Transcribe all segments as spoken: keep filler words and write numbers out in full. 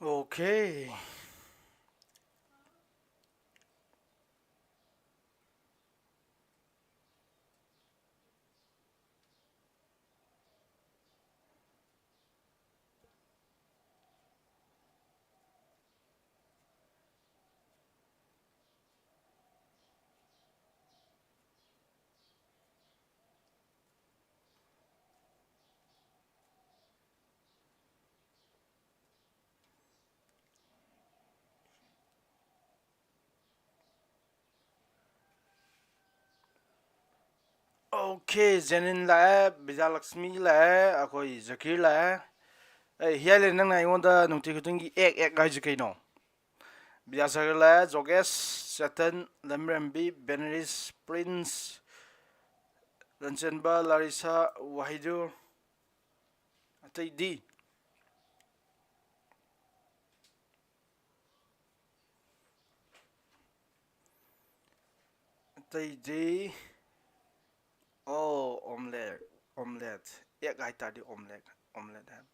Okay. Okay, ꯖꯦꯅꯤꯟ ꯂꯥꯛꯑꯦ, ꯕꯤꯖꯌꯂꯛꯁꯃꯤ ꯂꯥꯛꯑꯦ, ꯑꯩꯈꯣꯏ ꯖꯀꯤꯔ ꯂꯥꯛꯑꯦ꯫ ꯑꯩ ꯍꯤꯌꯥꯏꯂꯦꯟ, ꯅꯪꯅ ꯑꯩꯉꯣꯟꯗ ꯅꯨꯡꯇꯤ ꯈꯨꯗꯤꯡꯒꯤ ꯑꯦꯛ ꯑꯦꯛ ꯍꯥꯏꯁꯦ ꯀꯩꯅꯣ? ꯕꯤꯗ꯭ꯌꯥꯁꯥꯒꯔ ꯂꯥꯛꯑꯦ, ꯖꯣꯒꯦꯁ, ꯆꯦꯇꯟ, ꯂꯝꯔꯦꯝꯕꯤ, ꯕꯦꯅꯔꯤꯁ, ꯄ꯭ꯔꯤꯟꯁ, ꯂꯟꯆꯦꯟꯕ, ꯂꯥꯔꯤꯁꯥ, ꯋꯥꯍꯤꯗꯨ, ꯑꯇꯩꯗꯤ? ꯑꯇꯩꯗꯤ? ꯑꯣ, ꯑꯣꯝꯂꯦꯠ, ꯑꯣꯝꯂꯦꯠ꯫ ꯑꯦꯛ ꯍꯥꯏꯇꯥꯔꯗꯤ ꯑꯣꯝꯂꯦꯠ, ꯑꯣꯝꯂꯦꯠ ꯍꯥꯏꯕ꯫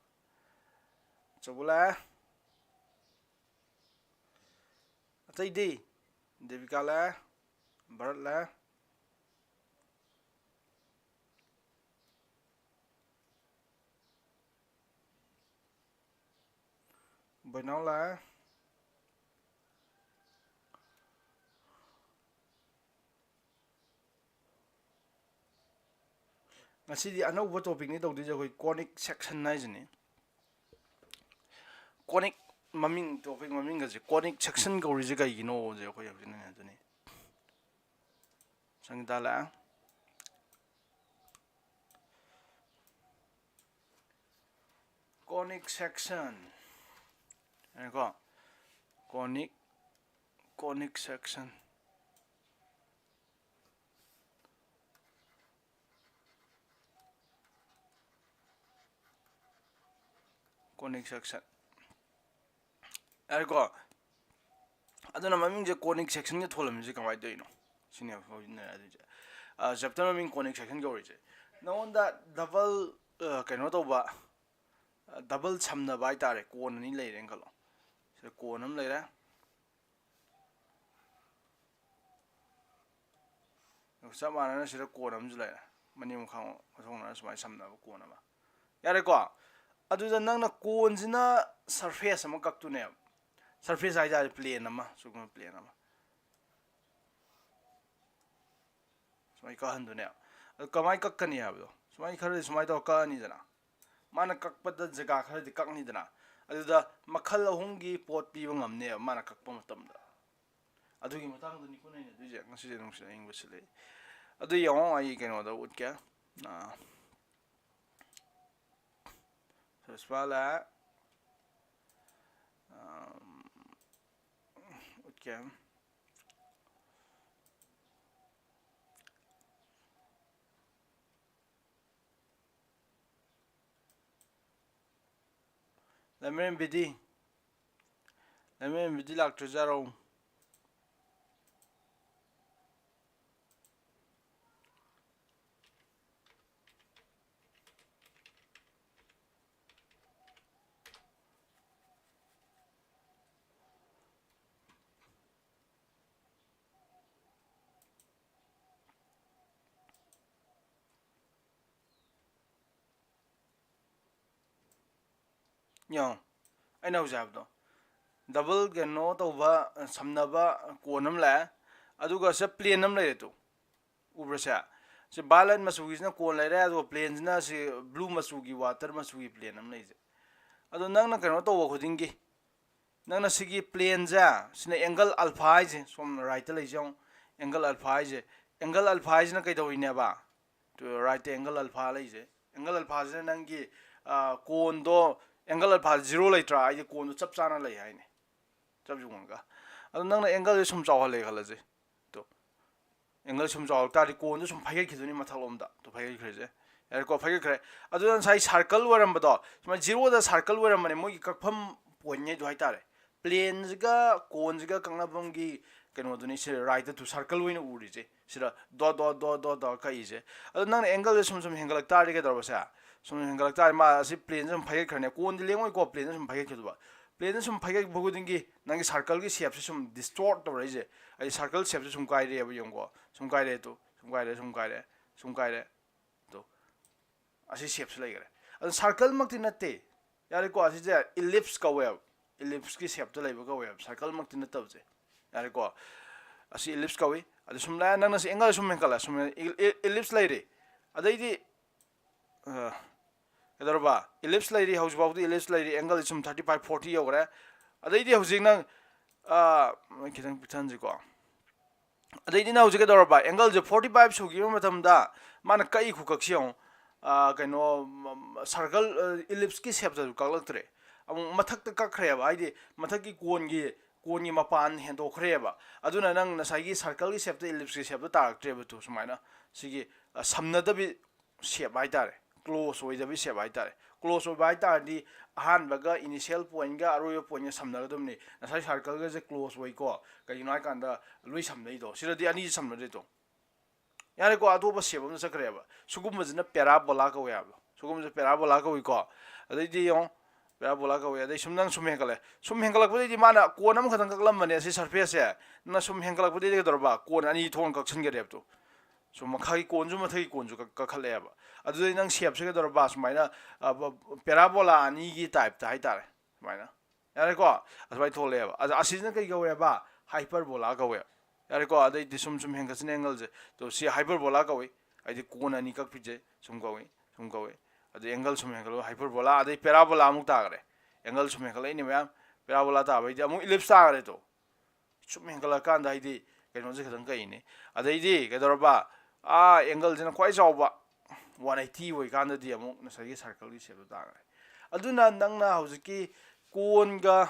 ꯆꯧꯕ ꯂꯥꯛꯑꯦ꯫ ꯑꯇꯩꯗꯤ? ꯗꯦꯕꯤꯀꯥ ꯂꯥꯛꯑꯦ, ꯚꯔꯠ ꯂꯥꯛꯑꯦ꯫ ꯕꯣꯏꯅꯥꯎ ꯂꯥꯛꯑꯦ꯫ ꯉꯁꯤꯗꯤ ꯑꯅꯧꯕ ꯇꯣꯄꯤꯛꯅꯤ ꯇꯧꯗꯣꯏꯁꯦ, ꯑꯩꯈꯣꯏ ꯀꯣꯅꯤꯛ ꯁꯦꯛꯁꯟ ꯍꯥꯏꯁꯤꯅꯤ꯫ ꯀꯣꯅꯤꯛ ꯃꯃꯤꯡ, ꯇꯣꯄꯤꯛ ꯃꯃꯤꯡꯒꯁꯦ ꯀꯣꯅꯤꯛ ꯁꯦꯛꯁꯟ ꯀꯧꯔꯤꯁꯦ ꯀꯩꯒꯤꯅꯣꯁꯦ ꯑꯩꯈꯣꯏ ꯍꯧꯖꯤꯛ ꯅꯩꯅꯗꯣꯏꯅꯤ꯫ ꯁꯪꯒꯤꯇꯥ ꯂꯥꯛꯑꯦ꯫ ꯀꯣꯅꯤꯛ ꯁꯦꯛꯁꯟ ꯍꯥꯏꯀꯣ꯫ ꯀꯣꯅꯤꯛ, ꯀꯣꯅꯤꯛ ꯁꯦꯛꯁꯟ꯫ ꯀꯣꯅꯤꯛ ꯁꯦꯛꯁꯟ꯫ ꯌꯥꯔꯦꯀꯣ? ꯑꯗꯨꯅ ꯃꯃꯤꯡꯁꯦ ꯀꯣꯅꯤꯛ ꯁꯦꯛꯁꯟꯒ ꯊꯣꯜꯂꯝꯃꯤꯁꯦ ꯀꯃꯥꯏꯅ ꯇꯧꯔꯤꯅꯣ? ꯁꯤꯅꯦꯕ ꯍꯧꯖꯤꯛ ꯅꯩꯅꯗꯣꯏꯁꯦ꯫ ꯑ, ꯆꯦꯞꯇꯔ ꯃꯃꯤꯡ ꯀꯣꯅꯤꯛ ꯁꯦꯛꯁꯟ ꯀꯧꯔꯤꯁꯦ꯫ ꯅꯉꯣꯟꯗ ꯗꯕꯜ, ꯑ, ꯀꯩꯅꯣ ꯇꯧꯕ, ꯑ, ꯗꯕꯜ ꯁꯝꯅꯕ ꯍꯥꯏꯇꯥꯔꯦ, ꯀꯣꯟ ꯑꯅꯤ ꯂꯩꯔꯦꯅ ꯈꯜꯂꯣ꯫ ꯁꯤꯗ ꯀꯣꯟ ꯑꯃ ꯂꯩꯔꯦ꯫ ꯆꯞ ꯃꯥꯟꯅꯅ ꯁꯤꯗ ꯀꯣꯟ ꯑꯃꯁꯨ ꯂꯩꯔꯦ, ꯃꯅꯤꯡ ꯃꯈꯥ ꯃꯊꯣꯡꯅꯅ ꯁꯨꯃꯥꯏꯅ ꯁꯝꯅꯕ ꯀꯣꯟ ꯑꯃ꯫ ꯌꯥꯔꯦꯀꯣ? ꯑꯗꯨꯗ ꯅꯪꯅ ꯀꯣꯟꯁꯤꯅ ꯁꯔꯐꯦꯁ ꯑꯃ ꯀꯛꯇꯣꯏꯅꯦꯕ꯫ ꯁꯔꯐꯦꯁ ꯍꯥꯏꯇꯥꯔꯦ, ꯄ꯭ꯂꯦꯟ ꯑꯃ, ꯁꯤꯒꯨꯝꯕ ꯄ꯭ꯂꯦꯟ ꯑꯃ꯫ ꯁꯨꯃꯥꯏꯅ ꯀꯛꯍꯟꯗꯣꯏꯅꯦꯕ꯫ ꯑꯗꯨ ꯀꯃꯥꯏꯅ ꯀꯛꯀꯅꯤ ꯍꯥꯏꯕꯗꯣ, ꯁꯨꯃꯥꯏꯅ ꯈꯔꯗꯤ ꯁꯨꯃꯥꯏꯅ ꯇꯧꯔ ꯀꯛꯑꯅꯤꯗꯅ꯫ ꯃꯥꯅ ꯀꯛꯄꯗ ꯖꯒꯥ ꯈꯔꯗꯤ ꯀꯛꯅꯤꯗꯅ꯫ ꯑꯗꯨꯗ ꯃꯈꯜ ꯑꯍꯨꯝꯒꯤ ꯄꯣꯠ ꯄꯤꯕ ꯉꯝꯅꯦꯕ ꯃꯥꯅ ꯀꯛꯄ ꯃꯇꯝꯗ꯫ ꯑꯗꯨꯒꯤ ꯃꯇꯥꯡꯗꯅꯤꯀꯣ ꯅꯩꯅꯗꯣꯏꯁꯦ꯫ ꯉꯁꯤꯁꯦ ꯅꯨꯡꯁꯤꯠ ꯑꯏꯪꯕ ꯁꯤꯠꯂꯛꯏ꯫ ꯑꯗꯨ ꯌꯦꯡꯉꯣ, ꯑꯩ ꯀꯩꯅꯣꯗ ꯎꯠꯀꯦ꯫ ꯑꯥ, search bar ꯂꯥꯛꯑꯦ꯫ ꯑꯥ, ꯎꯠꯀꯦ꯫ ꯂꯩꯃꯔꯦꯝꯕꯤꯗꯤ, ꯂꯩꯃꯔꯦꯝꯕꯤꯗꯤ ꯂꯥꯛꯇ꯭ꯔꯖꯥꯔꯣ? ꯌꯦꯡꯉꯣ, ꯑꯩꯅ ꯍꯧꯖꯤꯛ ꯍꯥꯏꯕꯗꯣ, ꯗꯕꯜ ꯀꯩꯅꯣ ꯇꯧꯕ, ꯁꯝꯅꯕ ꯀꯣꯟ ꯑꯃ ꯂꯥꯛꯑꯦ, ꯑꯗꯨꯒ ꯁꯤꯗ ꯄ꯭ꯂꯦꯟ ꯑꯃ ꯂꯩꯔꯦ ꯇꯨ꯫ ꯎꯕ꯭ꯔꯥ ꯁꯦ? ꯁꯤ ꯚꯥꯏꯌꯣꯂꯦꯠ ꯃꯆꯨꯒꯤꯁꯤꯅ ꯀꯣꯟ ꯂꯩꯔꯦ, ꯑꯗꯨꯒ ꯄ꯭ꯂꯦꯟꯁꯤꯅ ꯁꯤ ꯕ꯭ꯂꯨ ꯃꯆꯨꯒꯤ, ꯋꯥꯇꯔ ꯃꯆꯨꯒꯤ ꯄ꯭ꯂꯦꯟ ꯑꯃ ꯂꯩꯁꯦ꯫ ꯑꯗꯣ ꯅꯪꯅ ꯀꯩꯅꯣ ꯇꯧꯕ ꯈꯨꯗꯤꯡꯒꯤ, ꯅꯪꯅ ꯁꯤꯒꯤ ꯄ꯭ꯂꯦꯟꯁꯦ, ꯁꯤꯅ ꯑꯦꯡꯒꯜ ꯑꯜꯐꯥ ꯍꯥꯏꯁꯦ, ꯁꯣꯝ ꯔꯥꯏꯠꯇ ꯂꯩꯁꯦ ꯌꯦꯡꯉꯣ, ꯑꯦꯡꯒꯜ ꯑꯜꯐꯥ ꯍꯥꯏꯁꯦ, ꯑꯦꯡꯒꯜ ꯑꯜꯐꯥ ꯍꯥꯏꯁꯤꯅ ꯀꯩꯗꯧꯔꯤꯅꯦꯕ? ꯔꯥꯏꯠꯇ ꯑꯦꯡꯒꯜ ꯑꯜꯐꯥ ꯂꯩꯁꯦ, ꯑꯦꯡꯒꯜ ꯑꯜꯐꯥꯁꯤꯅ ꯅꯪꯒꯤ, ꯑ, ꯀꯣꯟꯗꯣ, ꯑꯦꯡꯒꯜ ꯑꯜꯐꯥ ꯖꯤꯔꯣ ꯂꯩꯇ꯭ꯔꯥ? ꯍꯥꯏꯗꯤ ꯀꯣꯟꯗꯣ ꯆꯞ ꯆꯥꯅ ꯂꯩ ꯍꯥꯏꯅꯦ, ꯆꯞ ꯌꯨꯡꯉꯒ꯫ ꯑꯗꯣ ꯅꯪꯅ ꯑꯦꯡꯒꯜꯁꯦ ꯁꯨꯝ ꯆꯥꯎꯍꯜꯂꯦ ꯈꯜꯂꯁꯦ, ꯇꯣ, ꯑꯦꯡꯒꯜ ꯁꯨꯝ ꯆꯥꯎꯔꯛ ꯇꯥꯔꯗꯤ ꯀꯣꯟꯗꯣ ꯁꯨꯝ ꯐꯩꯒꯠꯈꯤꯗꯣꯏꯅꯤ ꯃꯊꯛꯂꯣꯝꯗ꯫ ꯇꯣ, ꯐꯩꯒꯠꯈ꯭ꯔꯦꯁꯦ, ꯌꯥꯔꯦꯀꯣ, ꯐꯩꯒꯠꯈ꯭ꯔꯦ꯫ ꯑꯗꯨꯅ ꯉꯁꯥꯏ ꯁꯥꯔꯀꯜ ꯑꯣꯏꯔꯝꯕꯗꯣ, ꯁꯨꯃꯥꯏꯅ ꯖꯤꯔꯣꯗ ꯁꯥꯔꯀꯜ ꯑꯣꯏꯔꯝꯕꯅꯦ, ꯃꯣꯏꯒꯤ ꯀꯛꯐꯝ ꯄꯣꯏꯟꯉꯩꯗꯣ ꯍꯥꯏꯇꯥꯔꯦ꯫ ꯄ꯭ꯂꯦꯟꯁꯤꯒ ꯀꯣꯟꯁꯤꯒ ꯀꯛꯅꯐꯝꯒꯤ ꯀꯩꯅꯣꯗꯨꯅꯤ ꯁꯤ ꯔꯥꯏꯠꯇ ꯇꯨ ꯁꯥꯔꯀꯜ ꯑꯣꯏꯅ ꯎꯔꯤꯁꯦ꯫ ꯁꯤꯗ dot dot dot dot dot ꯀꯛꯏꯁꯦ꯫ ꯑꯗꯣ ꯅꯪꯅ ꯑꯦꯡꯒꯜꯁꯦ ꯁꯨꯝ ꯁꯨꯝ ꯍꯦꯟꯒꯠꯂꯛ ꯇꯥꯔꯗꯤ ꯀꯩꯗꯧꯔꯕꯁꯦ? ꯁꯨꯝ ꯍꯦꯟꯒꯠꯂꯛ ꯇꯥꯔꯗꯤ ꯃꯥ ꯑꯁꯤ ꯄ꯭ꯂꯦꯟꯁꯦ ꯁꯨꯝ ꯐꯩꯒꯠꯈ꯭ꯔꯅꯤ꯫ ꯀꯣꯟꯗꯤ ꯂꯦꯡꯉꯣꯏꯀꯣ, ꯄ꯭ꯂꯦꯟꯁꯦ ꯁꯨꯝ ꯐꯩꯒꯠꯈꯤꯗꯧꯕ꯫ Planeꯁꯦ ꯁꯨꯝ ꯐꯩꯒꯠꯄ ꯈꯨꯗꯤꯡꯒꯤ ꯅꯪꯒꯤ circleꯒꯤ shapeꯁꯦ ꯁꯨꯝ distort ꯇꯧꯔꯛꯏꯁꯦ꯫ ꯑꯩ circle shapeꯁꯦ ꯁꯨꯝ ꯀꯥꯏꯔꯛꯑꯦꯕ, ꯌꯦꯡꯉꯨꯀꯣ, ꯁꯨꯝ ꯀꯥꯏꯔꯛꯑꯦ ꯇꯨ, ꯁꯨꯝ ꯀꯥꯏꯔꯛꯑꯦ, ꯁꯨꯝ ꯀꯥꯏꯔꯛꯑꯦ, ꯁꯨꯝ ꯀꯥꯏꯔꯛꯑꯦ꯫ ꯇꯨ, ꯑꯁꯤ shapeꯁꯤ ꯂꯩꯈ꯭ꯔꯦ꯫ ꯑꯗꯨ circleꯃꯛꯇꯤ ꯅꯠꯇꯦ, ꯌꯥꯔꯦꯀꯣ꯫ ꯑꯁꯤꯁꯦ ellipse ꯀꯧꯋꯦꯕ, ellipseꯀꯤ shapeꯇ ꯂꯩꯕ ꯀꯧꯋꯦꯕ, circleꯃꯛꯇꯤ ꯅꯠꯇꯕꯁꯦ, ꯌꯥꯔꯦꯀꯣ꯫ ꯑꯁꯤ ellipse ꯀꯧꯏ꯫ ꯑꯗꯨ ꯁꯨꯝ ꯂꯥꯛꯑꯦ, ꯅꯪꯅ ꯁꯤ angle ꯁꯨꯝ ꯍꯦꯟꯒꯠꯂꯦ, ꯁꯨꯝ ellipse ꯂꯩꯔꯦ꯫ ꯑꯗꯩꯗꯤ ꯑ, ꯀꯩꯗꯧꯔꯕ? Ellipse ꯂꯩꯔꯤ, ꯍꯧꯖꯤꯛ ꯐꯥꯎꯗꯤ ellipse ꯂꯩꯔꯤ, angle ꯁꯨꯝ thirty five forty ꯌꯧꯈ꯭ꯔꯦ꯫ ꯑꯗꯩꯗꯤ ꯍꯧꯖꯤꯛ ꯅꯪ, ꯑ, ꯈꯤꯇꯪ ꯄꯤꯛꯊꯟꯁꯤꯀꯣ꯫ ꯑꯗꯩꯗꯤ ꯅꯪ ꯍꯧꯖꯤꯛ ꯀꯩꯗꯧꯔꯕ? Angleꯁꯦ forty five ꯁꯨꯈꯤꯕ ꯃꯇꯝꯗ ꯃꯥꯅ ꯀꯛꯏ ꯈꯨꯀꯛꯁꯤ ꯌꯦꯡꯉꯨ꯫ ꯑ, ꯀꯩꯅꯣ, ꯃ-, ꯃ-, circle, ꯑ, ellipseꯀꯤ shapeꯇꯁꯨ ꯀꯛꯂꯛꯇ꯭ꯔꯦ꯫ ꯑꯃꯨꯛ ꯃꯊꯛꯇ ꯀꯛꯈ꯭ꯔꯦꯕ, ꯍꯥꯏꯗꯤ ꯃꯊꯛꯀꯤ ꯀꯣꯟꯒꯤ, ꯀꯣꯟꯒꯤ ꯃꯄꯥꯟ ꯍꯦꯟꯗꯣꯛꯈ꯭ꯔꯦꯕ꯫ ꯑꯗꯨꯅ ꯅꯪ ꯉꯁꯥꯏꯒꯤ circleꯒꯤ shapeꯇ ellipseꯀꯤ shapeꯇ ꯇꯥꯔꯛꯇ꯭ꯔꯦꯕ꯫ ꯇꯨ ꯁꯨꯃꯥꯏꯅ ꯁꯤꯒꯤ, ꯑ, ꯁꯝꯅꯗꯕꯤ shape ꯍꯥꯏꯇꯥꯔꯦ, close ꯑꯣꯏꯗꯕꯤ shape ꯍꯥꯏꯇꯥꯔꯦ꯫ Close ꯑꯣꯏꯕ ꯍꯥꯏꯇꯥꯔꯗꯤ ꯑꯍꯥꯟꯕꯒ initial pointꯒ ꯑꯔꯣꯏꯕ pointꯒ ꯁꯝꯅꯒꯗꯕꯅꯤ꯫ ꯉꯁꯥꯏ circleꯒꯁꯦ close ꯑꯣꯏꯀꯣ, ꯀꯩꯒꯤꯅꯣ ꯍꯥꯏꯀꯥꯟꯗ ꯂꯣꯏ ꯁꯝꯅꯩꯗꯣ, ꯁꯤꯗꯗꯤ ꯑꯅꯤꯁꯤ ꯁꯝꯅꯗ꯭ꯔꯦꯗꯣ꯫ ꯌꯥꯔꯦꯀꯣ, ꯑꯇꯣꯞꯄ shape ꯑꯃꯗ ꯆꯠꯈ꯭ꯔꯦꯕ꯫ ꯁꯤꯒꯨꯝꯕꯁꯤꯅ parabola ꯀꯧꯋꯦ ꯍꯥꯏꯕ, ꯁꯤꯒꯨꯝꯕꯁꯦ parabola ꯀꯧꯏꯀꯣ꯫ ꯑꯗꯩꯗꯤ ꯌꯦꯡꯉꯣ, parabola ꯀꯧꯋꯦ꯫ ꯑꯗꯩ ꯁꯨꯝ ꯅꯪ ꯁꯨꯝ ꯍꯦꯟꯒꯠꯂꯦ, ꯁꯨꯝ ꯍꯦꯟꯒꯠꯂꯛꯄꯗꯩꯗꯤ ꯃꯥꯅ ꯀꯣꯟ ꯑꯃꯈꯛꯇꯪ ꯀꯛꯂꯝꯕꯅꯦ ꯁꯤ surfaceꯁꯦ, ꯅꯪ ꯁꯨꯝ ꯍꯦꯟꯒꯠꯂꯛꯄꯗꯩꯗꯤ ꯀꯩꯗꯧꯔꯕ? ꯀꯣꯟ ꯑꯅꯤ ꯊꯣꯛꯅ ꯀꯛꯁꯟꯒꯔꯦꯕ꯫ ꯇꯨ ꯁꯨꯝ ꯃꯈꯥꯒꯤ ꯀꯣꯟꯁꯨ ꯃꯊꯛꯀꯤ ꯀꯣꯟꯁꯨ ꯀꯛ-, ꯀꯛꯈꯠꯂꯛꯑꯦꯕ꯫ ꯑꯗꯨꯗꯩ ꯅꯪ shapeꯁꯦ ꯀꯩꯗꯧꯔꯕ? ꯁꯨꯃꯥꯏꯅ, ꯑ, ꯕ-, parabola ꯑꯅꯤꯒꯤ typeꯇ ꯍꯥꯏꯇꯥꯔꯦ, ꯁꯨꯃꯥꯏꯅ꯫ ꯌꯥꯔꯦꯀꯣ? ꯑꯗꯨꯃꯥꯏꯅ ꯊꯣꯛꯂꯛꯑꯦꯕ꯫ ꯑꯗ ꯑꯁꯤꯁꯤꯅ ꯀꯩ ꯀꯧꯋꯦꯕ? Hyperbola ꯀꯧꯋꯦ꯫ ꯌꯥꯔꯦꯀꯣ? ꯑꯗꯩꯗꯤ ꯁꯨꯝ ꯁꯨꯝ ꯍꯦꯟꯒꯠꯁꯤꯅ angleꯁꯦ꯫ ꯇꯣ, ꯁꯤ hyperbola ꯀꯧꯏ꯫ ꯍꯥꯏꯗꯤ ꯀꯣꯟ ꯑꯅꯤ ꯀꯛꯄꯤꯁꯦ ꯁꯨꯝ ꯀꯧꯏ, ꯁꯨꯝ ꯀꯧꯏ꯫ ꯑꯗꯩ angle ꯁꯨꯝ ꯍꯦꯟꯒꯠꯂꯒ hyperbola, ꯑꯗꯩ parabola ꯑꯃꯨꯛ ꯇꯥꯈ꯭ꯔꯦ꯫ Angle ꯁꯨꯝ ꯍꯦꯟꯒꯠꯂꯛꯏꯅꯦ ꯃꯌꯥꯝ꯫ Parabola ꯇꯥꯕꯩꯗꯤ ꯑꯃꯨꯛ ellipse ꯇꯥꯈ꯭ꯔꯦ꯫ ꯇꯣ, ꯁꯨꯝ ꯍꯦꯟꯒꯠꯂꯛꯀꯥꯟꯗ ꯍꯥꯏꯗꯤ ꯀꯩꯅꯣꯁꯦ ꯈꯤꯇꯪ ꯀꯛꯏꯅꯦ꯫ ꯑꯗꯩꯗꯤ ꯀꯩꯗꯧꯔꯕ? ꯑꯥ, angleꯁꯤꯅ ꯈ꯭ꯋꯥꯏ ꯆꯥꯎꯕ one eighty ꯑꯣꯏꯀꯥꯟꯗꯗꯤ ꯑꯃꯨꯛ ꯉꯁꯥꯏꯒꯤ circleꯒꯤ shapeꯇꯣ ꯇꯥꯈ꯭ꯔꯦ꯫ ꯑꯗꯨꯅ ꯅꯪꯅ ꯍꯧꯖꯤꯛꯀꯤ ꯀꯣꯟꯒ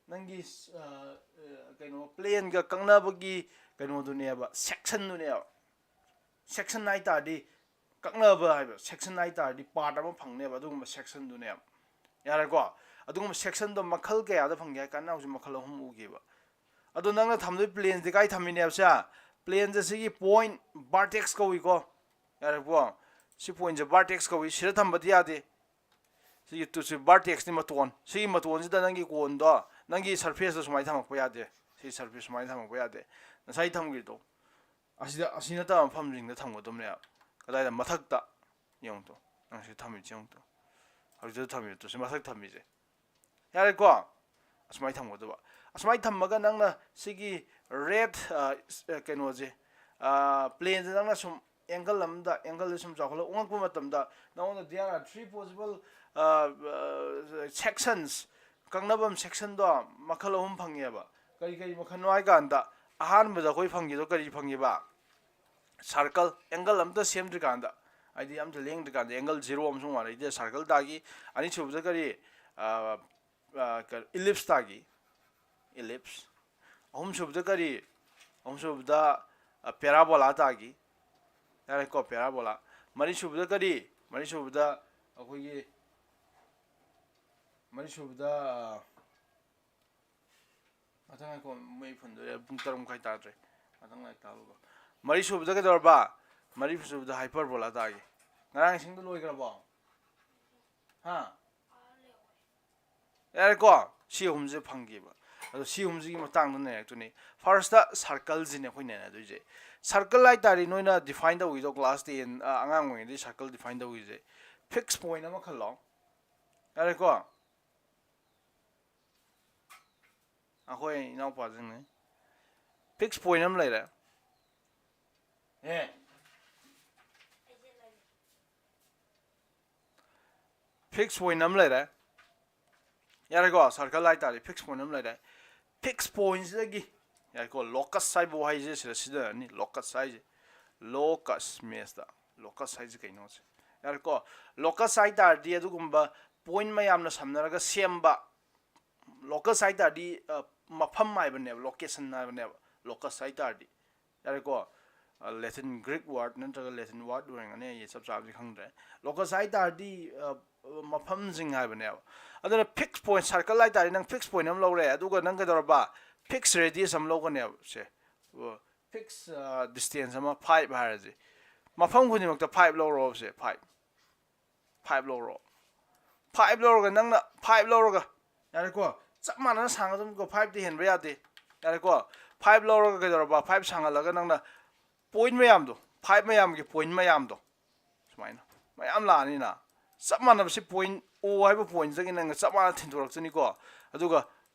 ꯅꯪꯒꯤ, ꯑ, ꯑ, ꯀꯩꯅꯣ, planeꯒ ꯀꯛꯅꯕꯒꯤ ꯀꯩꯅꯣꯗꯨꯅꯦꯕ, sectionꯗꯨꯅꯦꯕ꯫ Section ꯍꯥꯏ ꯇꯥꯔꯗꯤ, ꯀꯛꯅꯕ ꯍꯥꯏꯕ, section ꯍꯥꯏ ꯇꯥꯔꯗꯤ part ꯑꯃ ꯐꯪꯅꯦꯕ, ꯑꯗꯨꯒꯨꯝꯕ sectionꯗꯨꯅꯦꯕ꯫ ꯌꯥꯔꯦꯀꯣ? ꯑꯗꯨꯒꯨꯝꯕ sectionꯗꯣ ꯃꯈꯜ ꯀꯌꯥꯗ ꯐꯪꯒꯦ ꯍꯥꯏ ꯀꯥꯟꯗ ꯍꯧꯖꯤꯛ ꯃꯈꯜ ꯑꯍꯨꯝ ꯎꯈꯤꯕ꯫ ꯑꯗꯣ ꯅꯪꯅ ꯊꯝꯗꯣꯏ planeꯁꯦ ꯀꯥꯏ ꯊꯝꯃꯤꯅꯦꯕ? ꯁꯦ, planeꯁꯦ ꯁꯤꯒꯤ point vertex ꯀꯧꯏꯀꯣ꯫ ꯌꯥꯔꯦꯀꯣ? ꯁꯤ pointꯁꯦ vertex ꯀꯧꯏ, ꯁꯤꯗ ꯊꯝꯕꯗꯤ ꯌꯥꯗꯦ꯫ ꯁꯤꯒꯤ ꯇꯨ ꯁꯤ vertexꯅꯤ, ꯃꯇꯣꯟ꯫ ꯁꯤꯒꯤ ꯃꯇꯣꯟꯁꯤꯗ ꯅꯪꯒꯤ ꯀꯣꯟꯗꯣ, ꯅꯪꯒꯤ surfaceꯇꯣ ꯁꯨꯃꯥꯏꯅ ꯊꯝꯃꯛꯄ ꯌꯥꯗꯦ꯫ ꯁꯤꯒꯤ surface ꯁꯨꯃꯥꯏꯅ ꯊꯝꯃꯛꯄ ꯌꯥꯗꯦ꯫ ꯉꯁꯥꯏ ꯊꯝꯈꯤꯕꯗꯣ ꯑꯁꯤꯗ, ꯑꯁꯤ ꯅꯠꯇꯕ ꯃꯐꯝꯁꯤꯡꯗ ꯊꯝꯒꯗꯕꯅꯦꯕ꯫ ꯀꯗꯥꯏꯗ? ꯃꯊꯛꯇ꯫ ꯌꯦꯡꯉꯨ ꯇꯨ꯫ ꯅꯪ ꯁꯤ ꯊꯝꯃꯤꯁꯦ ꯌꯦꯡꯉꯨ ꯇꯨ꯫ ꯍꯧꯖꯤꯛꯇ ꯊꯝꯃꯤꯕ ꯇꯨ꯫ ꯁꯤ ꯃꯊꯛ ꯊꯝꯃꯤꯁꯦ꯫ ꯌꯥꯔꯦꯀꯣ? ꯑꯁꯨꯃꯥꯏꯅ ꯊꯝꯒꯗꯕ꯫ ꯑꯁꯨꯃꯥꯏꯅ ꯊꯝꯃꯒ ꯅꯪꯅ ꯁꯤꯒꯤ red, ꯑ, ꯀꯩꯅꯣꯁꯦ, ꯑ, planeꯁꯦ ꯅꯪꯅ ꯁꯨꯝ angle ꯑꯃꯗ, angleꯁꯦ ꯁꯨꯝ ꯆꯥꯎꯈꯠꯂ ꯎꯪꯉꯛꯄ ꯃꯇꯝꯗ ꯅꯉꯣꯟꯗ there are three possible, ꯑ, ꯑ, sections, ꯀꯛꯅꯐꯝ sectionꯗꯣ ꯃꯈꯜ ꯑꯍꯨꯝ ꯐꯪꯉꯦꯕ꯫ ꯀꯔꯤ ꯀꯔꯤ ꯃꯈꯜꯅꯣ ꯍꯥꯏ ꯀꯥꯟꯗ, ꯑꯍꯥꯟꯕꯗ ꯑꯩꯈꯣꯏ ꯐꯪꯈꯤꯗꯣ ꯀꯔꯤ ꯐꯪꯈꯤꯕ? Circle, angle ꯑꯝꯇ ꯁꯦꯝꯗ꯭ꯔꯤꯀꯥꯟꯗ, ꯍꯥꯏꯗꯤ ꯑꯝꯇ ꯂꯦꯡꯗ꯭ꯔꯤꯀꯥꯟꯗ angle zero ꯑꯃꯁꯨꯡ ꯋꯥꯟ ꯑꯩꯠꯇꯤ circle ꯇꯥꯈꯤ꯫ ꯑꯅꯤꯁꯨꯕꯗ ꯀꯔꯤ? ꯑ, ꯑ, ꯀ-, ellipse ꯇꯥꯈꯤ, ellipse꯫ ꯑꯍꯨꯝꯁꯨꯕꯗ ꯀꯔꯤ? ꯑꯍꯨꯝꯁꯨꯕꯗ, ꯑ, parabola ꯇꯥꯈꯤ꯫ ꯌꯥꯔꯦꯀꯣ, parabola꯫ ꯃꯔꯤꯁꯨꯕꯗ ꯀꯔꯤ? ꯃꯔꯤꯁꯨꯕꯗ ꯑꯩꯈꯣꯏꯒꯤ, ꯃꯔꯤꯁꯨꯕꯗ, ꯑ, ꯃꯊꯪ ꯉꯥꯏꯈꯣ, ꯃꯩ ꯐꯨꯟꯗꯣꯔꯦ, ꯄꯨꯡ ꯇꯔꯨꯛ ꯃꯈꯥꯏ ꯇꯥꯗ꯭ꯔꯦ꯫ ꯃꯊꯪ ꯂꯥꯏꯔꯤꯛ ꯇꯥꯛꯂꯨꯕ꯫ ꯃꯔꯤꯁꯨꯕꯗ ꯀꯩꯗꯧꯔꯕ? ꯃꯔꯤꯁꯨꯕꯗ hyperbola ꯇꯥꯈꯤ꯫ ꯉꯔꯥꯡ ꯏꯁꯤꯡꯗꯣ ꯂꯣꯏꯈ꯭ꯔꯕꯣ? ꯍꯥ? ꯌꯥꯔꯦꯀꯣ? ꯁꯤ ꯑꯍꯨꯝꯁꯦ ꯐꯪꯈꯤꯕ꯫ ꯑꯗꯣ ꯁꯤ ꯑꯍꯨꯝꯁꯤꯒꯤ ꯃꯇꯥꯡꯗ ꯅꯩꯅꯔꯛꯇꯣꯏꯅꯤ꯫ Firstꯇ circleꯁꯤꯅꯦ ꯑꯩꯈꯣꯏ ꯅꯩꯅꯗꯣꯏꯁꯦ꯫ Circle ꯍꯥꯏ ꯇꯥꯔꯗꯤ ꯅꯣꯏꯅ define ꯇꯧꯈꯤꯗꯣ class ten, ꯑ, ꯑꯉꯥꯡ ꯑꯣꯏꯔꯤꯉꯩꯗꯒꯤ circle define ꯇꯧꯈꯤꯁꯦ꯫ Fixed point ꯑꯃ ꯈꯜꯂꯣ꯫ ꯌꯥꯔꯦꯀꯣ? ꯑꯩꯈꯣꯏ ꯏꯅꯥꯎꯄꯥꯁꯤꯡꯅꯤ꯫ Fixed point ꯑꯃ ꯂꯩꯔꯦ꯫ ꯑꯦ꯫ Fixed point ꯑꯃ ꯂꯩꯔꯦ꯫ ꯌꯥꯔꯦꯀꯣ, circle ꯍꯥꯏ ꯇꯥꯔꯗꯤ fixed point ꯑꯃ ꯂꯩꯔꯦ꯫ Fixed pointꯁꯤꯗꯒꯤ, ꯌꯥꯔꯦꯀꯣ, locus ꯍꯥꯏꯕ ꯋꯥꯍꯩꯁꯦ ꯁꯤꯗ ꯁꯤꯖꯤꯟꯅꯔꯅꯤ, locus ꯍꯥꯏꯁꯦ꯫ Locus, mathsꯇ locus ꯍꯥꯏꯁꯦ ꯀꯩꯅꯣꯁꯦ? ꯌꯥꯔꯦꯀꯣ, locus ꯍꯥꯏ ꯇꯥꯔꯗꯤ ꯑꯗꯨꯒꯨꯝꯕ point ꯃꯌꯥꯝꯅ ꯁꯝꯅꯔꯒ ꯁꯦꯝꯕ, locus ꯍꯥꯏ ꯇꯥꯔꯗꯤ, ꯑ, ꯃꯐꯝ ꯍꯥꯏꯕꯅꯦꯕ, location ꯍꯥꯏꯕꯅꯦꯕ, locus ꯍꯥꯏ ꯇꯥꯔꯗꯤ꯫ ꯌꯥꯔꯦꯀꯣ? ꯑ, Latin Greek word ꯅꯠꯇ꯭ꯔꯒ Latin word ꯑꯣꯏꯔꯝꯒꯅꯤ, ꯑꯩ ꯆꯞ ꯆꯥꯕꯗꯤ ꯈꯪꯗ꯭ꯔꯦ꯫ Locus ꯍꯥꯏ ꯇꯥꯔꯗꯤ, ꯑ, ꯃꯐꯝꯁꯤꯡ ꯍꯥꯏꯕꯅꯦꯕ꯫ ꯑꯗꯨꯅ fixed point, circle ꯍꯥꯏ ꯇꯥꯔꯗꯤ ꯅꯪ fixed point ꯑꯃ ꯂꯧꯔꯦ, ꯑꯗꯨꯒ ꯅꯪ ꯀꯩꯗꯧꯔꯕ? Fixed radius ꯑꯃ ꯂꯧꯒꯅꯦꯕ ꯁꯦ꯫ ꯑ, fixed, ꯑ, distance ꯑꯃ five ꯍꯥꯏꯔꯁꯦ꯫ ꯃꯐꯝ ꯈꯨꯗꯤꯡꯃꯛꯇ five ꯂꯧꯔꯣꯕ ꯁꯦ, five꯫ Five ꯂꯧꯔꯣ꯫ ꯐꯥꯏꯚ ꯂꯧꯔꯒ, ꯅꯪꯅ ꯐꯥꯏꯚ ꯂꯧꯔꯒ, ꯌꯥꯔꯦꯀꯣ, ꯆꯞ ꯃꯥꯟꯅꯅ ꯁꯥꯡꯒꯗꯕꯅꯤꯀꯣ, ꯐꯥꯏꯚꯇꯤ ꯍꯦꯟꯕ ꯌꯥꯗꯦ꯫ ꯌꯥꯔꯦꯀꯣ, ꯐꯥꯏꯚ ꯂꯧꯔꯒ ꯀꯩꯗꯧꯔꯕ? ꯐꯥꯏꯚ ꯁꯥꯡꯍꯜꯂꯒ ꯅꯪꯅ ꯄꯣꯏꯟ ꯃꯌꯥꯝꯗꯣ, ꯐꯥꯏꯚ ꯃꯌꯥꯝꯒꯤ ꯄꯣꯏꯟ ꯃꯌꯥꯝꯗꯣ, ꯁꯨꯃꯥꯏꯅ ꯃꯌꯥꯝ ꯂꯥꯛꯑꯅꯤꯅ, ꯆꯞ ꯃꯥꯟꯅꯕꯁꯤ ꯄꯣꯏꯟ, ꯑꯣ ꯍꯥꯏꯕ ꯄꯣꯏꯟꯁꯤꯗꯒꯤ ꯅꯪꯅ ꯆꯞ ꯃꯥꯟꯅ ꯊꯤꯟꯗꯣꯔꯛꯇꯣꯏꯅꯤꯀꯣ꯫ ꯑꯗꯨꯒ,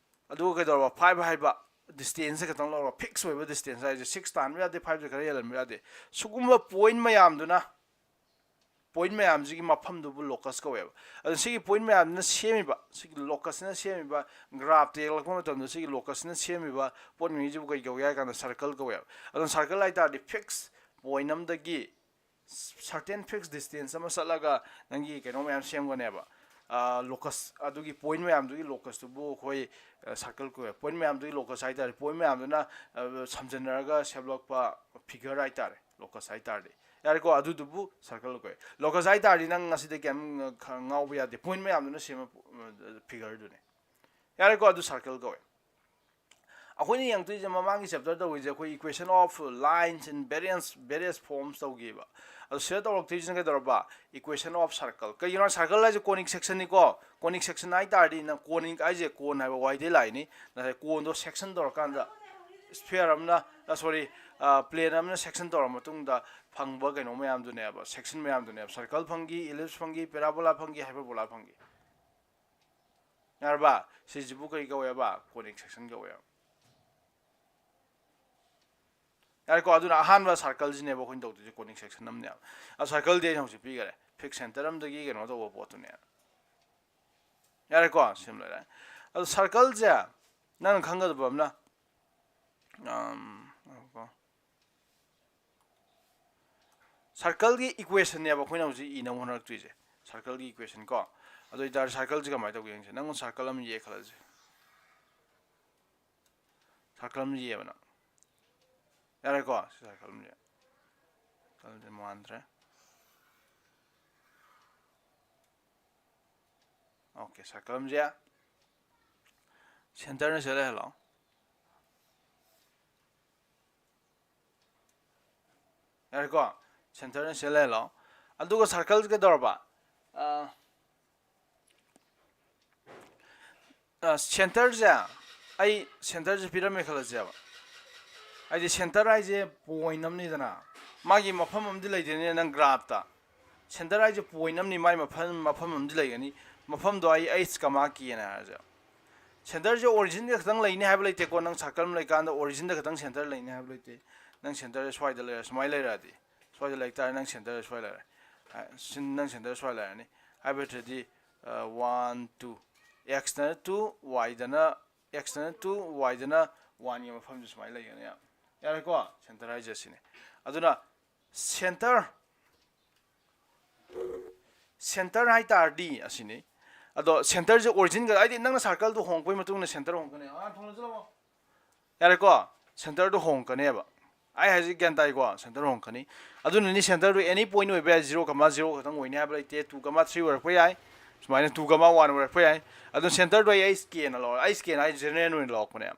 ꯑꯗꯨꯒ ꯀꯩꯗꯧꯔꯕ? ꯐꯥꯏꯚ ꯍꯥꯏꯕ ꯗꯤꯁꯇꯦꯟꯁꯁꯦ ꯈꯛꯇꯪ ꯂꯧꯔꯒ, ꯐꯤꯛꯁ ꯑꯣꯏꯕ ꯗꯤꯁꯇꯦꯟꯁ ꯍꯥꯏꯁꯦ, ꯁꯤꯛꯁ ꯇꯥꯍꯟꯕ ꯌꯥꯗꯦ, ꯐꯥꯏꯚꯁꯦ ꯈꯔ ꯍꯦꯜꯍꯟꯕ ꯌꯥꯗꯦ꯫ ꯁꯤꯒꯨꯝꯕ ꯄꯣꯏꯟ ꯃꯌꯥꯝꯗꯨꯅ, ꯄꯣꯏꯟ ꯃꯌꯥꯝꯁꯤꯒꯤ ꯃꯐꯝꯗꯨꯕꯨ ꯂꯣꯀꯁ ꯀꯧꯋꯦꯕ꯫ ꯑꯗꯨ ꯁꯤꯒꯤ ꯄꯣꯏꯟ ꯃꯌꯥꯝꯁꯤꯅ ꯁꯦꯝꯃꯤꯕ, ꯁꯤꯒꯤ ꯂꯣꯀꯁꯁꯤꯅ ꯁꯦꯝꯃꯤꯕ, ꯒ꯭ꯔꯥꯐꯇ ꯌꯦꯛꯂꯛꯄ ꯃꯇꯝꯗ ꯁꯤꯒꯤ ꯂꯣꯀꯁꯁꯤꯅ ꯁꯦꯝꯃꯤꯕ ꯄꯣꯠꯉꯩꯁꯤꯕꯨ ꯀꯩ ꯀꯧꯏ ꯍꯥꯏ ꯀꯥꯟꯗ, ꯁꯔꯀꯜ ꯀꯧꯋꯦꯕ꯫ ꯑꯗꯨꯅ ꯁꯔꯀꯜ ꯍꯥꯏ ꯇꯥꯔꯗꯤ ꯐꯤꯛꯁ ꯄꯣꯏꯟ ꯑꯃꯗꯒꯤ ꯁꯔꯇꯦꯟ ꯐꯤꯛꯁ ꯗꯤꯁꯇꯦꯟꯁ ꯑꯃ ꯆꯠꯂꯒ ꯅꯪꯒꯤ ꯀꯩꯅꯣ ꯃꯌꯥꯝ ꯁꯦꯝꯒꯅꯦꯕ꯫ ꯂꯣꯀꯁ, ꯑꯗꯨꯒꯤ ꯄꯣꯏꯟ ꯃꯌꯥꯝꯗꯨꯒꯤ ꯂꯣꯀꯁꯇꯨꯕꯨ ꯑꯩꯈꯣꯏ ꯁꯔꯀꯜ ꯀꯧꯋꯦ꯫ ꯄꯣꯏꯟ ꯃꯌꯥꯝꯗꯨꯒꯤ ꯂꯣꯀꯁ ꯍꯥꯏ ꯇꯥꯔꯦ, ꯄꯣꯏꯟ ꯃꯌꯥꯝꯗꯨꯅ, ꯑ, ꯁꯝꯖꯟꯅꯔꯒ ꯁꯦꯝꯂꯛꯄ ꯐꯤꯒꯔ ꯍꯥꯏ ꯇꯥꯔꯦ, ꯂꯣꯀꯁ ꯍꯥꯏ ꯇꯥꯔꯗꯤ꯫ ꯌꯥꯔꯦꯀꯣ, ꯑꯗꯨꯗꯨꯕꯨ ꯁꯔꯀꯜ ꯀꯧꯋꯦ꯫ ꯂꯣꯀꯁ ꯍꯥꯏ ꯇꯥꯔꯗꯤ ꯅꯪ ꯑꯁꯤꯗ ꯀꯩꯝ, ꯑ, ꯈ-, ꯉꯥꯎꯕ ꯌꯥꯗꯦ, ꯄꯣꯏꯟ ꯃꯌꯥꯝꯗꯨꯅ ꯁꯦꯝꯕ ꯐꯤꯒꯔꯗꯨꯅꯦ꯫ ꯌꯥꯔꯦꯀꯣ, ꯑꯗꯨ ꯁꯔꯀꯜ ꯀꯧꯋꯦ꯫ ꯑꯩꯈꯣꯏꯅ ꯌꯦꯡꯗꯣꯏꯁꯦ, ꯃꯃꯥꯡꯒꯤ ꯆꯦꯞꯇꯔ ꯇꯧꯔꯤꯁꯦ ꯑꯩꯈꯣꯏ equation of lines in various, various forms ꯇꯧꯈꯤꯕ꯫ ꯑꯗꯣ ꯁꯤꯗ ꯇꯧꯔꯛꯇꯣꯏꯁꯤꯅ ꯀꯩꯗꯧꯔꯕ? Equation of circle꯫ ꯀꯩꯒꯤꯅꯣ, ꯁꯔꯀꯜ ꯍꯥꯏꯁꯦ ꯀꯣꯅꯤꯛ ꯁꯦꯛꯁꯟꯅꯤꯀꯣ꯫ ꯀꯣꯅꯤꯛ ꯁꯦꯛꯁꯟ ꯍꯥꯏ ꯇꯥꯔꯗꯤ, ꯅꯪ ꯀꯣꯅꯤꯛ ꯍꯥꯏꯁꯦ ꯀꯣꯟ ꯍꯥꯏꯕ ꯋꯥꯍꯩꯗꯩ ꯂꯥꯛꯏꯅꯤ꯫ ꯉꯁꯥꯏ ꯀꯣꯟꯗꯣ ꯁꯦꯛꯁꯟ ꯇꯧꯔꯀꯥꯟꯗ, ꯏꯁꯐꯤꯌꯔ ꯑꯃꯅ, ꯁꯣꯔꯤ, ꯄ꯭ꯂꯦꯟ ꯑꯃꯅ ꯁꯦꯛꯁꯟ ꯇꯧꯔ ꯃꯇꯨꯡꯗ ꯐꯪꯕ ꯀꯩꯅꯣ ꯃꯌꯥꯝꯗꯨꯅꯦꯕ, ꯁꯦꯛꯁꯟ ꯃꯌꯥꯝꯗꯨꯅꯦꯕ꯫ ꯁꯔꯀꯜ ꯐꯪꯈꯤ, ꯏꯂꯤꯞꯁ ꯐꯪꯈꯤ, ꯄꯦꯔꯥꯕꯣꯂꯥ ꯐꯪꯈꯤ, ꯍꯥꯏꯄꯔꯕꯣꯂꯥ ꯐꯪꯈꯤ꯫ ꯌꯥꯔꯕ? ꯁꯤꯁꯤꯕꯨ ꯀꯔꯤ ꯀꯧꯋꯦꯕ? ꯀꯣꯅꯤꯛ ꯁꯦꯛꯁꯟ ꯀꯧꯋꯦꯕ꯫ ꯌꯥꯔꯦꯀꯣ? ꯑꯗꯨꯅ ꯑꯍꯥꯟꯕ ꯁꯔꯀꯜꯁꯤꯅꯦꯕ ꯑꯩꯈꯣꯏꯅ ꯇꯧꯗꯣꯏꯁꯦ, ꯀꯣꯅꯤꯛ ꯁꯦꯛꯁꯟ ꯑꯃꯅꯦꯕ꯫ ꯑꯗꯣ ꯁꯔꯀꯜꯗꯤ ꯑꯩꯅ ꯍꯧꯖꯤꯛ ꯄꯤꯈꯔꯦ, ꯐꯤꯛꯁ ꯁꯦꯟꯇꯔ ꯑꯃꯗꯒꯤ ꯀꯩꯅꯣ ꯇꯧꯕ ꯄꯣꯠꯇꯨꯅꯦ꯫ ꯌꯥꯔꯦꯀꯣ? ꯁꯤꯃ ꯂꯩꯔꯦ꯫ ꯑꯗꯣ ꯁꯔꯀꯜꯁꯦ ꯅꯪꯅ ꯈꯪꯒꯗꯕ ꯑꯃꯅ, ꯑꯝ, ꯉꯥꯏꯈꯣꯀꯣ꯫ ꯁꯔꯀꯜꯒꯤ ꯏꯀ꯭ꯋꯦꯁꯟꯅꯦꯕ ꯑꯩꯈꯣꯏꯅ ꯍꯧꯖꯤꯛ ꯏꯅꯕ ꯍꯣꯠꯅꯔꯛꯇꯣꯏꯁꯦ, ꯁꯔꯀꯜꯒꯤ ꯏꯀ꯭ꯋꯦꯁꯟ ꯀꯣ꯫ ꯑꯗꯨ ꯑꯣꯏꯇꯥꯔꯗꯤ ꯁꯔꯀꯜꯁꯦ ꯀꯃꯥꯏꯅ ꯇꯧꯒꯦ ꯌꯦꯡꯁꯦ꯫ ꯅꯪ ꯁꯔꯀꯜ ꯑꯃ ꯌꯦꯛꯑꯦ ꯈꯜꯂꯁꯦ, ꯁꯔꯀꯜ ꯑꯃ ꯌꯦꯛꯑꯦꯕ ꯅꯪ꯫ ꯌꯥꯔꯦꯀꯣ? ꯁꯤ ꯁꯔꯀꯜ ꯑꯃ ꯌꯦꯛꯑꯦ꯫ ꯁꯔꯀꯜꯁꯦ ꯃꯥꯟꯗ꯭ꯔꯦ꯫ ꯑꯣꯀꯦ, ꯁꯔꯀꯜ ꯑꯃꯁꯦ ꯁꯦꯟꯇꯔꯅ ꯁꯤꯗ ꯂꯩꯍꯜꯂꯣ꯫ ꯌꯥꯔꯦꯀꯣ? ꯁꯦꯟꯇꯔꯅ ꯁꯤꯗ ꯂꯩꯍꯜꯂꯣ꯫ ꯑꯗꯨꯒ ꯁꯔꯀꯜꯁꯦ ꯀꯩꯗꯧꯔꯕ? ꯑ, ꯁꯦꯟꯇꯔꯁꯦ, ꯑꯩ ꯁꯦꯟꯇꯔꯁꯦ ꯄꯤꯔꯝꯃꯦ ꯈꯜꯂꯁꯦꯕ꯫ ꯍꯥꯏꯗꯤ ꯁꯦꯟꯇꯔ ꯍꯥꯏꯁꯦ ꯄꯣꯏꯟ ꯑꯃꯅꯤꯗꯅ, ꯃꯥꯒꯤ ꯃꯐꯝ ꯑꯃꯗꯤ ꯂꯩꯗꯣꯏꯅꯦ ꯅꯪ ꯒ꯭ꯔꯥꯐꯇ꯫ ꯁꯦꯟꯇꯔ ꯍꯥꯏꯁꯦ ꯄꯣꯏꯟ ꯑꯃꯅꯤ, ꯃꯥꯏ ꯃꯐꯝ ꯃꯐꯝ ꯑꯃꯗꯤ ꯂꯩꯒꯅꯤ꯫ ꯃꯐꯝꯗꯣ ꯑꯩ ꯑꯩꯆ ꯀꯃꯥ ꯀꯦꯅ ꯍꯥꯏꯔꯁꯦ꯫ ꯁꯦꯟꯇꯔꯁꯦ ꯑꯣꯔꯤꯖꯤꯟꯗ ꯈꯛꯇꯪ ꯂꯩꯅꯤ ꯍꯥꯏꯕ ꯂꯩꯇꯦꯀꯣ꯫ ꯅꯪ ꯁꯥꯔꯀꯜ ꯑꯃ ꯂꯩꯀꯥꯟꯗ ꯑꯣꯔꯤꯖꯤꯟꯗ ꯈꯛꯇꯪ ꯁꯦꯟꯇꯔ ꯂꯩꯅꯤ ꯍꯥꯏꯕ ꯂꯩꯇꯦ꯫ ꯅꯪ ꯁꯦꯟꯇꯔꯁꯦ ꯁ꯭ꯋꯥꯏꯗ ꯂꯩꯔꯦ, ꯁꯨꯃꯥꯏꯅ ꯂꯩꯔꯛꯑꯗꯤ, ꯁ꯭ꯋꯥꯏꯗ ꯂꯩ ꯇꯥꯔꯗꯤ ꯅꯪ ꯁꯦꯟꯇꯔꯁꯦ ꯁ꯭ꯋꯥꯏ ꯂꯩꯔꯦ꯫ ꯁꯤ-, ꯅꯪ ꯁꯦꯟꯇꯔ ꯁ꯭ꯋꯥꯏ ꯂꯩꯔꯅꯤ꯫ ꯍꯥꯏꯕ ꯅꯠꯇ꯭ꯔꯗꯤ, ꯑ, ꯋꯥꯟ, ꯇꯨ, ꯑꯦꯛꯁꯇꯅ ꯇꯨ, ꯋꯥꯏꯗꯅ, ꯑꯦꯛꯁꯇꯅ ꯇꯨ, ꯋꯥꯏꯗꯅ ꯋꯥꯟꯒꯤ ꯃꯐꯝꯁꯦ ꯁꯨꯃꯥꯏꯅ ꯂꯩꯒꯅꯤ꯫ ꯌꯥꯔꯦꯀꯣ? ꯁꯦꯟꯇꯔ ꯍꯥꯏꯁꯦ ꯁꯤꯅꯤ꯫ ꯑꯗꯨꯅ ꯁꯦꯟꯇꯔ, ꯁꯦꯟꯇꯔ ꯍꯥꯏ ꯇꯥꯔꯗꯤ ꯑꯁꯤꯅꯤ꯫ ꯑꯗꯣ ꯁꯦꯟꯇꯔꯁꯦ ꯑꯣꯔꯤꯖꯤꯟꯒ, ꯍꯥꯏꯗꯤ ꯅꯪꯅ ꯁꯥꯔꯀꯜꯗꯣ ꯍꯣꯡꯉꯛꯄꯒꯤ ꯃꯇꯨꯡ ꯏꯟꯅ ꯁꯦꯟꯇꯔ ꯍꯣꯡꯉꯛꯀꯅꯤ꯫ ꯑꯥ, ꯊꯣꯡꯅꯁꯤꯜꯂꯝꯃꯣ꯫ ꯌꯥꯔꯦꯀꯣ? ꯁꯦꯟꯇꯔꯗꯣ ꯍꯣꯡꯉꯛꯀꯅꯦꯕ꯫ ꯑꯩ ꯍꯥꯏꯁꯦ ꯒ꯭ꯌꯥꯟ ꯇꯥꯏꯀꯣ? ꯁꯦꯟꯇꯔ ꯍꯣꯡꯉꯛꯀꯅꯤ꯫ ꯑꯗꯨꯅꯅꯤ ꯁꯦꯟꯇꯔꯗꯣ ꯑꯦꯅꯤ ꯄꯣꯏꯟ ꯑꯣꯏꯕ ꯌꯥꯏ, ꯖꯤꯔꯣ ꯀꯃꯥ ꯖꯤꯔꯣ ꯈꯛꯇꯪ ꯑꯣꯏꯅꯤ ꯍꯥꯏꯕ ꯂꯩꯇꯦ, ꯇꯨ ꯀꯃꯥ ꯊ꯭ꯔꯤ ꯑꯣꯏꯔꯛꯄ ꯌꯥꯏ, ꯁꯨꯃꯥꯏꯅ ꯇꯨ ꯀꯃꯥ ꯋꯥꯟ ꯑꯣꯏꯔꯛꯄ ꯌꯥꯏ꯫ ꯑꯗꯨ ꯁꯦꯟꯇꯔꯗꯣ ꯑꯩ ꯑꯩꯆ ꯀꯦꯅ ꯂꯧꯔꯦ, ꯑꯩꯆ ꯀꯦꯅ ꯑꯩ ꯖꯦꯅꯔꯦꯜ ꯑꯣꯏꯅ ꯂꯧꯔꯛꯄꯅꯦ꯫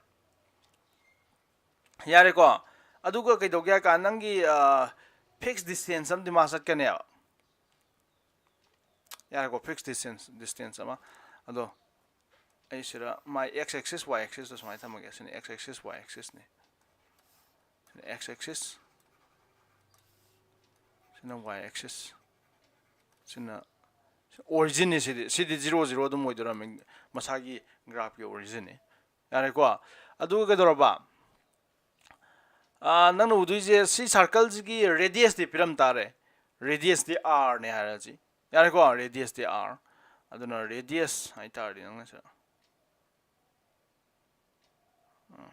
ꯌꯥꯔꯦꯀꯣ? ꯑꯗꯨꯒ ꯀꯩꯗꯧꯒꯦ ꯍꯥꯏ ꯀꯥꯟꯗ ꯅꯪꯒꯤ, ꯑ, ꯐꯤꯛꯁ ꯗꯤꯁꯇꯦꯟꯁ ꯑꯃꯗꯤ ꯃꯥ ꯆꯠꯀꯅꯦꯕ꯫ ꯌꯥꯔꯦꯀꯣ? ꯐꯤꯛꯁ ꯗꯤꯁꯇꯦꯟꯁ, ꯗꯤꯁꯇꯦꯟꯁ ꯑꯃ꯫ ꯑꯗꯣ ꯑꯩ ꯁꯤꯗ ꯃꯥꯏ ꯑꯦꯛꯁ ꯑꯦꯛꯁꯤꯁ, ꯋꯥꯏ ꯑꯦꯛꯁꯤꯁꯇꯣ ꯁꯨꯃꯥꯏꯅ ꯊꯝꯃꯒꯦ꯫ ꯁꯤꯅ ꯑꯦꯛꯁ ꯑꯦꯛꯁꯤꯁ, ꯋꯥꯏ ꯑꯦꯛꯁꯤꯁꯅꯤ꯫ ꯁꯤꯅ ꯑꯦꯛꯁ ꯑꯦꯛꯁꯤꯁ, ꯁꯤꯅ ꯋꯥꯏ ꯑꯦꯛꯁꯤꯁ, ꯁꯤꯅ ꯑꯣꯔꯤꯖꯤꯟꯅꯤ꯫ ꯁꯤꯗꯤ, ꯁꯤꯗꯤ ꯖꯤꯔꯣ ꯖꯤꯔꯣ ꯑꯗꯨꯝ ꯑꯣꯏꯗꯣꯔꯝꯃꯤ ꯃꯁꯥꯒꯤ ꯒ꯭ꯔꯥꯐꯀꯤ ꯑꯣꯔꯤꯖꯤꯟꯅꯤ꯫ ꯌꯥꯔꯦꯀꯣ? ꯑꯗꯨꯒ ꯀꯩꯗꯧꯔꯕ? ꯑꯥ, ꯅꯪꯅ ꯎꯗꯣꯏꯁꯦ ꯁꯤ ꯁꯥꯔꯀꯜꯁꯤꯒꯤ ꯔꯦꯗꯤꯌꯁꯇꯤ ꯄꯤꯔꯝ ꯇꯥꯔꯦ꯫ ꯔꯦꯗꯤꯌꯁꯇꯤ ꯑꯥꯔꯅꯦ ꯍꯥꯏꯔꯁꯤ꯫ ꯌꯥꯔꯦꯀꯣ? ꯔꯦꯗꯤꯌꯁꯇꯤ ꯑꯥꯔ꯫ ꯑꯗꯨꯅ ꯔꯦꯗꯤꯌꯁ ꯍꯥꯏꯇꯥꯔꯗꯤ ꯅꯪꯅ ꯁꯤ, ꯎꯝ꯫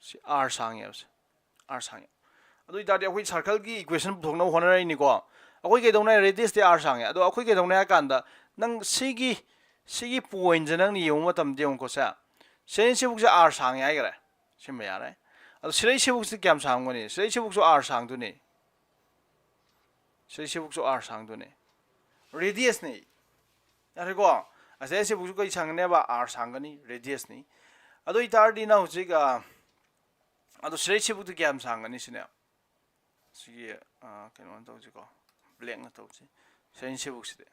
ꯁꯤ ꯑꯥꯔ ꯁꯥꯡꯉꯦꯕ, ꯁꯤ ꯑꯥꯔ ꯁꯥꯡꯉꯦ꯫ ꯑꯗꯨ ꯑꯣꯏꯇꯥꯔꯗꯤ ꯑꯩꯈꯣꯏ ꯁꯥꯔꯀꯜꯒꯤ ꯏꯀ꯭ꯋꯦꯁꯟ ꯄꯨꯊꯣꯛꯅꯕ ꯍꯣꯠꯅꯔꯛꯏꯅꯤꯀꯣ꯫ ꯑꯩꯈꯣꯏ ꯀꯩꯗꯧꯅ ꯍꯥꯏ? ꯔꯦꯗꯤꯌꯁꯇꯤ ꯑꯥꯔ ꯁꯥꯡꯉꯦ꯫ ꯑꯗꯣ ꯑꯩꯈꯣꯏ ꯀꯩꯗꯧꯅ ꯍꯥꯏ ꯀꯥꯟꯗ, ꯅꯪ ꯁꯤꯒꯤ, ꯁꯤꯒꯤ ꯄꯣꯏꯟꯁꯦ ꯅꯪꯅ ꯌꯦꯡꯕ ꯃꯇꯝꯗ ꯌꯦꯡꯉꯨꯀꯣ, ꯁꯦ, ꯁꯤꯔꯩꯁꯤꯕꯨꯛꯁꯦ ꯑꯥꯔ ꯁꯥꯡꯉꯦ ꯍꯥꯏꯈꯔꯦ, ꯁꯤꯃ ꯌꯥꯔꯦ꯫ ꯑꯗꯣ ꯁꯤꯔꯩꯁꯤꯕꯨꯛꯁꯦ ꯀꯌꯥꯝ ꯁꯥꯡꯒꯅꯤ? ꯁꯤꯔꯩꯁꯤꯕꯨꯛꯁꯨ ꯑꯥꯔ ꯁꯥꯡꯗꯣꯏꯅꯤ, ꯁꯤꯔꯩꯁꯤꯕꯨꯛꯁꯨ ꯑꯥꯔ ꯁꯥꯡꯗꯣꯏꯅꯤ, ꯔꯦꯗꯤꯌꯁꯅꯤ꯫ ꯌꯥꯔꯦꯀꯣ? ꯑꯁꯤꯗꯩ ꯁꯤꯕꯨꯛꯁꯨ ꯀꯩ ꯁꯥꯡꯒꯅꯦꯕ? ꯑꯥꯔ ꯁꯥꯡꯒꯅꯤ, ꯔꯦꯗꯤꯌꯁꯅꯤ꯫ ꯑꯗꯨ ꯑꯣꯏꯇꯥꯔꯗꯤ ꯅꯪ ꯍꯧꯖꯤꯛ, ꯑ, ꯑꯗꯣ ꯁꯤꯔꯩꯁꯤꯕꯨꯛꯇꯤ ꯀꯌꯥꯝ ꯁꯥꯡꯒꯅꯤ ꯁꯤꯅꯦ? ꯁꯤꯒꯤ, ꯑ, ꯀꯩꯅꯣ ꯇꯧꯁꯤꯀꯣ, ꯕ꯭ꯂꯦꯛꯅ ꯇꯧꯁꯤ꯫ ꯁꯤꯗꯩꯅ ꯁꯤꯐꯧꯁꯤꯗꯤ꯫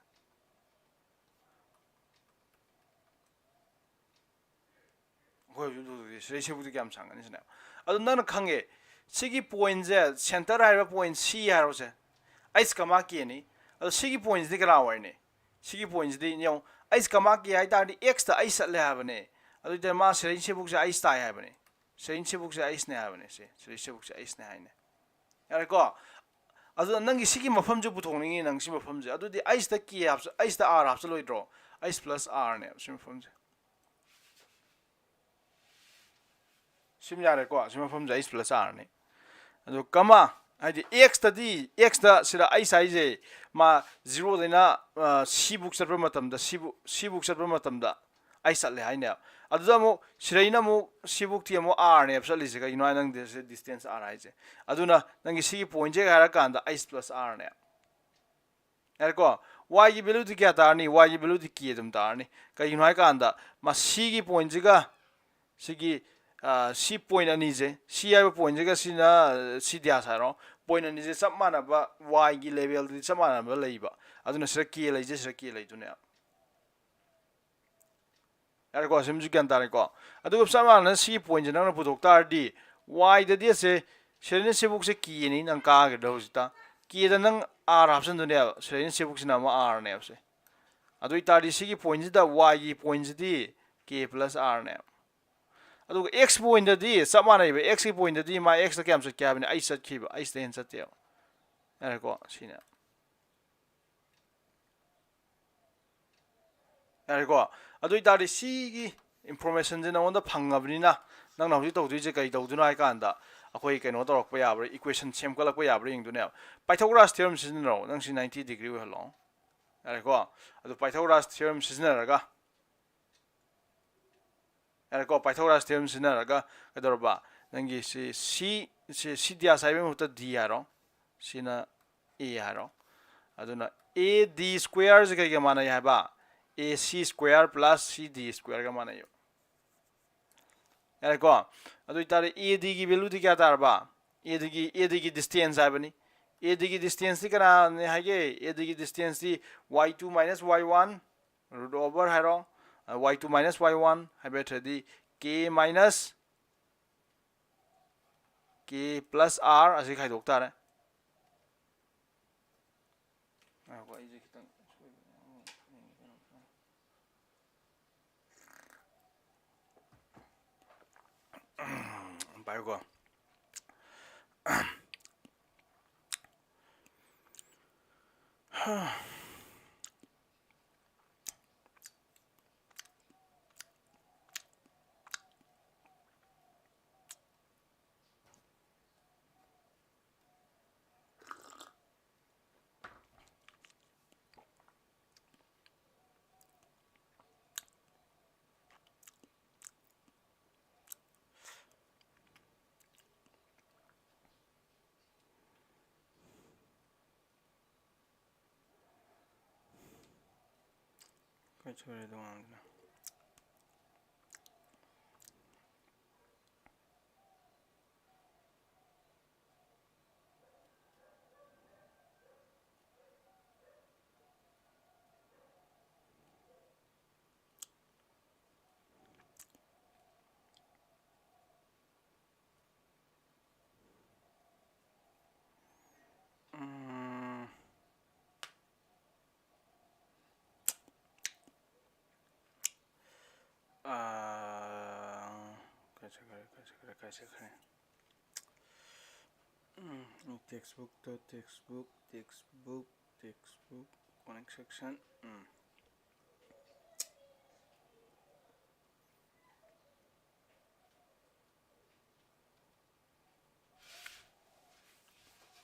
ꯑꯩꯈꯣꯏ ꯍꯧꯖꯤꯛ ꯎꯗꯣꯏꯁꯦ ꯁꯤꯗꯩ ꯁꯤꯐꯧꯗꯤ ꯀꯌꯥꯝ ꯁꯥꯡꯒꯅꯤ ꯁꯤꯅꯦ꯫ ꯑꯗꯨ ꯅꯪꯅ ꯈꯪꯉꯦ, ꯁꯤꯒꯤ ꯄꯣꯏꯟꯁꯦ, ꯁꯦꯟꯇꯔ ꯍꯥꯏꯔꯤꯕ ꯄꯣꯏꯟ ꯁꯤ ꯍꯥꯏꯔꯣꯁꯦ, ꯑꯩꯁ ꯀꯃꯥ ꯀꯦꯅꯤ꯫ ꯑꯗꯣ ꯁꯤꯒꯤ ꯄꯣꯏꯟꯁꯤꯗꯤ ꯀꯅꯥ ꯑꯣꯏꯔꯅꯤ? ꯁꯤꯒꯤ ꯄꯣꯏꯟꯁꯤꯗꯤ ꯌꯦꯡꯉꯨ, ꯑꯩꯁ ꯀꯃꯥ ꯀꯦ ꯍꯥꯏ ꯇꯥꯔꯗꯤ ꯑꯦꯛꯁꯇ ꯑꯩꯁ ꯆꯠꯂꯦ ꯍꯥꯏꯕꯅꯦ꯫ ꯑꯗꯨ ꯑꯣꯏꯇꯥꯔꯗꯤ ꯃꯥ ꯁꯤꯗꯩ ꯁꯤꯐꯧꯁꯦ ꯑꯩꯁ ꯇꯥꯏ ꯍꯥꯏꯕꯅꯦ꯫ ꯁꯤꯗꯩ ꯁꯤꯐꯧꯁꯦ ꯑꯩꯁꯅꯦ ꯍꯥꯏꯕꯅꯦ꯫ ꯁꯤ ꯁꯤꯗꯩ ꯁꯤꯐꯧꯁꯦ ꯑꯩꯁꯅꯦ ꯍꯥꯏꯅꯦ꯫ ꯌꯥꯔꯦꯀꯣ? ꯑꯗꯨꯅ ꯅꯪꯒꯤ ꯁꯤꯒꯤ ꯃꯐꯝꯁꯦ ꯄꯨꯊꯣꯛꯅꯤꯡꯉꯤ, ꯅꯪ ꯁꯤ ꯃꯐꯝꯁꯦ꯫ ꯑꯗꯨꯗꯤ ꯑꯩꯁꯇ ꯀꯦ ꯍꯥꯞꯆ-, ꯑꯩꯁꯇ ꯑꯥꯔ ꯍꯥꯞꯆꯜꯂꯣꯏꯗ꯭ꯔꯣ? ꯑꯩꯁ ꯄ꯭ꯂꯁ ꯑꯥꯔꯅꯦꯕ ꯁꯤ ꯃꯐꯝꯁꯦ꯫ ꯁꯤꯃ ꯌꯥꯔꯦꯀꯣ? ꯁꯤ ꯃꯐꯝꯁꯦ ꯑꯩꯁ ꯄ꯭ꯂꯁ ꯑꯥꯔꯅꯤ꯫ ꯑꯗꯨ ꯀꯃꯥ, ꯍꯥꯏꯗꯤ ꯑꯦꯛꯁꯇꯗꯤ, ꯑꯦꯛꯁꯇ ꯁꯤꯗ ꯑꯩꯁ ꯍꯥꯏꯁꯦ ꯃꯥ ꯖꯤꯔꯣꯗꯩꯅ, ꯑ, ꯁꯤꯕꯨꯛ ꯆꯠꯄ ꯃꯇꯝꯗ, ꯁꯤꯕꯨ-, ꯁꯤꯕꯨꯛ ꯆꯠꯄ ꯃꯇꯝꯗ ꯑꯩꯁ ꯆꯠꯂꯦ ꯍꯥꯏꯅꯦꯕ꯫ ꯑꯗꯨꯗ ꯑꯃꯨꯛ ꯁꯤꯗꯩꯅ ꯑꯃꯨꯛ ꯁꯤꯕꯨꯛꯇꯤ ꯑꯃꯨꯛ ꯑꯥꯔꯅꯦꯕ ꯆꯠꯂꯤꯁꯦ꯫ ꯀꯩꯒꯤꯅꯣ ꯍꯥꯏ ꯅꯪ ꯗꯤꯁꯇꯦꯟꯁ ꯑꯥꯔ ꯍꯥꯏꯁꯦ꯫ ꯑꯗꯨꯅ ꯅꯪꯒꯤ ꯁꯤꯒꯤ ꯄꯣꯏꯟꯁꯦ ꯍꯥꯏꯔꯀꯥꯟꯗ ꯑꯩꯁ ꯄ꯭ꯂꯁ ꯑꯥꯔꯅꯦ꯫ ꯌꯥꯔꯦꯀꯣ? ꯋꯥꯏꯒꯤ ꯚꯦꯂꯨꯗꯤ ꯀꯌꯥ ꯇꯥꯔꯅꯤ? ꯋꯥꯏꯒꯤ ꯚꯦꯂꯨꯗꯤ ꯀꯦ ꯑꯗꯨꯝ ꯇꯥꯔꯅꯤ꯫ ꯀꯩꯒꯤꯅꯣ ꯍꯥꯏꯀꯥꯟꯗ ꯃꯁꯤꯒꯤ ꯄꯣꯏꯟꯁꯤꯒ ꯁꯤꯒꯤ, ꯑ, ꯁꯤ ꯄꯣꯏꯟ ꯑꯅꯤꯁꯦ, ꯁꯤ ꯍꯥꯏꯕ ꯄꯣꯏꯟꯁꯤꯒ ꯁꯤꯅ, ꯑ, ꯁꯤ ꯗ꯭ꯌꯥꯁ ꯍꯥꯏꯔꯣ, ꯄꯣꯏꯟ ꯑꯅꯤꯁꯦ ꯆꯞ ꯃꯥꯟꯅꯕ, ꯋꯥꯏꯒꯤ ꯂꯦꯚꯦꯜꯗꯤ ꯆꯞ ꯃꯥꯟꯅꯕ ꯂꯩꯕ꯫ ꯑꯗꯨꯅ ꯁꯤꯗ ꯀꯦ ꯂꯩꯁꯦ, ꯁꯤꯗ ꯀꯦ ꯂꯩꯗꯣꯏꯅꯦ꯫ ꯌꯥꯔꯦꯀꯣ? ꯁꯤꯃꯁꯨ ꯒ꯭ꯌꯥꯟ ꯇꯥꯔꯦꯀꯣ? ꯑꯗꯨꯒ ꯆꯞ ꯃꯥꯟꯅꯅ ꯁꯤꯒꯤ ꯄꯣꯏꯟꯁꯦ ꯅꯪꯅ ꯄꯨꯊꯣꯛ ꯇꯥꯔꯗꯤ, ꯋꯥꯏꯗꯗꯤ ꯑꯁꯦ ꯁꯤꯗꯩꯅ ꯁꯤꯕꯨꯛꯁꯦ ꯀꯦꯅꯤ ꯅꯪ ꯀꯥꯈ꯭ꯔꯦꯗ ꯍꯧꯖꯤꯛꯇ꯫ ꯀꯦꯗ ꯅꯪ ꯑꯥꯔ ꯍꯥꯞꯆꯤꯟꯗꯣꯏꯅꯦꯕ, ꯁꯤꯗꯩꯅ ꯁꯤꯕꯨꯛꯁꯤꯅ ꯑꯃꯨꯛ ꯑꯥꯔꯅꯦꯕ ꯁꯦ꯫ ꯑꯗꯨ ꯑꯣꯏꯇꯥꯔꯗꯤ ꯁꯤꯒꯤ ꯄꯣꯏꯟꯁꯤꯗ ꯋꯥꯏꯒꯤ ꯄꯣꯏꯟꯁꯤꯗꯤ ꯀꯦ ꯄ꯭ꯂꯁ ꯑꯥꯔꯅꯦꯕ꯫ ꯑꯗꯨꯒ ꯑꯦꯛꯁ ꯄꯣꯏꯟꯗꯗꯤ ꯆꯞ ꯃꯥꯟꯅꯩꯕ, ꯑꯦꯛꯁꯀꯤ ꯄꯣꯏꯟꯗꯗꯤ ꯃꯥ ꯑꯦꯛꯁꯇ ꯀꯌꯥꯝ ꯆꯠꯀꯦ ꯍꯥꯏꯕꯅꯤ? ꯑꯩꯁ ꯆꯠꯈꯤꯕ, ꯑꯩꯁꯇ ꯍꯦꯟꯅ ꯆꯠꯇꯦꯕ꯫ ꯌꯥꯔꯦꯀꯣ? ꯁꯤꯅ꯫ ꯌꯥꯔꯦꯀꯣ? ꯑꯗꯨ ꯑꯣꯏꯇꯥꯔꯗꯤ ꯁꯤꯒꯤ ꯏꯟꯐꯣꯔꯃꯦꯁꯟꯁꯦ ꯅꯉꯣꯟꯗ ꯐꯪꯉꯕꯅꯤꯅ, ꯅꯪꯅ ꯍꯧꯖꯤꯛ ꯇꯧꯗꯣꯏꯁꯦ ꯀꯩ ꯇꯧꯗꯣꯏꯅꯣ ꯍꯥꯏ ꯀꯥꯟꯗ, ꯑꯩꯈꯣꯏ ꯀꯩꯅꯣ ꯇꯧꯔꯛꯄ ꯌꯥꯕ꯭ꯔꯥ, ꯏꯀ꯭ꯋꯦꯁꯟ ꯁꯦꯝꯒꯠꯂꯛꯄ ꯌꯥꯕ꯭ꯔꯥ ꯌꯦꯡꯗꯣꯏꯅꯦꯕ꯫ ꯄꯥꯏꯊꯣꯒꯣꯔꯥꯁ ꯊꯤꯑꯣꯔꯝ ꯁꯤꯖꯤꯟꯅꯔꯣ, ꯅꯪ ꯁꯤ ꯅꯥꯏꯟꯇꯤ ꯗꯤꯒ꯭ꯔꯤ ꯑꯣꯏꯍꯜꯂꯣ꯫ ꯌꯥꯔꯦꯀꯣ? ꯑꯗꯨ ꯄꯥꯏꯊꯣꯒꯣꯔꯥꯁ ꯊꯤꯑꯣꯔꯝ ꯁꯤꯖꯤꯟꯅꯔꯒ, ꯌꯥꯔꯦꯀꯣ? ꯄꯥꯏꯊꯣꯒꯣꯔꯥꯁ ꯊꯤꯑꯣꯔꯝ ꯁꯤꯖꯤꯟꯅꯔꯒ ꯀꯩꯗꯧꯔꯕ? ꯅꯪꯒꯤ ꯁꯤ, ꯁꯤ, ꯁꯤ, ꯁꯤ ꯗ꯭ꯌꯥꯁ ꯍꯥꯏꯕꯒꯤ ꯃꯍꯨꯠꯇ ꯗꯤ ꯍꯥꯏꯔꯣ꯫ ꯁꯤꯅ ꯑꯦ ꯍꯥꯏꯔꯣ꯫ ꯑꯗꯨꯅ ꯑꯦ ꯗꯤ ꯁ꯭ꯀ꯭ꯋꯦꯔꯁꯦ ꯀꯩꯒ ꯃꯥꯟꯅꯩ ꯍꯥꯏꯕ? ꯑꯦ ꯁꯤ ꯁ꯭ꯀ꯭ꯋꯦꯔ ꯄ꯭ꯂꯁ ꯁꯤ ꯗꯤ ꯁ꯭ꯀ꯭ꯋꯦꯔꯒ ꯃꯥꯟꯅꯩꯌꯦꯕ꯫ ꯌꯥꯔꯦꯀꯣ? ꯑꯗꯨ ꯑꯣꯏꯇꯥꯔꯗꯤ ꯑꯦ ꯗꯤꯒꯤ ꯚꯦꯂꯨꯗꯤ ꯀꯌꯥ ꯇꯥꯔꯕ? ꯑꯦ ꯗꯤꯒꯤ, ꯑꯦ ꯗꯤꯒꯤ ꯗꯤꯁꯇꯦꯟꯁ ꯍꯥꯏꯕꯅꯤ꯫ ꯑꯦ ꯗꯤꯒꯤ ꯗꯤꯁꯇꯦꯟꯁꯇꯤ ꯀꯅꯥꯅꯦ ꯍꯥꯏꯒꯦ? ꯑꯦ ꯗꯤꯒꯤ ꯗꯤꯁꯇꯦꯟꯁꯇꯤ ꯋꯥꯏ ꯇꯨ ꯃꯥꯏꯅꯁ ꯋꯥꯏ ꯋꯥꯟ ꯔꯨꯠ ꯑꯣꯚꯔ ꯍꯥꯏꯔꯣ, ꯋꯥꯏ ꯇꯨ ꯃꯥꯏꯅꯁ ꯋꯥꯏ ꯋꯥꯟ ꯍꯥꯏꯕ ꯅꯠꯇ꯭ꯔꯗꯤ ꯀꯦ ꯃꯥꯏꯅꯁ ꯀꯦ ꯄ꯭ꯂꯁ ꯑꯥꯔ ꯑꯁꯤ ꯈꯥꯏꯗꯣꯛ ꯇꯥꯔꯦ꯫ ꯉꯥꯏꯈꯣ, ꯑꯩꯁꯦ ꯈꯤꯇꯪ ꯁꯣꯏꯕꯅꯦ꯫ ꯄꯥꯏꯌꯨꯀꯣ꯫ ꯀꯥꯏ ꯆꯠꯈ꯭ꯔꯦ ꯇꯣꯉꯥꯟꯕꯗꯨꯅ? ꯎꯝ꯫ ꯑꯥ, ꯀꯥꯏ ꯆꯠꯈ꯭ꯔꯦ, ꯀꯥꯏ ꯆꯠꯈ꯭ꯔꯦ, ꯀꯥꯏ ꯆꯠꯈ꯭ꯔꯦ? ꯎꯝ, textbookꯇꯣ, textbook, textbook, textbook, connect section, ꯎꯝ꯫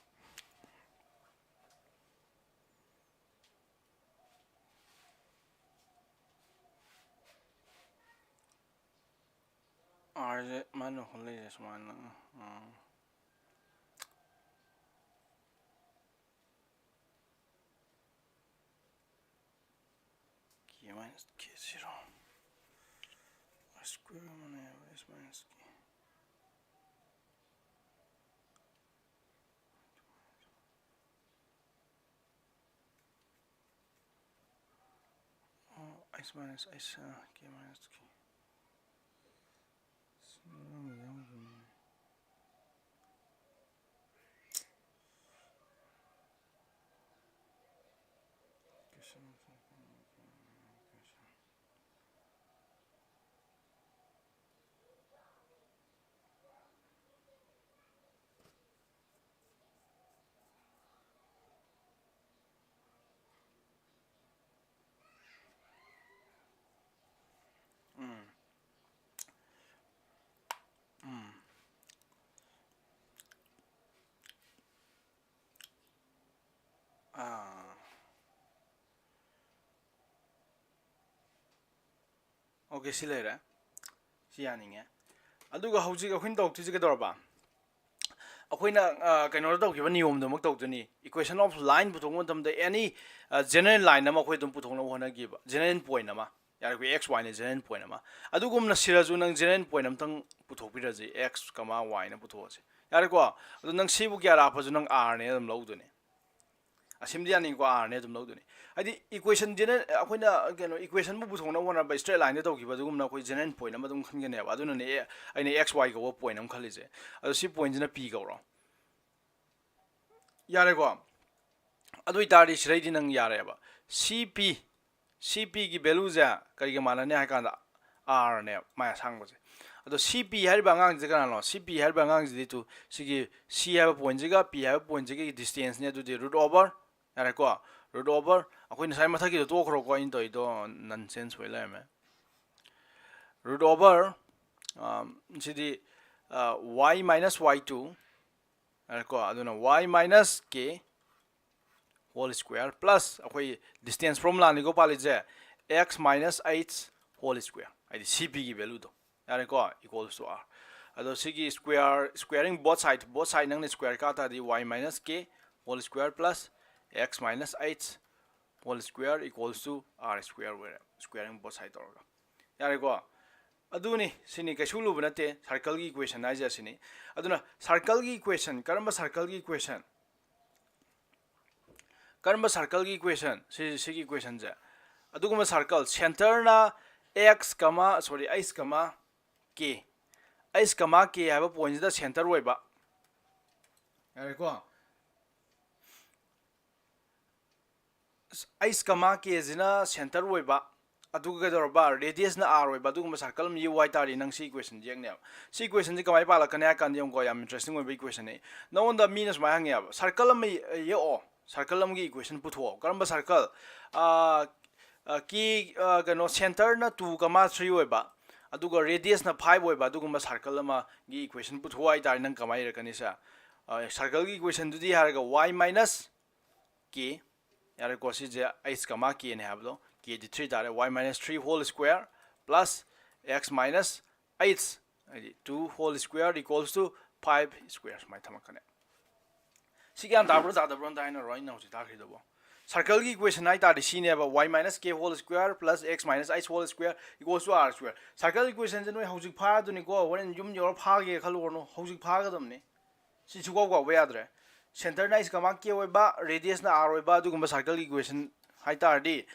ꯑꯥꯔꯁꯦ ꯃꯥꯅ ꯍꯣꯜꯂꯛꯏꯁꯦ ꯁꯨꯃꯥꯏꯅ, ꯎꯝ꯫ ꯀꯦ ꯃꯥꯏꯅꯁ ꯀꯦ ꯖꯤꯔꯣ꯫ ꯁ꯭ꯀ꯭ꯋꯦꯔ ꯑꯃꯅꯦꯕ ꯑꯦꯁ ꯃꯥꯏꯅꯁ ꯀꯦ꯫ X minus H, uh, K minus K. ꯎꯝ꯫ ꯎꯝ꯫ ꯑꯥ꯫ ꯑꯣꯀꯦ, ꯁꯤ ꯂꯩꯔꯦ꯫ ꯁꯤ ꯌꯥꯅꯤꯡꯉꯦ꯫ ꯑꯗꯨꯒ ꯍꯧꯖꯤꯛ ꯑꯩꯈꯣꯏꯅ ꯇꯧꯔꯛꯇꯣꯏꯁꯦ ꯀꯩꯗꯧꯔꯕ? ꯑꯩꯈꯣꯏꯅ, ꯑ, ꯀꯩꯅꯣꯗ ꯇꯧꯈꯤꯕ ꯅꯤꯌꯣꯝꯗꯨꯃꯛ ꯇꯧꯗꯣꯏꯅꯤ꯫ Equation of line ꯄꯨꯊꯣꯛꯄ ꯃꯇꯝꯗ any, ꯑ, general line ꯑꯃ ꯑꯩꯈꯣꯏ ꯑꯗꯨꯝ ꯄꯨꯊꯣꯛꯅꯕ ꯍꯣꯠꯅꯈꯤꯕ, general point ꯑꯃ꯫ ꯌꯥꯔꯦꯀꯣ, X, Y ꯅ general point ꯑꯃ꯫ ꯑꯗꯨꯒꯨꯝꯅ ꯁꯤꯔꯁꯨ ꯅꯪ general point ꯑꯃꯇꯪ ꯄꯨꯊꯣꯛꯄꯤꯔꯁꯤ, X, Y ꯅ ꯄꯨꯊꯣꯛꯑꯁꯤ꯫ ꯌꯥꯔꯦꯀꯣ? ꯑꯗꯨ ꯅꯪ ꯁꯤꯕꯨ ꯀꯌꯥ ꯂꯥꯛꯄꯁꯨ ꯅꯪ R ꯅꯦ ꯑꯗꯨꯝ ꯂꯧꯗꯣꯏꯅꯤ꯫ ꯑꯁꯤꯝꯗꯤ ꯌꯥꯅꯤꯡꯀꯣ, R ꯅꯦ ꯑꯗꯨꯝ ꯂꯧꯗꯣꯏꯅꯤ꯫ ꯍꯥꯏꯗꯤ equation general, ꯑꯩꯈꯣꯏꯅ ꯀꯩꯅꯣ equation ꯕꯨ ꯄꯨꯊꯣꯛꯅꯕ ꯍꯣꯠꯅꯕ straight line ꯗ ꯇꯧꯈꯤꯕ ꯑꯗꯨꯒꯨꯝꯅ ꯑꯩꯈꯣꯏ general point ꯑꯃ ꯑꯗꯨꯝ ꯈꯟꯒꯅꯦꯕ꯫ ꯑꯗꯨꯅꯅꯦ ꯑꯦ, ꯑꯩꯅ X Y ꯀꯧꯕ point ꯑꯃ ꯈꯜꯂꯤꯁꯦ꯫ ꯑꯗꯣ ꯁꯤ point ꯁꯤꯅ P ꯀꯧꯔꯣ꯫ ꯌꯥꯔꯦꯀꯣ? ꯑꯗꯨ ꯑꯣꯏꯇꯥꯔꯗꯤ ꯁꯤꯗꯩꯗꯤ ꯅꯪ ꯌꯥꯔꯦꯕ꯫ C P, C P ꯒꯤ value ꯁꯦ ꯀꯔꯤꯒ ꯃꯥꯟꯅꯅꯤ ꯍꯥꯏ ꯀꯥꯟꯗ R ꯅꯦ, ꯃꯥꯏ ꯑꯁꯥꯡꯕꯁꯦ꯫ ꯑꯗꯣ C P ꯍꯥꯏꯔꯤꯕ ꯑꯉꯥꯡꯁꯦ ꯀꯅꯥꯅꯣ? C P ꯍꯥꯏꯔꯤꯕ ꯑꯉꯥꯡꯁꯤꯗꯤ ꯇꯨ, ꯁꯤꯒꯤ C ꯍꯥꯏꯕ point ꯁꯤꯒ P ꯍꯥꯏꯕ point ꯁꯤꯒꯤ distance ꯅꯦ꯫ ꯑꯗꯨꯗꯤ root over, ꯌꯥꯔꯦꯀꯣ? Root over, ꯑꯩꯈꯣꯏ ꯉꯁꯥꯏ ꯃꯊꯛꯀꯤꯗꯣ ꯇꯣꯛꯈ꯭ꯔꯣꯀꯣ, ꯑꯩꯅ ꯇꯧꯔꯤꯗꯣ nonsense ꯑꯣꯏ ꯂꯩꯔꯝꯃꯦ꯫ Root over, ꯑꯝ, ꯁꯤꯗꯤ, ꯑ, Y minus Y two, ꯌꯥꯔꯦꯀꯣ? ꯑꯗꯨꯅ Y minus K whole square plus ꯑꯩꯈꯣꯏ distance formula ꯅꯤꯀꯣ ꯄꯥꯜꯂꯤꯁꯦ, X minus H whole square, ꯍꯥꯏꯗꯤ C P ꯒꯤ value ꯗꯣ, ꯌꯥꯔꯦꯀꯣ? Equals to R꯫ ꯑꯗꯣ ꯁꯤꯒꯤ square, squaring both side, both side ꯅꯪꯅ square ꯀꯥ ꯇꯥꯔꯗꯤ Y minus K whole square plus X minus H whole square equals to R square ꯑꯣꯏꯔꯦ, squaring both side ꯇꯧꯔꯒ꯫ ꯌꯥꯔꯦꯀꯣ? ꯑꯗꯨꯅꯤ, ꯁꯤꯅꯤ, ꯀꯩꯁꯨ ꯂꯨꯕ ꯅꯠꯇꯦ circle ꯒꯤ equation ꯍꯥꯏꯁꯦ ꯑꯁꯤꯅꯤ꯫ ꯑꯗꯨꯅ circle ꯒꯤ equation, ꯀꯔꯝꯕ circle ꯒꯤ equation? ꯀꯔꯝꯕ circle ꯒꯤ equation? ꯁꯤ, ꯁꯤꯒꯤ equation ꯁꯦ꯫ ꯑꯗꯨꯒꯨꯝꯕ circle, centerꯅ x comma, sorry, h comma k, h comma k ꯍꯥꯏꯕ pointꯁꯤꯗ center ꯑꯣꯏꯕ, ꯌꯥꯔꯦꯀꯣ? H comma kꯁꯤꯅ center ꯑꯣꯏꯕ, ꯑꯗꯨꯒ ꯀꯩꯗꯧꯔꯕ, radiusꯅ r ꯑꯣꯏꯕ ꯑꯗꯨꯒꯨꯝꯕ circle ꯑꯃ ꯌꯦꯛꯎ ꯍꯥꯏꯇꯥꯔꯗꯤ ꯅꯪ ꯁꯤ equation ꯌꯦꯛꯅꯦꯕ꯫ ꯁꯤ equationꯁꯤ ꯀꯃꯥꯏꯅ ꯄꯥꯜꯂꯛꯀꯅꯤ ꯍꯥꯏ ꯀꯥꯟꯗ ꯌꯦꯡꯉꯨꯀꯣ, ꯌꯥꯝ interesting ꯑꯣꯏꯕ equationꯅꯤ꯫ ꯅꯉꯣꯟꯗ ꯃꯤꯅ ꯁꯨꯃꯥꯏꯅ ꯍꯪꯉꯦꯕ, circle ꯑꯃ ꯌꯦꯛꯑꯣ, circle ꯑꯃꯒꯤ equation ꯄꯨꯊꯣꯛꯑꯣ꯫ ꯀꯔꯝꯕ circle? ꯑꯥ, ꯑꯥ, ꯀꯤ, ꯑꯥ, ꯀꯩꯅꯣ, centerꯅ two comma three ꯑꯣꯏꯕ, ꯑꯗꯨꯒ radiusꯅ five ꯑꯣꯏꯕ ꯑꯗꯨꯒꯨꯝꯕ circle ꯑꯃꯒꯤ equation ꯄꯨꯊꯣꯛꯑꯣ ꯍꯥꯏꯇꯥꯔꯗꯤ ꯅꯪ ꯀꯃꯥꯏꯅ ꯏꯔꯛꯀꯅꯤ ꯁꯦ? ꯑꯥ, circleꯒꯤ equationꯗꯨꯗꯤ ꯍꯥꯏꯔꯒ y minus k, ꯌꯥꯔꯦꯀꯣ, ꯁꯤꯁꯦ h comma kꯅꯦ ꯍꯥꯏꯕꯗꯣ, kꯗꯤ three ꯇꯥꯔꯦ, y minus three whole square plus x minus h, ꯍꯥꯏꯗꯤ two whole square equals to five square ꯁꯨꯃꯥꯏꯅ ꯊꯝꯃꯛꯀꯅꯤ꯫ ꯁꯤ ꯒ꯭ꯌꯥꯟ ꯇꯥꯕ꯭ꯔꯣ ꯇꯥꯗꯕ꯭ꯔꯣ ꯑꯝꯇ ꯍꯥꯏꯅꯔꯣ, ꯑꯩꯅ ꯍꯧꯖꯤꯛ ꯇꯥꯈ꯭ꯔꯤꯗꯨꯕꯣ꯫ Circleꯒꯤ equation ꯍꯥꯏ ꯇꯥꯔꯗꯤ ꯁꯤꯅꯦꯕ, y minus k whole square plus x minus h whole square equals to r square꯫ Circle equationꯁꯦ ꯅꯣꯏ ꯍꯧꯖꯤꯛ ꯐꯥꯔꯗꯨꯅꯤꯀꯣ, ꯍꯣꯔꯦꯟ ꯌꯨꯝ ꯌꯧꯔ ꯐꯥꯒꯦ ꯈꯜꯂꯨꯔꯅꯨ, ꯍꯧꯖꯤꯛ ꯐꯥꯒꯗꯕꯅꯤ꯫ ꯁꯤ ꯁꯨꯀꯥꯎ ꯀꯥꯎꯕ ꯌꯥꯗ꯭ꯔꯦ꯫ Centerꯅ h comma k ꯑꯣꯏꯕ, radiusꯅ r ꯑꯣꯏꯕ ꯑꯗꯨꯒꯨꯝꯕ circle equation ꯍꯥꯏ ꯇꯥꯔꯗꯤ,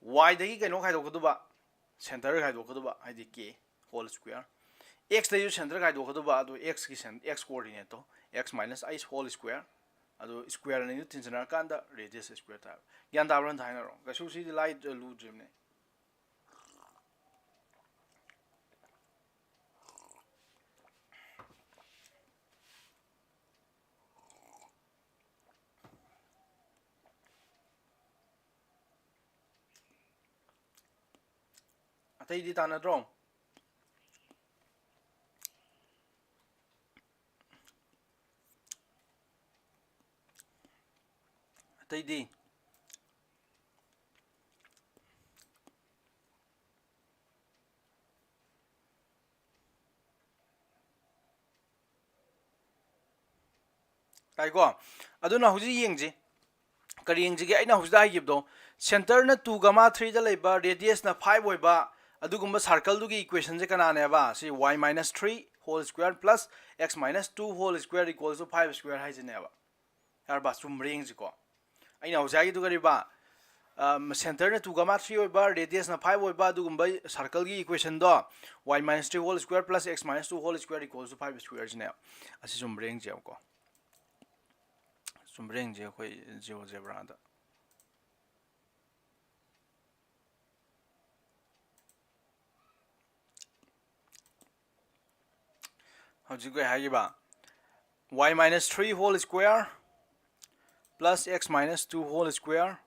yꯗꯒꯤ ꯀꯩꯅꯣ ꯈꯥꯏꯗꯣꯛꯀꯗꯧꯕ, center ꯈꯥꯏꯗꯣꯛꯀꯗꯧꯕ, ꯍꯥꯏꯗꯤ k whole square꯫ Xꯇꯁꯨ center ꯈꯥꯏꯗꯣꯛꯀꯗꯧꯕ, ꯑꯗꯨ xꯀꯤ cen-, x coordinateꯇꯣ x minus h whole square, ꯑꯗꯨ square ꯑꯅꯤꯗꯨ ꯇꯤꯟꯁꯤꯟꯅꯔꯀꯥꯟꯗ radius square ꯇꯥꯕ꯫ ꯒ꯭ꯌꯥꯟ ꯇꯥꯕ꯭ꯔꯥ ꯑꯝꯇ ꯍꯥꯏꯅꯔꯣ꯫ ꯀꯩꯁꯨ ꯁꯤꯗꯤ ꯂꯥꯏ ꯂꯨꯗ꯭ꯔꯤꯕꯅꯦ꯫ ꯑꯇꯩꯗꯤ ꯇꯥꯟꯅꯗ꯭ꯔꯣ? ꯑꯇꯩꯗꯤ? ꯇꯥꯏꯀꯣ? ꯑꯗꯨꯅ ꯍꯧꯖꯤꯛ ꯌꯦꯡꯁꯤ, ꯀꯔꯤ ꯌꯦꯡꯁꯤꯒꯦ? ꯑꯩꯅ ꯍꯧꯖꯤꯛꯇ ꯍꯥꯏꯈꯤꯕꯗꯣ, centerꯅ two comma threeꯗ ꯂꯩꯕ, radiusꯅ five ꯑꯣꯏꯕ ꯑꯗꯨꯒꯨꯝꯕ circleꯗꯨꯒꯤ equationꯁꯦ ꯀꯅꯥꯅꯦꯕ? ꯁꯤ y minus three whole square plus x minus two whole square equals to five square ꯍꯥꯏꯁꯤꯅꯦꯕ꯫ ꯌꯥꯔꯕ? ꯆꯨꯝꯕ꯭ꯔꯥ ꯌꯦꯡꯁꯤꯀꯣ꯫ ꯑꯩꯅ ꯍꯧꯖꯤꯛ ꯍꯥꯏꯒꯤꯗꯨ ꯀꯔꯤꯕ? ꯁꯦꯟꯇꯔꯅ two comma three ꯑꯣꯏꯕ, ꯔꯦꯗꯤꯌꯁꯅ five ꯑꯣꯏꯕ ꯑꯗꯨꯒꯨꯝꯕ ꯁꯔꯀꯜꯒꯤ ꯏꯀ꯭ꯋꯦꯁꯟꯗꯣ, y minus three whole square plus x minus two whole square equals to five square ꯁꯤꯅꯦ꯫ ꯑꯁꯤ ꯆꯨꯝꯕ꯭ꯔꯥ ꯌꯦꯡꯁꯦ ꯑꯃꯨꯛꯀꯣ꯫ ꯆꯨꯝꯕ꯭ꯔꯥ ꯌꯦꯡꯁꯦ ꯑꯩꯈꯣꯏ GeoGebraꯗ꯫ ꯍꯧꯖꯤꯛ ꯀꯩ ꯍꯥꯏꯈꯤꯕ? Y minus three whole square plus x minus two whole square꯫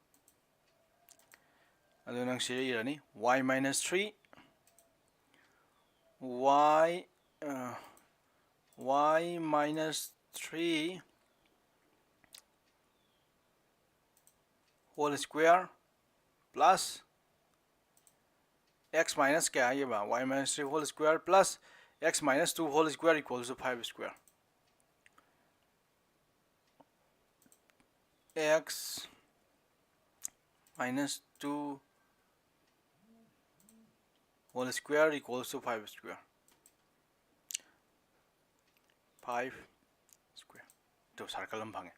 ꯑꯗꯨ ꯅꯪ ꯁꯤꯗ ꯏꯔꯅꯤ, y minus three, y, uh, y minus three whole square plus x minus ꯀꯌꯥ ꯍꯥꯏꯈꯤꯕ? Y minus three whole square plus x minus two whole square equals to five square. X minus two whole square equals to five square. Five square. ꯑꯗꯨ circle ꯑꯃ ꯐꯪꯉꯦ꯫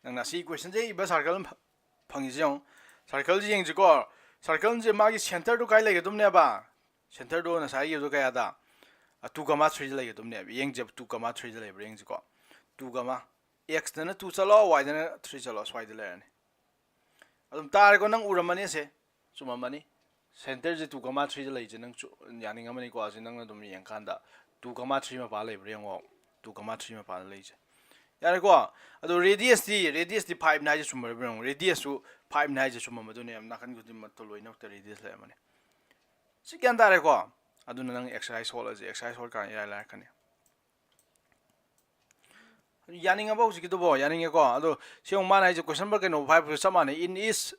ꯅꯪꯅ ꯑꯁꯤ ꯏꯀ꯭ꯋꯦꯁꯟꯁꯦ ꯏꯕ circle ꯑꯃ ꯐ-, ꯐꯪꯉꯤꯁꯦ ꯌꯦꯡꯉꯨ꯫ ꯁꯔꯀꯜꯁꯦ ꯌꯦꯡꯁꯤꯀꯣ꯫ ꯁꯔꯀꯜꯁꯦ ꯃꯥꯒꯤ ꯁꯦꯟꯇꯔꯗꯨ ꯀꯥꯏ ꯂꯩꯒꯗꯕꯅꯦꯕ? ꯁꯦꯟꯇꯔꯗꯨ ꯉꯁꯥꯏ ꯏꯕꯗꯨ ꯀꯌꯥꯗ? Two comma threeꯗ ꯂꯩꯒꯗꯕꯅꯦꯕ꯫ ꯌꯦꯡꯁꯦꯕ, two comma threeꯗ ꯂꯩꯕ꯭ꯔꯥ ꯌꯦꯡꯁꯤꯀꯣ꯫ Two comma, x ꯗꯅ two ꯆꯠꯂꯣ, y ꯗꯅ three ꯆꯠꯂꯣ, ꯁ꯭ꯋꯥꯏꯗ ꯂꯩꯔꯅꯤ꯫ ꯑꯗꯨꯝ ꯇꯥꯔꯦꯀꯣ, ꯅꯪ ꯎꯔꯝꯃꯅꯤ ꯑꯁꯦ꯫ ꯆꯨꯝꯃꯝꯃꯅꯤ꯫ ꯁꯦꯟꯇꯔꯁꯦ two comma threeꯗ ꯂꯩꯁꯦ ꯅꯪ ꯆꯨ-, ꯌꯥꯅꯤꯡꯉꯝꯃꯅꯤꯀꯣ꯫ ꯑꯁꯤ ꯅꯪꯅ ꯑꯗꯨꯝ ꯌꯦꯡꯀꯥꯟꯗ two comma three ꯃꯄꯥ ꯂꯩꯕ꯭ꯔꯥ ꯌꯦꯡꯉꯣ꯫ Two comma three ꯃꯄꯥꯗ ꯂꯩꯁꯦ꯫ ꯌꯥꯔꯦꯀꯣ? ꯑꯗꯣ ꯔꯦꯗꯤꯌꯁꯇꯤ, ꯔꯦꯗꯤꯌꯁꯇꯤ fiveꯅꯦ ꯍꯥꯏꯁꯦ ꯆꯨꯝꯃꯕ꯭ꯔꯥ ꯌꯦꯡꯉꯣ꯫ ꯔꯦꯗꯤꯌꯁꯁꯨ fiveꯅꯦ ꯍꯥꯏꯁꯦ ꯆꯨꯝꯃꯝꯃꯗꯣꯏꯅꯦ꯫ ꯅꯥꯀꯟ ꯈꯨꯗꯤꯡꯃꯛꯇ ꯂꯣꯏꯅꯃꯛꯇ ꯔꯦꯗꯤꯌꯁ ꯂꯩꯔꯝꯃꯅꯤ꯫ ꯁꯤ ꯒ꯭ꯌꯥꯟ ꯇꯥꯔꯦꯀꯣ? ꯑꯗꯨꯅ ꯅꯪ ꯑꯦꯛꯁꯔꯁꯥꯏꯁ ꯍꯣꯠꯂꯁꯦ꯫ ꯑꯦꯛꯁꯔꯁꯥꯏꯁ ꯍꯣꯠꯀꯥꯟꯗ ꯏꯔꯥꯏ ꯂꯥꯏꯔꯛꯀꯅꯤ꯫ ꯌꯥꯅꯤꯡꯉꯕ ꯍꯧꯖꯤꯛꯀꯤꯗꯨꯕꯣ? ꯌꯥꯅꯤꯡꯉꯦꯀꯣ? ꯑꯗꯣ ꯁꯤ ꯑꯃꯨꯛ ꯃꯥꯅ ꯍꯥꯏꯁꯦ question number ꯀꯩꯅꯣ five ꯆꯞ ꯃꯥꯟꯅꯩ꯫ In each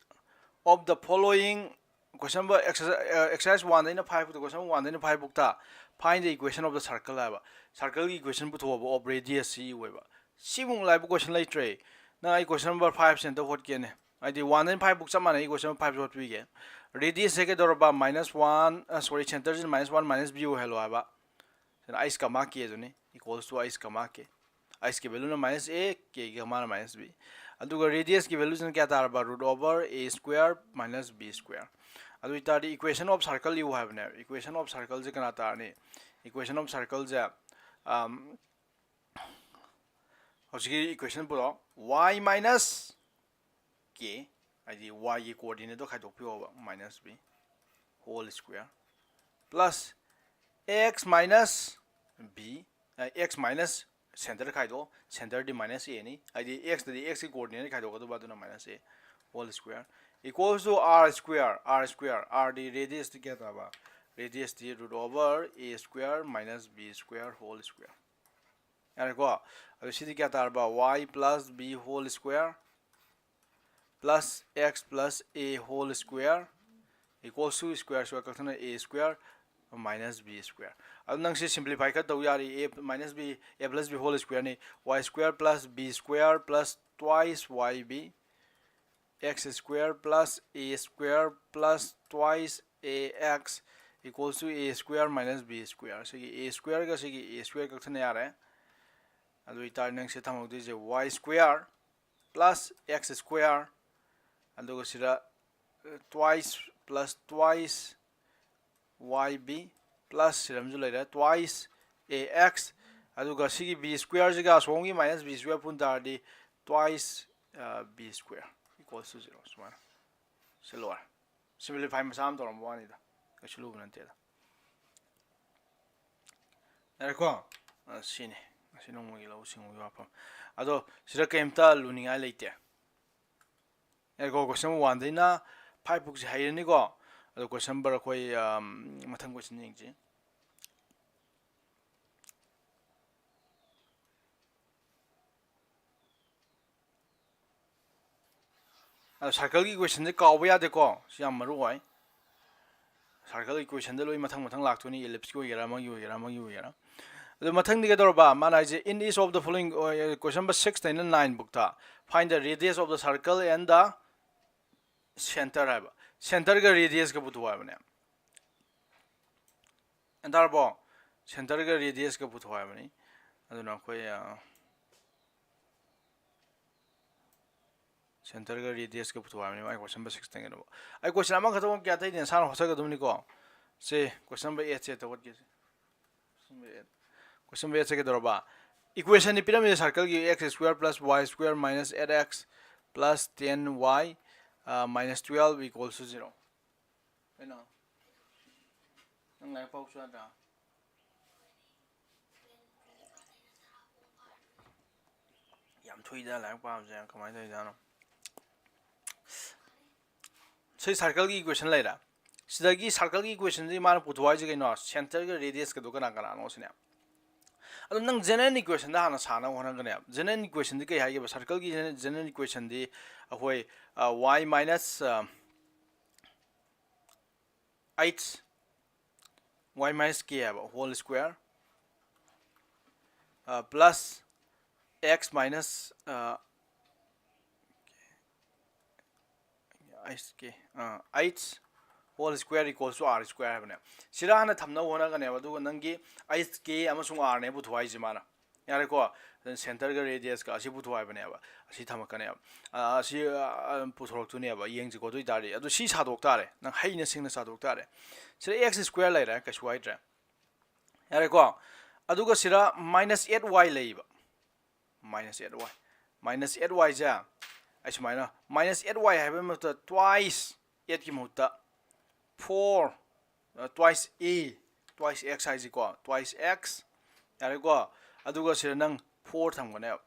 of the following, question number exercise, uh, exercise oneꯗꯩꯅ five ꯐꯥꯎꯗ, question number oneꯗꯩꯅ five ꯐꯥꯎꯗ find the equation of the circle ꯍꯥꯏꯕ꯫ Circleꯒꯤ equation ꯄꯨꯊꯣꯛꯑꯣꯕ, of radius ꯁꯤ ꯏꯌꯣꯕ꯫ ꯁꯤꯃꯨꯛ ꯂꯥꯏꯕ question ꯂꯩꯇ꯭ꯔꯦ꯫ ꯅꯪ ꯑꯩ question number five ꯁꯦ ꯑꯝꯇ ꯍꯣꯠꯀꯦꯅꯦ꯫ ꯍꯥꯏꯗꯤ oneꯗꯩꯅ five ꯐꯥꯎ ꯆꯞ ꯃꯥꯟꯅꯩ, question number five ꯁꯦ ꯍꯣꯠꯄꯤꯒꯦ꯫ Radius ꯁꯦ ꯀꯩꯗꯧꯔꯕ? Minus one, ꯑ, sorry, centerꯁꯤꯅ minus one minus b ꯑꯣꯏꯍꯜꯂꯣ ꯍꯥꯏꯕ꯫ ꯁꯤꯅ h comma k ꯗꯨꯅꯤ, equals to h comma k꯫ H ꯀꯤ value ꯅ minus a, k ꯒꯤ ꯃꯥꯅ minus b꯫ ꯑꯗꯨꯒ radius ꯀꯤ value ꯁꯤꯅ ꯀꯌꯥ ꯇꯥꯔꯕ? Root over a square minus b square꯫ ꯑꯗꯨ ꯑꯣꯏꯇꯥꯔꯗꯤ equation of circle ꯏꯌꯨ ꯍꯥꯏꯕꯅꯦꯕ꯫ Equation of circle ꯁꯦ ꯀꯅꯥ ꯇꯥꯔꯅꯤ? Equation of circle ꯁꯦ, ꯑꯝ, ꯍꯧꯖꯤꯛꯀꯤ equation ꯄꯨꯔꯛꯑꯣ, y minus k, ꯍꯥꯏꯗꯤ y ꯒꯤ coordinate ꯇꯣ ꯈꯥꯏꯗꯣꯛꯄꯤꯌꯣꯕ, minus b whole square plus x minus b, ꯑ, x minus center ꯈꯥꯏꯗꯣꯛꯑꯣ, center D minus a ꯅꯤ, ꯍꯥꯏꯗꯤ x ꯇꯗꯤ x ꯀꯤ coordinate ꯈꯥꯏꯗꯣꯛꯀꯗꯧꯕ, ꯑꯗꯨꯅ minus a whole square equals to r square, r square, r D radius T ꯀꯌꯥ ꯇꯥꯕ? Radius T root over a square minus b square whole square꯫ ꯌꯥꯔꯦꯀꯣ? ꯑꯗꯨ ꯁꯤꯗꯤ ꯀꯌꯥ ꯇꯥꯔꯕ? Y plus b whole square plus x plus a whole square equals to square square ꯀꯛꯊꯠꯅ a square minus b square꯫ ꯑꯗꯨ ꯅꯪ ꯁꯤ simplify ꯈꯔ ꯇꯧ ꯌꯥꯔꯦ꯫ A minus b, a plus b whole square ꯅꯤ, y square plus b square plus twice yb, x square plus a square plus twice ax equals to a square minus b square꯫ ꯁꯤꯒꯤ a square ꯒ ꯁꯤꯒꯤ a square ꯀꯛꯊꯠꯅ ꯌꯥꯔꯦ꯫ ꯑꯗꯨ ꯑꯣꯏꯇꯥꯔꯗꯤ ꯅꯪ ꯁꯤ ꯊꯝꯍꯧꯗꯣꯏꯁꯦ y square plus x square, ꯑꯗꯨꯒ ꯁꯤꯗ, ꯑ, twice plus twice yb plus ꯁꯤꯗ ꯑꯃꯁꯨ ꯂꯩꯔꯦ, twice ax, ꯑꯗꯨꯒ ꯁꯤꯒꯤ b square ꯁꯤꯒ ꯑꯁꯣꯝꯒꯤ minus b square ꯄꯨꯟ ꯇꯥꯔꯗꯤ twice, ꯑ, b square equals to zero꯫ ꯁꯨꯃꯥꯏꯅ꯫ ꯁꯤ ꯂꯣꯏꯔꯦ꯫ Simplify ꯃꯆꯥ ꯑꯃ ꯇꯧꯔꯝꯕ ꯋꯥꯅꯤꯗ, ꯀꯩꯁꯨ ꯂꯨꯕ ꯅꯠꯇꯦꯗ꯫ ꯌꯥꯔꯦꯀꯣ? ꯑ, ꯁꯤꯅꯤ ꯉꯁꯤ ꯅꯣꯡꯃꯒꯤ ꯂꯧꯎ ꯁꯤꯡꯎꯒꯤ ꯋꯥꯐꯝ꯫ ꯑꯗꯣ ꯁꯤꯗ ꯀꯩꯝꯇ ꯂꯨꯅꯤꯡꯉꯥꯏ ꯂꯩꯇꯦ꯫ ꯌꯥꯔꯦꯀꯣ? Question number one ꯗꯩꯅ five ꯐꯥꯎꯁꯦ ꯍꯩꯔꯅꯤꯀꯣ꯫ ꯑꯗꯣ question number ꯑꯩꯈꯣꯏ, ꯑꯝ, ꯃꯊꯪ question ꯌꯦꯡꯁꯤ꯫ ꯑꯗꯣ circle ꯒꯤ equation ꯁꯦ ꯀꯥꯎꯕ ꯌꯥꯗꯦꯀꯣ, ꯁꯤ ꯌꯥꯝ ꯃꯔꯨ ꯑꯣꯏ꯫ Circle equation ꯗ ꯂꯣꯏ ꯃꯊꯪ ꯃꯊꯪ ꯂꯥꯛꯇꯣꯏꯅꯤ, ellipse ꯀꯤ ꯑꯣꯏꯒꯦꯔꯥ, ꯑꯃꯒꯤ ꯑꯣꯏꯒꯦꯔꯥ, ꯑꯃꯒꯤ ꯑꯣꯏꯒꯦꯔꯥ꯫ ꯑꯗꯣ ꯃꯊꯪꯗꯤ ꯀꯩꯗꯧꯔꯕ? ꯃꯥꯅ ꯍꯥꯏꯁꯦ, in each of the following, ꯑ, question number six ꯇꯩꯅ nine ꯐꯥꯎꯇ, find the radius of the circle and the center ꯍꯥꯏꯕ, center ꯒ radius ꯒ ꯄꯨꯊꯣꯛꯑꯣ ꯍꯥꯏꯕꯅꯦ꯫ ꯒ꯭ꯌꯥꯟ ꯇꯥꯔꯕꯣ? Center ꯒ radius ꯒ ꯄꯨꯊꯣꯛꯑꯣ ꯍꯥꯏꯕꯅꯤ꯫ ꯑꯗꯨꯅ ꯑꯩꯈꯣꯏ, ꯑ, ꯁꯦꯟꯇꯔꯒ ꯔꯦꯗꯤꯌꯁꯀ ꯄꯨꯊꯣꯛ ꯍꯥꯏꯕꯅꯦꯕ ꯑꯩ ꯀꯣꯏꯁꯟ ꯅꯝꯕꯔ ꯁꯤꯛꯁꯇꯒꯤꯅꯦꯕ꯫ ꯑꯩ ꯀꯣꯏꯁꯟ ꯑꯃꯈꯛꯇ ꯑꯃꯨꯛ ꯀꯌꯥ ꯑꯇꯩꯗꯤ ꯅꯁꯥꯅ ꯍꯣꯠꯆꯒꯗꯕꯅꯤꯀꯣ꯫ ꯁꯦ ꯀꯣꯏꯁꯟ ꯅꯝꯕꯔ ꯑꯦꯠꯁꯦ ꯇꯧꯒꯠꯀꯦꯁꯦ꯫ ꯀꯣꯏꯁꯟ ꯅꯝꯕꯔ ꯑꯦꯠ ꯀꯣꯏꯁꯟ ꯅꯝꯕꯔ ꯑꯦꯠꯁꯦ ꯀꯩꯗꯧꯔꯕ? ꯏꯀ꯭ꯋꯦꯁꯟꯗꯤ ꯄꯤꯔꯝꯃꯤꯁꯦ ꯁꯥꯔꯀꯜꯒꯤ x square plus y square minus eight x plus ten y minus twelve equals to zero꯫ ꯀꯩꯅꯣ? ꯅꯪ ꯂꯥꯏꯔꯤꯛ ꯄꯥꯎꯁꯨ ꯌꯥꯗ꯭ꯔꯥ? ꯌꯥꯝ ꯊꯨꯏꯗ ꯂꯥꯏꯔꯤꯛ ꯄꯥꯕꯁꯦ, ꯀꯃꯥꯏꯅ ꯇꯧꯔꯤꯖꯥꯠꯅꯣ? ꯁꯤ ꯁꯥꯔꯀꯜꯒꯤ ꯏꯀ꯭ꯋꯦꯁꯟ ꯂꯩꯔꯦ꯫ ꯁꯤꯗꯒꯤ ꯁꯥꯔꯀꯜꯒꯤ ꯏꯀ꯭ꯋꯦꯁꯟꯁꯤ ꯃꯥꯅ ꯄꯨꯊꯣꯛ ꯍꯥꯏꯁꯦ ꯀꯩꯅꯣ? ꯁꯦꯟꯇꯔꯒ ꯔꯦꯗꯤꯌꯁꯀꯗꯣ ꯀꯅꯥ ꯀꯅꯥꯅꯣ ꯁꯤꯅꯦ꯫ ꯑꯗꯣ ꯅꯪ ꯖꯦꯅꯔꯦꯜ ꯏꯀ꯭ꯋꯦꯁꯟꯗ ꯍꯥꯟꯅ ꯁꯥꯟꯅꯕ ꯍꯣꯠꯅꯒꯅꯦꯕ꯫ ꯖꯦꯅꯔꯦꯜ ꯏꯀ꯭ꯋꯦꯁꯟꯗꯤ ꯀꯩ ꯍꯥꯏꯒꯦꯕ? ꯁꯥꯔꯀꯜꯒꯤ ꯖꯦꯅꯔꯦꯜ ꯏꯀ꯭ꯋꯦꯁꯟꯗꯤ ꯑꯩꯈꯣꯏ y minus eight y minus k ꯍꯥꯏꯕ whole square plus x minus eight k eight whole square equals to r square ꯍꯥꯏꯕꯅꯦ꯫ ꯁꯤꯗ ꯍꯥꯟꯅ ꯊꯝꯅꯕ ꯍꯣꯠꯅꯒꯅꯦꯕ꯫ ꯑꯗꯨꯒ ꯅꯪꯒꯤ eight k ꯑꯃꯁꯨꯡ r ꯅꯦ ꯄꯨꯊꯣꯛ ꯍꯥꯏꯁꯦ ꯃꯥꯅ꯫ ꯌꯥꯔꯦꯀꯣ? ꯁꯦꯟꯇꯔꯒ ꯔꯦꯗꯤꯌꯁꯀ ꯑꯁꯤ ꯄꯨꯊꯣꯛ ꯍꯥꯏꯕꯅꯦꯕ꯫ ꯑꯁꯤ ꯊꯝꯃꯛꯀꯅꯦꯕ꯫ ꯑ, ꯑꯁꯤ, ꯑ, ꯄꯨꯊꯣꯔꯛꯇꯣꯏꯅꯦꯕ꯫ ꯌꯦꯡꯁꯤꯀꯣ꯫ ꯑꯗꯨ ꯑꯣꯏꯇꯥꯔꯗꯤ ꯑꯗꯨ ꯁꯤ ꯁꯥꯗꯣꯛ ꯇꯥꯔꯦ꯫ ꯅꯪ ꯍꯩꯅ ꯁꯤꯡꯅ ꯁꯥꯗꯣꯛ ꯇꯥꯔꯦ꯫ ꯁꯤꯗ x square ꯂꯩꯔꯦ, ꯀꯩꯁꯨ ꯍꯥꯏꯗ꯭ꯔꯦ꯫ ꯌꯥꯔꯦꯀꯣ? ꯑꯗꯨꯒ ꯁꯤꯗ minus eight y ꯂꯩꯕ꯫ Minus eight y꯫ Minus eight y ꯁꯦ ꯑꯩ ꯁꯨꯃꯥꯏꯅ minus eight y ꯍꯥꯏꯕꯒꯤ ꯃꯍꯨꯠꯇ twice eight ꯀꯤ ꯃꯍꯨꯠꯇ four, twice a, twice x ꯍꯥꯏꯁꯤꯀꯣ, twice x꯫ ꯌꯥꯔꯦꯀꯣ? ꯑꯗꯨꯒ ꯁꯤꯗ ꯅꯪ four ꯊꯝꯒꯅꯦꯕ꯫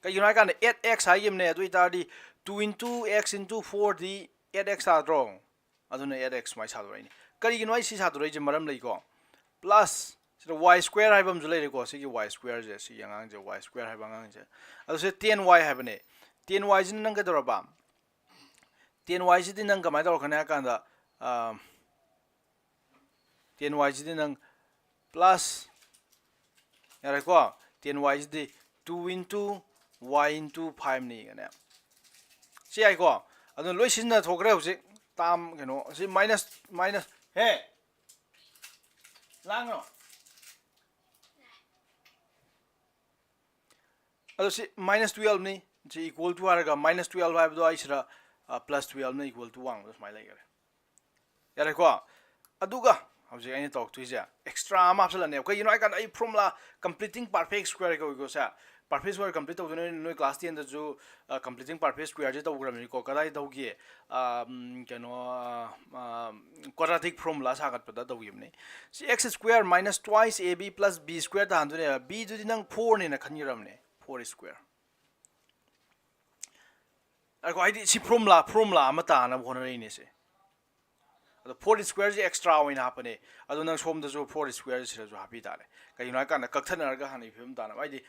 ꯀꯩꯒꯤꯅꯣ ꯍꯥꯏ ꯀꯥꯟꯗ eight x ꯍꯥꯏꯈꯤꯕꯅꯦ꯫ ꯑꯗꯨ ꯑꯣꯏꯇꯥꯔꯗꯤ two into x into four ꯗꯤ eight x ꯇꯥꯗ꯭ꯔꯣ? ꯑꯗꯨꯅ eight x ꯁꯨꯃꯥꯏꯅ ꯁꯥꯗꯣꯔꯛꯏꯅꯤ꯫ ꯀꯔꯤꯒꯤꯅꯣ ꯑꯩ ꯁꯤ ꯁꯥꯗꯣꯔꯛꯏꯁꯦ? ꯃꯔꯝ ꯂꯩꯀꯣ꯫ Plus ꯁꯤꯗ y square ꯍꯥꯏꯕ ꯑꯃꯁꯨ ꯂꯩꯔꯦꯀꯣ꯫ ꯁꯤꯒꯤ y square ꯁꯦ, ꯁꯤꯒꯤ ꯑꯉꯥꯡꯁꯦ, y square ꯍꯥꯏꯕ ꯑꯉꯥꯡꯁꯦ꯫ ꯑꯗꯨ ꯁꯤꯗ ten y ꯍꯥꯏꯕꯅꯦ꯫ Ten y ꯁꯤꯅ ꯅꯪ ꯀꯩꯗꯧꯔꯕ? Ten y ꯁꯤꯗꯤ ꯅꯪ ꯀꯃꯥꯏꯅ ꯇꯧꯔꯛꯀꯅꯤ ꯍꯥꯏ ꯀꯥꯟꯗ, ꯑ, ten y ꯁꯤꯗꯤ ꯅꯪ plus, ꯌꯥꯔꯦꯀꯣ? Ten y ꯁꯤꯗꯤ two into y into five ꯅꯤꯒꯅꯦ꯫ ꯁꯤ ꯌꯥꯏꯀꯣ? ꯑꯗꯨꯅ ꯂꯣꯏ ꯁꯤꯖꯤꯟꯅ ꯊꯣꯛꯈ꯭ꯔꯦ ꯍꯧꯖꯤꯛ꯫ ꯇꯥꯝ ꯀꯩꯅꯣ, ꯁꯤ minus, minus, ꯍꯦ! ꯂꯥꯡꯒꯅꯣ꯫ ꯑꯗꯣ ꯁꯤ minus twelve ꯅꯤ꯫ ꯁꯤ equal to ꯍꯥꯏꯔꯒ minus twelve ꯍꯥꯏꯕꯗꯣ ꯑꯩ ꯁꯤꯗ plus twelve ꯅ equal to ꯋꯥꯡꯕꯗꯣ ꯁꯨꯃꯥꯏꯅ ꯂꯩꯈꯔꯦ꯫ ꯌꯥꯔꯦꯀꯣ? ꯑꯗꯨꯒ ꯍꯧꯖꯤꯛ ꯑꯩꯅ ꯇꯧꯔꯛꯇꯣꯏꯁꯦ extra ꯑꯃ ꯍꯥꯞꯆꯤꯜꯂꯅꯦꯕ꯫ ꯀꯩꯒꯤꯅꯣ ꯍꯥꯏꯀꯥꯟꯗ ꯑꯩ formula completing perfect square ꯀꯧꯏꯀꯣ ꯁꯦ꯫ Perfect square complete ꯇꯧꯗꯣꯏꯅꯣ ꯅꯣꯏ class ten ꯗꯁꯨ completing perfect square ꯁꯦ ꯇꯧꯈ꯭ꯔꯕꯅꯤꯀꯣ꯫ ꯀꯗꯥꯏ ꯇꯧꯒꯦ? ꯀꯩꯅꯣ quadratic formula ꯁꯥꯒꯠꯄꯗ ꯇꯧꯈꯤꯕꯅꯤ꯫ ꯁꯤ x square minus twice ab plus b square ꯇꯥꯍꯟꯗꯣꯏꯅꯦꯕ꯫ B ꯗꯨꯗꯤ ꯅꯪ four ꯅꯦꯅ ꯈꯟꯈ꯭ꯔꯕꯅꯦ, four square꯫ ꯑꯩꯈꯣ ꯍꯥꯏꯗꯤ ꯁꯤ formula formula ꯑꯃ ꯇꯥꯅꯕ ꯍꯣꯠꯅꯔꯛꯏꯅꯦ ꯁꯦ꯫ ꯑꯗꯣ four square ꯁꯦ extra ꯑꯣꯏꯅ ꯍꯥꯞꯄꯅꯦ꯫ ꯑꯗꯣ ꯅꯪ ꯁꯣꯝꯗꯁꯨ four square ꯁꯤꯗꯁꯨ ꯍꯥꯞꯄꯤ ꯇꯥꯔꯦ꯫ ꯀꯩꯒꯤꯅꯣ ꯍꯥꯏꯀꯥꯟꯗ ꯀꯛꯊꯠꯅꯔꯒ ꯍꯥꯟꯅꯒꯤ ꯐꯤꯕꯝ ꯇꯥꯅꯕ꯫ ꯍꯥꯏꯗꯤ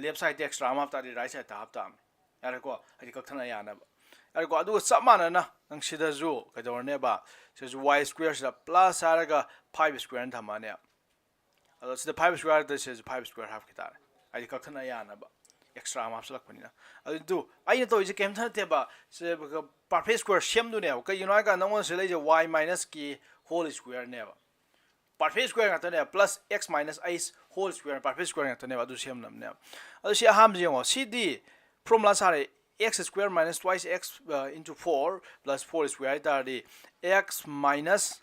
left side ꯇ extra ꯑꯃ ꯍꯥꯞ ꯇꯥꯔꯗꯤ right side ꯇ ꯍꯥꯞ ꯇꯥꯕꯅꯤ꯫ ꯌꯥꯔꯦꯀꯣ? ꯍꯥꯏꯗꯤ ꯀꯛꯊꯠꯅ ꯌꯥꯅꯕ꯫ ꯌꯥꯔꯦꯀꯣ? ꯑꯗꯨꯒ ꯆꯞ ꯃꯥꯟꯅꯅ ꯅꯪ ꯁꯤꯗꯁꯨ ꯀꯩꯗꯧꯔꯅꯦꯕ? ꯁꯤꯗꯁꯨ y square ꯁꯤꯗ plus ꯍꯥꯏꯔꯒ five square ꯅ ꯊꯝꯃꯅꯦ꯫ ꯑꯗꯣ ꯁꯤꯗ five square ꯍꯥꯏꯔꯗꯤ ꯁꯤꯗꯁꯨ five square ꯍꯥꯞꯈꯤ ꯇꯥꯔꯦ꯫ ꯍꯥꯏꯗꯤ ꯀꯛꯊꯠꯅ ꯌꯥꯅꯕ extra ꯑꯃ ꯍꯥꯞꯆꯤꯜꯂꯛꯄꯅꯤꯅ꯫ ꯑꯗꯨ ꯑꯩꯅ ꯇꯧꯔꯤꯁꯦ ꯀꯩꯝꯇ ꯅꯠꯇꯦꯕ꯫ ꯁꯤ perfect square ꯁꯦꯝꯗꯣꯏꯅꯦꯕ꯫ ꯀꯩꯒꯤꯅꯣ ꯍꯥꯏꯀꯥꯟꯗ ꯅꯪꯉꯣꯟꯗ ꯁꯤꯗ ꯂꯩꯔꯤꯁꯦ y minus k whole square ꯅꯦꯕ꯫ Perfect square ꯉꯥꯛꯇꯅꯦ, plus x minus h whole square perfect square ꯉꯥꯛꯇꯅꯦꯕ꯫ ꯑꯗꯨ ꯁꯦꯝꯅꯕꯅꯦꯕ꯫ ꯑꯗꯨ ꯁꯤ ꯑꯍꯥꯟꯕꯁꯦ ꯌꯦꯡꯉꯣ꯫ ꯁꯤꯗꯤ formula ꯁꯥꯔꯦ, x square minus twice x into four plus four square ꯍꯥꯏ ꯇꯥꯔꯗꯤ x minus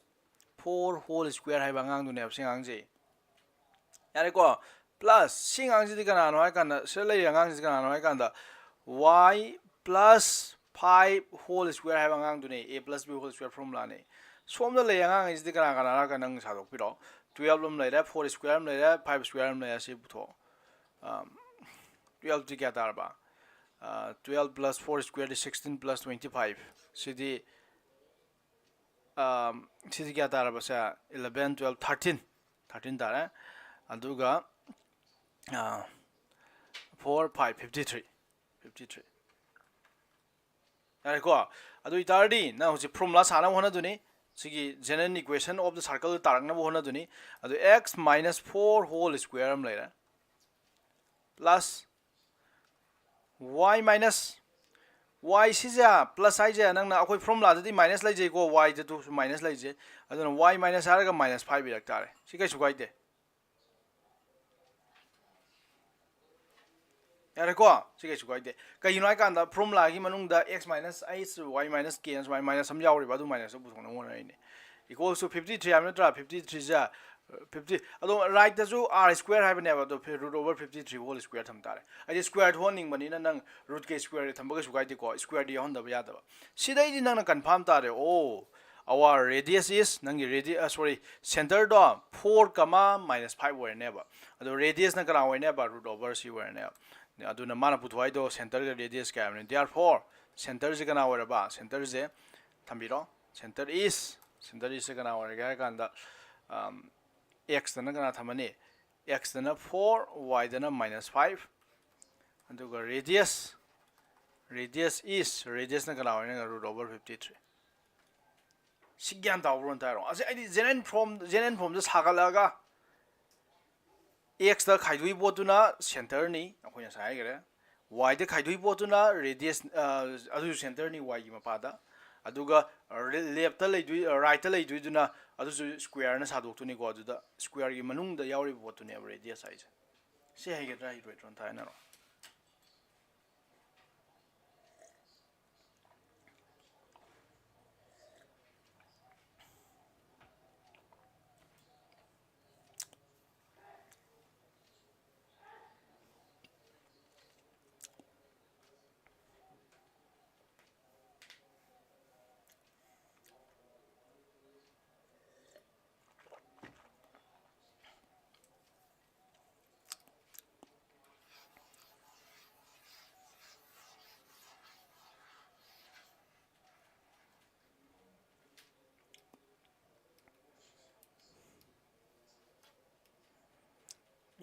four whole square ꯍꯥꯏꯕ ꯑꯉꯥꯡꯗꯨꯅꯦꯕ ꯁꯤ ꯑꯉꯥꯡꯁꯦ꯫ ꯌꯥꯔꯦꯀꯣ? Plus ꯁꯤ ꯑꯉꯥꯡꯁꯤꯗꯤ ꯀꯅꯥꯅꯣ ꯍꯥꯏ ꯀꯥꯟꯗ, ꯁꯤꯗ ꯂꯩꯔꯤꯕ ꯑꯉꯥꯡꯁꯤꯗꯤ ꯀꯅꯥꯅꯣ ꯍꯥꯏ ꯀꯥꯟꯗ y plus five whole square ꯍꯥꯏꯕ ꯑꯉꯥꯡꯗꯨꯅꯦ꯫ A plus b whole square formula ꯅꯦ꯫ ꯁꯣꯝꯗ ꯂꯩ ꯑꯉꯥꯡꯁꯤꯗꯤ ꯀꯅꯥ ꯀꯅꯥꯅꯣ ꯍꯥꯏ ꯀꯥꯟꯗ ꯅꯪ ꯁꯥꯗꯣꯛꯄꯤꯔꯣ꯫ Twelve ꯑꯃ ꯂꯩꯔꯦ, four square ꯑꯃ ꯂꯩꯔꯦ, five square ꯑꯃ ꯂꯩꯔꯦ꯫ ꯁꯤ ꯄꯨꯊꯣꯛꯑꯣ꯫ Twelve ꯇꯤ ꯀꯌꯥ ꯇꯥꯔꯕ? Twelve plus four square ꯗꯤ sixteen plus twenty five꯫ ꯁꯤꯗꯤ ꯁꯤꯗꯤ ꯀꯌꯥ ꯇꯥꯔꯕꯁꯦ? Eleven, twelve, thirteen꯫ Thirteen ꯇꯥꯔꯦ꯫ ꯑꯗꯨꯒ four, five, fifty three꯫ Fifty three꯫ ꯌꯥꯔꯦꯀꯣ? ꯑꯗꯨ ꯑꯣꯏꯇꯥꯔꯗꯤ ꯅꯪ ꯍꯧꯖꯤꯛ formula ꯁꯥꯅꯕ ꯍꯣꯠꯅꯗꯣꯏꯅꯤ꯫ ꯁꯤꯒꯤ general equation of the circle ꯇꯥꯔꯛꯅꯕ ꯍꯣꯠꯅꯗꯣꯏꯅꯤ꯫ ꯑꯗꯨ x minus four whole square ꯑꯃ ꯂꯩꯔꯦ, plus y minus, y ꯁꯤꯁꯦ plus ꯍꯥꯏꯁꯦ ꯅꯪꯅ ꯑꯩꯈꯣꯏ formula ꯗꯗꯤ minus ꯂꯩꯖꯩꯀꯣ, y ꯗꯁꯨ minus ꯂꯩꯖꯩ꯫ ꯑꯗꯨꯅ y minus ꯍꯥꯏꯔꯒ minus five ꯏꯔꯛ ꯇꯥꯔꯦ꯫ ꯁꯤ ꯀꯩꯁꯨ ꯀꯥꯏꯗꯦ꯫ ꯌꯥꯔꯦꯀꯣ? ꯁꯤ ꯀꯩꯁꯨ ꯀꯥꯏꯗꯦ꯫ ꯀꯩꯒꯤꯅꯣ ꯍꯥꯏ ꯀꯥꯟꯗ formula ꯒꯤ ꯃꯅꯨꯡꯗ x minus h y minus k ꯁꯨꯃꯥꯏꯅ minus ꯑꯃ ꯌꯥꯎꯔꯤꯕ, ꯑꯗꯨ minus ꯑꯗꯨ ꯄꯨꯊꯣꯛꯅꯕ ꯍꯣꯠꯅꯔꯤꯅꯦ꯫ Equals to fifty three ꯍꯥꯏꯕ ꯅꯠꯇ꯭ꯔꯥ? Fifty three ꯁꯦ, fifty, ꯑꯗꯣ right ꯇꯁꯨ r square ꯍꯥꯏꯕꯅꯦꯕ, ꯑꯗꯣ root over fifty three whole square ꯊꯝ ꯇꯥꯔꯦ꯫ ꯍꯥꯏꯗꯤ square ꯊꯣꯛꯍꯟꯅꯤꯡꯕꯅꯤꯅ ꯅꯪ root ꯀꯤ square ꯗꯤ ꯊꯝꯕ ꯀꯩꯁꯨ ꯀꯥꯏꯗꯦꯀꯣ, square ꯗꯤ ꯌꯥꯎꯍꯟꯗꯕ ꯌꯥꯗꯕ꯫ ꯁꯤꯗꯩꯗꯤ ꯅꯪꯅ confirm ꯇꯥꯔꯦ, ꯑꯣ, our radius is, ꯅꯪꯒꯤ radius, sorry, center ꯗꯣ four comma minus five ꯑꯣꯏꯔꯅꯦꯕ꯫ ꯑꯗꯣ radius ꯅ ꯀꯅꯥ ꯑꯣꯏꯔꯅꯦꯕ? Root over ꯁꯤ ꯑꯣꯏꯔꯅꯦꯕ꯫ ꯑꯗꯨꯅ ꯃꯥꯅ ꯄꯨꯊꯣꯛ ꯍꯥꯏꯗꯣ center ꯒ radius ꯀꯌꯥ ꯍꯥꯏꯕꯅꯤ? Therefore center ꯁꯦ ꯀꯅꯥ ꯑꯣꯏꯔꯕ? Center ꯁꯦ ꯊꯝꯕꯤꯔꯣ꯫ Center is, center is ꯁꯦ ꯀꯅꯥ ꯑꯣꯏꯔꯒꯦ ꯍꯥꯏ ꯀꯥꯟꯗ, x ꯇꯅ ꯀꯅꯥ ꯊꯝꯃꯅꯤ? X ꯇꯅ four, y ꯗꯅ minus five, ꯑꯗꯨꯒ radius, radius is, radius ꯅ ꯀꯅꯥ ꯑꯣꯏꯔꯅꯤ? Root over fifty three꯫ ꯁꯤ ꯒ꯭ꯌꯥꯟ ꯇꯥꯕ꯭ꯔꯣ? ꯑꯝꯇ ꯍꯥꯏꯔꯣ꯫ ꯑꯁꯤ ꯑꯩꯗꯤ general form, general form ꯗ ꯁꯥꯒꯠꯂꯛꯑꯒ x ꯇ ꯈꯥꯏꯗꯣꯛꯏ ꯄꯣꯠꯇꯨꯅ center ꯅꯤ, ꯑꯩꯈꯣꯏꯅ ꯉꯁꯥꯏ ꯍꯥꯏꯈ꯭ꯔꯦ꯫ Y ꯗ ꯈꯥꯏꯗꯣꯛꯏ ꯄꯣꯠꯇꯨꯅ radius, ꯑ, ꯑꯗꯨꯁꯨ center ꯅꯤ, y ꯒꯤ ꯃꯄꯥꯗ꯫ ꯑꯗꯨꯒ left ꯇ ꯂꯩꯗꯣꯏ, right ꯇ ꯂꯩꯗꯣꯏꯗꯨꯅ ꯑꯗꯨꯁꯨ square ꯅ ꯁꯥꯗꯣꯛꯇꯣꯏꯅꯤꯀꯣ꯫ ꯑꯗꯨꯗ square ꯒꯤ ꯃꯅꯨꯡꯗ ꯌꯥꯎꯔꯤꯕ ꯄꯣꯠꯇꯨꯅꯦꯕ radius ꯍꯥꯏꯁꯦ꯫ ꯁꯤ ꯍꯩꯒꯗ꯭ꯔꯥ ꯍꯩꯔꯣꯏꯗ꯭ꯔꯣ ꯑꯝꯇ ꯍꯥꯏꯅꯔꯣ꯫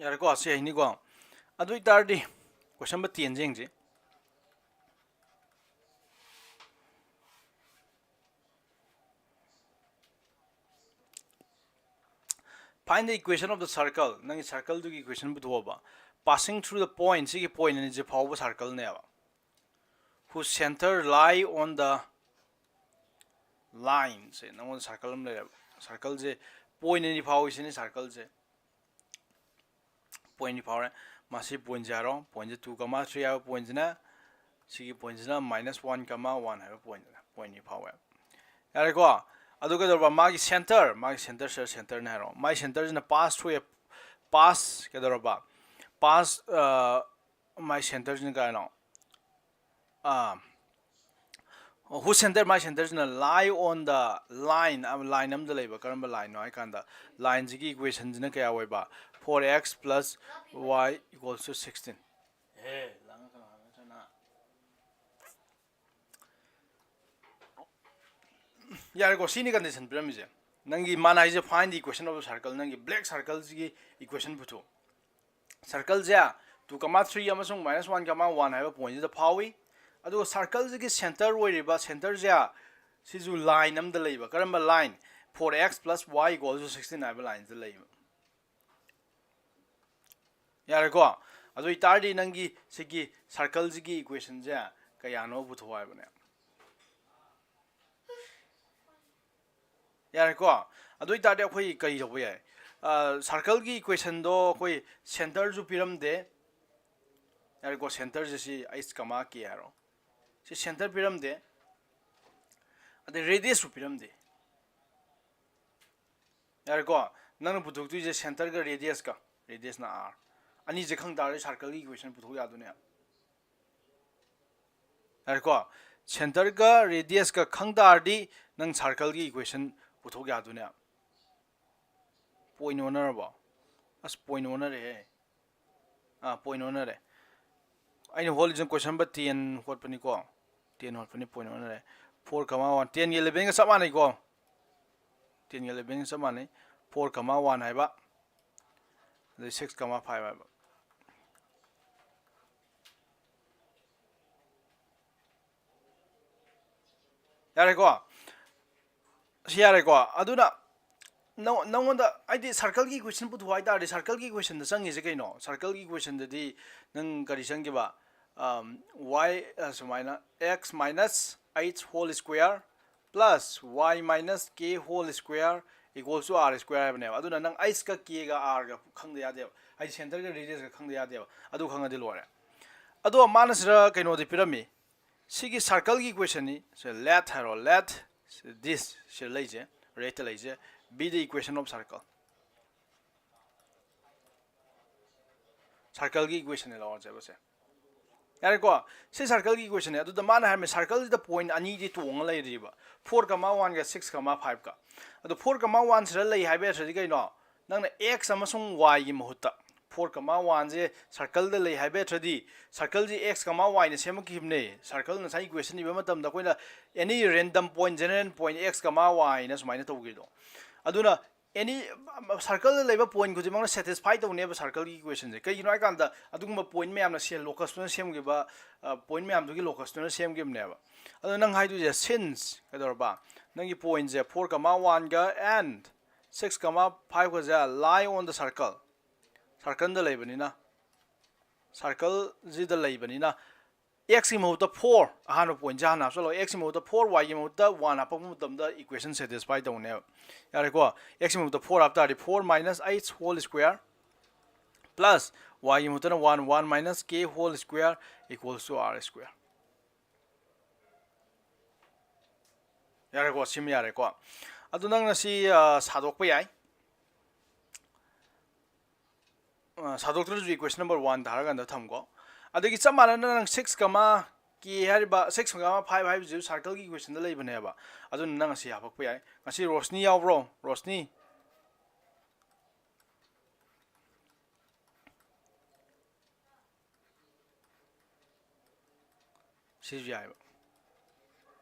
ꯌꯥꯔꯦꯀꯣ, ꯁꯤ ꯍꯩꯅꯤꯀꯣ꯫ ꯑꯗꯨ ꯑꯣꯏꯇꯥꯔꯗꯤ question number ten ꯁꯦ ꯌꯦꯡꯁꯤ꯫ Find the equation of the circle. ꯅꯪꯒꯤ circle ꯗꯨꯒꯤ equation ꯄꯨꯊꯣꯛꯑꯕ꯫ Passing through the point, ꯁꯤꯒꯤ point ꯑꯅꯤꯁꯦ ꯐꯥꯎꯕ circle ꯅꯦꯕ꯫ Whose center lie on the line. ꯁꯦ ꯅꯪꯉꯣꯟꯗ circle ꯑꯃ ꯂꯩꯔꯦꯕ꯫ Circle ꯁꯦ point ꯑꯅꯤ ꯐꯥꯎꯏ ꯁꯤꯅꯤ circle ꯁꯦ꯫ Point ꯑꯅꯤ ꯐꯥꯎꯔꯦ꯫ ꯃꯁꯤ ꯄꯣꯏꯟꯁꯦ ꯍꯥꯏꯔꯣ, ꯄꯣꯏꯟꯁꯦ two comma three ꯍꯥꯏꯕ ꯄꯣꯏꯟꯁꯤꯅ, ꯁꯤꯒꯤ ꯄꯣꯏꯟꯁꯤꯅ minus one comma one ꯍꯥꯏꯕ ꯄꯣꯏꯟꯁꯤꯅ, ꯄꯣꯏꯟ ꯑꯅꯤ ꯐꯥꯎꯋꯦ꯫ ꯌꯥꯔꯦꯀꯣ? ꯑꯗꯨ ꯀꯩꯗꯧꯔꯕ? ꯃꯥꯒꯤ ꯁꯦꯟꯇꯔ, ꯃꯥꯒꯤ ꯁꯦꯟꯇꯔꯁꯤꯗ ꯁꯦꯟꯇꯔꯅꯦ ꯍꯥꯏꯔꯣ, ꯃꯥꯏ ꯁꯦꯟꯇꯔꯁꯤꯅ ꯄꯥꯁ ꯊꯣꯛꯑꯦ꯫ ꯄꯥꯁ ꯀꯩꯗꯧꯔꯕ? ꯄꯥꯁ, ꯃꯥꯏ ꯁꯦꯟꯇꯔꯁꯤꯅ ꯀꯥꯏꯅꯣ? ꯑꯥ, whose center, ꯃꯥꯏ ꯁꯦꯟꯇꯔꯁꯤꯅ lie on the line, line ꯑꯃꯗ ꯂꯩꯕ꯫ ꯀꯔꯝꯕ ꯂꯥꯏꯟꯅꯣ ꯍꯥꯏ ꯀꯥꯟꯗ, ꯂꯥꯏꯟꯁꯤꯒꯤ ꯏꯀ꯭ꯋꯦꯁꯟꯁꯤꯅ ꯀꯌꯥ ꯑꯣꯏꯕ? Four x plus y equals to sixteen꯫ ꯑꯦ, ꯂꯥꯡꯉꯛꯀꯅꯣ ꯍꯥꯏꯕ ꯅꯠꯇ꯭ꯔꯅ? ꯌꯥꯔꯦꯀꯣ, ꯁꯤꯅꯤ ꯀꯟꯗꯤꯁꯟ ꯄꯤꯔꯝꯃꯤꯁꯦ꯫ ꯅꯪꯒꯤ ꯃꯥꯅ ꯍꯥꯏꯁꯦ, find the equation of the circle, ꯅꯪꯒꯤ ꯕ꯭ꯂꯦꯛ ꯁꯔꯀꯜꯁꯤꯒꯤ ꯏꯀ꯭ꯋꯦꯁꯟ ꯄꯨꯊꯣꯛ꯫ ꯁꯔꯀꯜꯁꯦ two comma three ꯑꯃꯁꯨꯡ minus one comma one ꯍꯥꯏꯕ ꯄꯣꯏꯟꯁꯤꯗ ꯐꯥꯎꯏ꯫ ꯑꯗꯨꯒ ꯁꯔꯀꯜꯁꯤꯒꯤ ꯁꯦꯟꯇꯔ ꯑꯣꯏꯔꯤꯕ ꯁꯦꯟꯇꯔꯁꯦ, ꯁꯤꯁꯨ ꯂꯥꯏꯟ ꯑꯃꯗ ꯂꯩꯕ꯫ ꯀꯔꯝꯕ line? Four x plus y equals to sixteen ꯍꯥꯏꯕ ꯂꯥꯏꯟꯁꯤꯗ ꯂꯩꯕ꯫ ꯌꯥꯔꯦꯀꯣ? ꯑꯗꯨ ꯑꯣꯏꯇꯥꯔꯗꯤ ꯅꯪꯒꯤ ꯁꯤꯒꯤ ꯁꯔꯀꯜꯁꯤꯒꯤ ꯏꯀ꯭ꯋꯦꯁꯟꯁꯦ ꯀꯌꯥꯅꯣ ꯄꯨꯊꯣꯛꯑꯣ ꯍꯥꯏꯕꯅꯦ꯫ ꯌꯥꯔꯦꯀꯣ? ꯑꯗꯨ ꯑꯣꯏꯇꯥꯔꯗꯤ ꯑꯩꯈꯣꯏ ꯀꯔꯤ ꯇꯧꯕ ꯌꯥꯏ? ꯁꯔꯀꯜꯒꯤ ꯏꯀ꯭ꯋꯦꯁꯟꯗꯣ ꯑꯩꯈꯣꯏ ꯁꯦꯟꯇꯔꯁꯨ ꯄꯤꯔꯝꯗꯦ꯫ ꯌꯥꯔꯦꯀꯣ? ꯁꯦꯟꯇꯔꯁꯦ ꯁꯤ h comma k ꯍꯥꯏꯔꯣ꯫ C centre ꯄꯤꯔꯝꯗꯦ꯫ ꯑꯗꯩ ꯔꯦꯗꯤꯌꯁꯁꯨ ꯄꯤꯔꯝꯗꯦ꯫ ꯌꯥꯔꯦꯀꯣ? ꯅꯪꯅ ꯄꯨꯊꯣꯛꯇꯣꯏꯁꯦ ꯁꯦꯟꯇꯔꯒ ꯔꯦꯗꯤꯌꯁꯀ, ꯔꯦꯗꯤꯌꯁꯅ r꯫ ꯑꯅꯤꯁꯦ ꯈꯪ ꯇꯥꯔꯗꯤ ꯁꯔꯀꯜꯒꯤ ꯏꯀ꯭ꯋꯦꯁꯟ ꯄꯨꯊꯣꯛ ꯌꯥꯗꯣꯏꯅꯦ꯫ ꯌꯥꯔꯦꯀꯣ? ꯁꯦꯟꯇꯔꯒ ꯔꯦꯗꯤꯌꯁꯀ ꯈꯪ ꯇꯥꯔꯗꯤ ꯅꯪ ꯁꯔꯀꯜꯒꯤ ꯏꯀ꯭ꯋꯦꯁꯟ ꯄꯨꯊꯣꯛ ꯌꯥꯗꯣꯏꯅꯦ꯫ ꯄꯣꯏꯟ ꯑꯣꯟꯅꯔꯕꯣ? ꯑꯁ, ꯄꯣꯏꯟ ꯑꯣꯟꯅꯔꯦꯍꯦ꯫ ꯑꯥ, ꯄꯣꯏꯟ ꯑꯣꯟꯅꯔꯦ꯫ ꯑꯩꯅ ꯍꯣꯠꯂꯤꯁꯤꯅ ꯀꯣꯏꯁꯟ ꯅꯝꯕꯔ ꯇꯦꯟ ꯍꯣꯠꯄꯅꯤꯀꯣ꯫ ꯇꯦꯟ ꯍꯣꯠꯄꯅꯤ, ꯄꯣꯏꯟ ꯑꯣꯟꯅꯔꯦ꯫ Four comma one, ꯇꯦꯟꯒ ꯏꯂꯦꯚꯦꯟꯒ ꯆꯞ ꯃꯥꯟꯅꯩꯀꯣ꯫ ꯇꯦꯟꯒ ꯏꯂꯦꯚꯦꯟꯒ ꯆꯞ ꯃꯥꯟꯅꯩ꯫ Four comma one ꯍꯥꯏꯕ, ꯑꯗꯩ six comma five ꯍꯥꯏꯕ꯫ ꯌꯥꯔꯦꯀꯣ? ꯁꯤ ꯌꯥꯔꯦꯀꯣ? ꯑꯗꯨꯅ ꯅꯪ-, ꯅꯪꯉꯣꯟꯗ ꯍꯥꯏꯗꯤ ꯁꯔꯀꯜꯒꯤ ꯏꯀ꯭ꯋꯦꯁꯟ ꯄꯨꯊꯣꯛ ꯍꯥꯏ ꯇꯥꯔꯗꯤ, ꯁꯔꯀꯜꯒꯤ ꯏꯀ꯭ꯋꯦꯁꯟꯗ ꯆꯪꯉꯤꯁꯦ ꯀꯩꯅꯣ? ꯁꯔꯀꯜꯒꯤ ꯏꯀ꯭ꯋꯦꯁꯟꯗꯗꯤ ꯅꯪ ꯀꯔꯤ ꯆꯪꯈꯤꯕ? ꯑꯝ, y, ꯑ, ꯁꯨꯃꯥꯏꯅ x minus h whole square plus y minus k whole square equals to r square ꯍꯥꯏꯕꯅꯦꯕ꯫ ꯑꯗꯨꯅ ꯅꯪ h ꯀ k ꯒ r ꯒ ꯈꯪꯗ ꯌꯥꯗꯦꯕ, ꯍꯥꯏꯗꯤ centre ꯒ radius ꯒ ꯈꯪꯗ ꯌꯥꯗꯦꯕ꯫ ꯑꯗꯨ ꯈꯪꯉꯗꯤ ꯂꯣꯏꯔꯦ꯫ ꯑꯗꯣ ꯃꯥꯅ ꯁꯤꯗ ꯀꯩꯅꯣꯗꯤ ꯄꯤꯔꯝꯃꯤ, ꯁꯤꯒꯤ circle ꯒꯤ equation ꯅꯤ꯫ ꯁꯤ let ꯍꯥꯏꯔꯣ, let this ꯁꯤ ꯂꯩꯁꯦ, red ꯇ ꯂꯩꯁꯦ, be the equation of circle꯫ Circle ꯒꯤ equation ꯅꯦ ꯂꯧꯔꯁꯦꯕ ꯁꯦ꯫ ꯌꯥꯔꯦꯀꯣ? ꯁꯤ circle ꯒꯤ equation ꯅꯦ꯫ ꯑꯗꯨꯗ ꯃꯥꯅ ꯍꯥꯏꯔꯝꯃꯦ circle ꯁꯤꯗ point ꯑꯅꯤꯗꯤ ꯇꯣꯡꯉ ꯂꯩꯔꯤꯕ, four comma one ꯒ six comma five ꯀ꯫ ꯑꯗꯣ four comma one ꯁꯤꯗ ꯂꯩ ꯍꯥꯏꯕ ꯌꯥꯗ꯭ꯔꯗꯤ ꯀꯩꯅꯣ? ꯅꯪꯅ x ꯑꯃꯁꯨꯡ y ꯒꯤ ꯃꯍꯨꯠꯇ, four comma one ꯁꯦ circle ꯗ ꯂꯩ ꯍꯥꯏꯕ ꯌꯥꯗ꯭ꯔꯗꯤ, circle ꯁꯦ x comma y ꯅ ꯁꯦꯝꯃꯛꯈꯤꯕꯅꯦ꯫ Circle ꯉꯁꯥꯏ equation ꯏꯕ ꯃꯇꯝꯗ ꯑꯩꯈꯣꯏꯅ any random point, general point x comma y ꯅ ꯁꯨꯃꯥꯏꯅ ꯇꯧꯈꯤꯗꯣ꯫ ꯑꯗꯨꯅ any circle ꯗ ꯂꯩꯕ point ꯈꯨꯗꯤꯡꯃꯛꯅ satisfy ꯇꯧꯅꯦꯕ circle ꯒꯤ equation ꯁꯦ꯫ ꯀꯩꯒꯤꯅꯣ ꯍꯥꯏ ꯀꯥꯟꯗ ꯑꯗꯨꯒꯨꯝꯕ point ꯃꯌꯥꯝꯅ ꯁꯦ-, locus ꯇꯨꯅ ꯁꯦꯝꯈꯤꯕ, ꯑ, point ꯃꯌꯥꯝꯗꯨꯒꯤ locus ꯇꯨꯅ ꯁꯦꯝꯈꯤꯕꯅꯦꯕ꯫ ꯑꯗꯣ ꯅꯪ ꯍꯥꯏꯗꯣꯏꯁꯦ, since ꯀꯩꯗꯧꯔꯕ? ꯅꯪꯒꯤ point ꯁꯦ four comma one ꯒ and six comma five ꯒꯁꯦ lie on the circle, circle ꯗ ꯂꯩꯕꯅꯤꯅ, circle ꯁꯤꯗ ꯂꯩꯕꯅꯤꯅ, x ꯀꯤ ꯃꯍꯨꯠꯇ four, ꯑꯍꯥꯟꯕ point ꯁꯦ ꯍꯥꯟꯅ ꯍꯥꯞꯆꯜꯂꯣ, x ꯀꯤ ꯃꯍꯨꯠꯇ four, y ꯒꯤ ꯃꯍꯨꯠꯇ one ꯍꯥꯞꯄꯛꯄ ꯃꯇꯝꯗ equation satisfy ꯇꯧꯅꯦꯕ꯫ ꯌꯥꯔꯦꯀꯣ? X ꯀꯤ ꯃꯍꯨꯠꯇ four ꯍꯥꯞ ꯇꯥꯔꯗꯤ four minus h whole square plus y ꯒꯤ ꯃꯍꯨꯠꯇꯅ one, one minus k whole square equals to r square꯫ ꯌꯥꯔꯦꯀꯣ? ꯁꯤꯃ ꯌꯥꯔꯦꯀꯣ? ꯑꯗꯨ ꯅꯪꯅ ꯁꯤ, ꯑ, ꯁꯥꯗꯣꯛꯄ ꯌꯥꯏ꯫ ꯑ, ꯁꯥꯗꯣꯛꯇ꯭ꯔꯁꯨ equation number one ꯊꯥꯔꯀꯥꯟꯗ ꯊꯝꯀꯣ꯫ ꯑꯗꯒꯤ ꯆꯞ ꯃꯥꯟꯅꯅ ꯅꯪ six comma k ꯍꯥꯏꯔꯤꯕ, six comma five ꯍꯥꯏꯕꯁꯤꯁꯨ circle ꯒꯤ equation ꯗ ꯂꯩꯕꯅꯦꯕ꯫ ꯑꯗꯨꯅ ꯅꯪ ꯑꯁꯤ ꯍꯥꯄꯛꯄ ꯌꯥꯏ꯫ ꯉꯁꯤ ꯔꯣꯁꯅꯤ ꯌꯥꯎꯕ꯭ꯔꯣ? ꯔꯣꯁꯅꯤ? ꯁꯤꯁꯨ ꯌꯥꯏꯕ꯫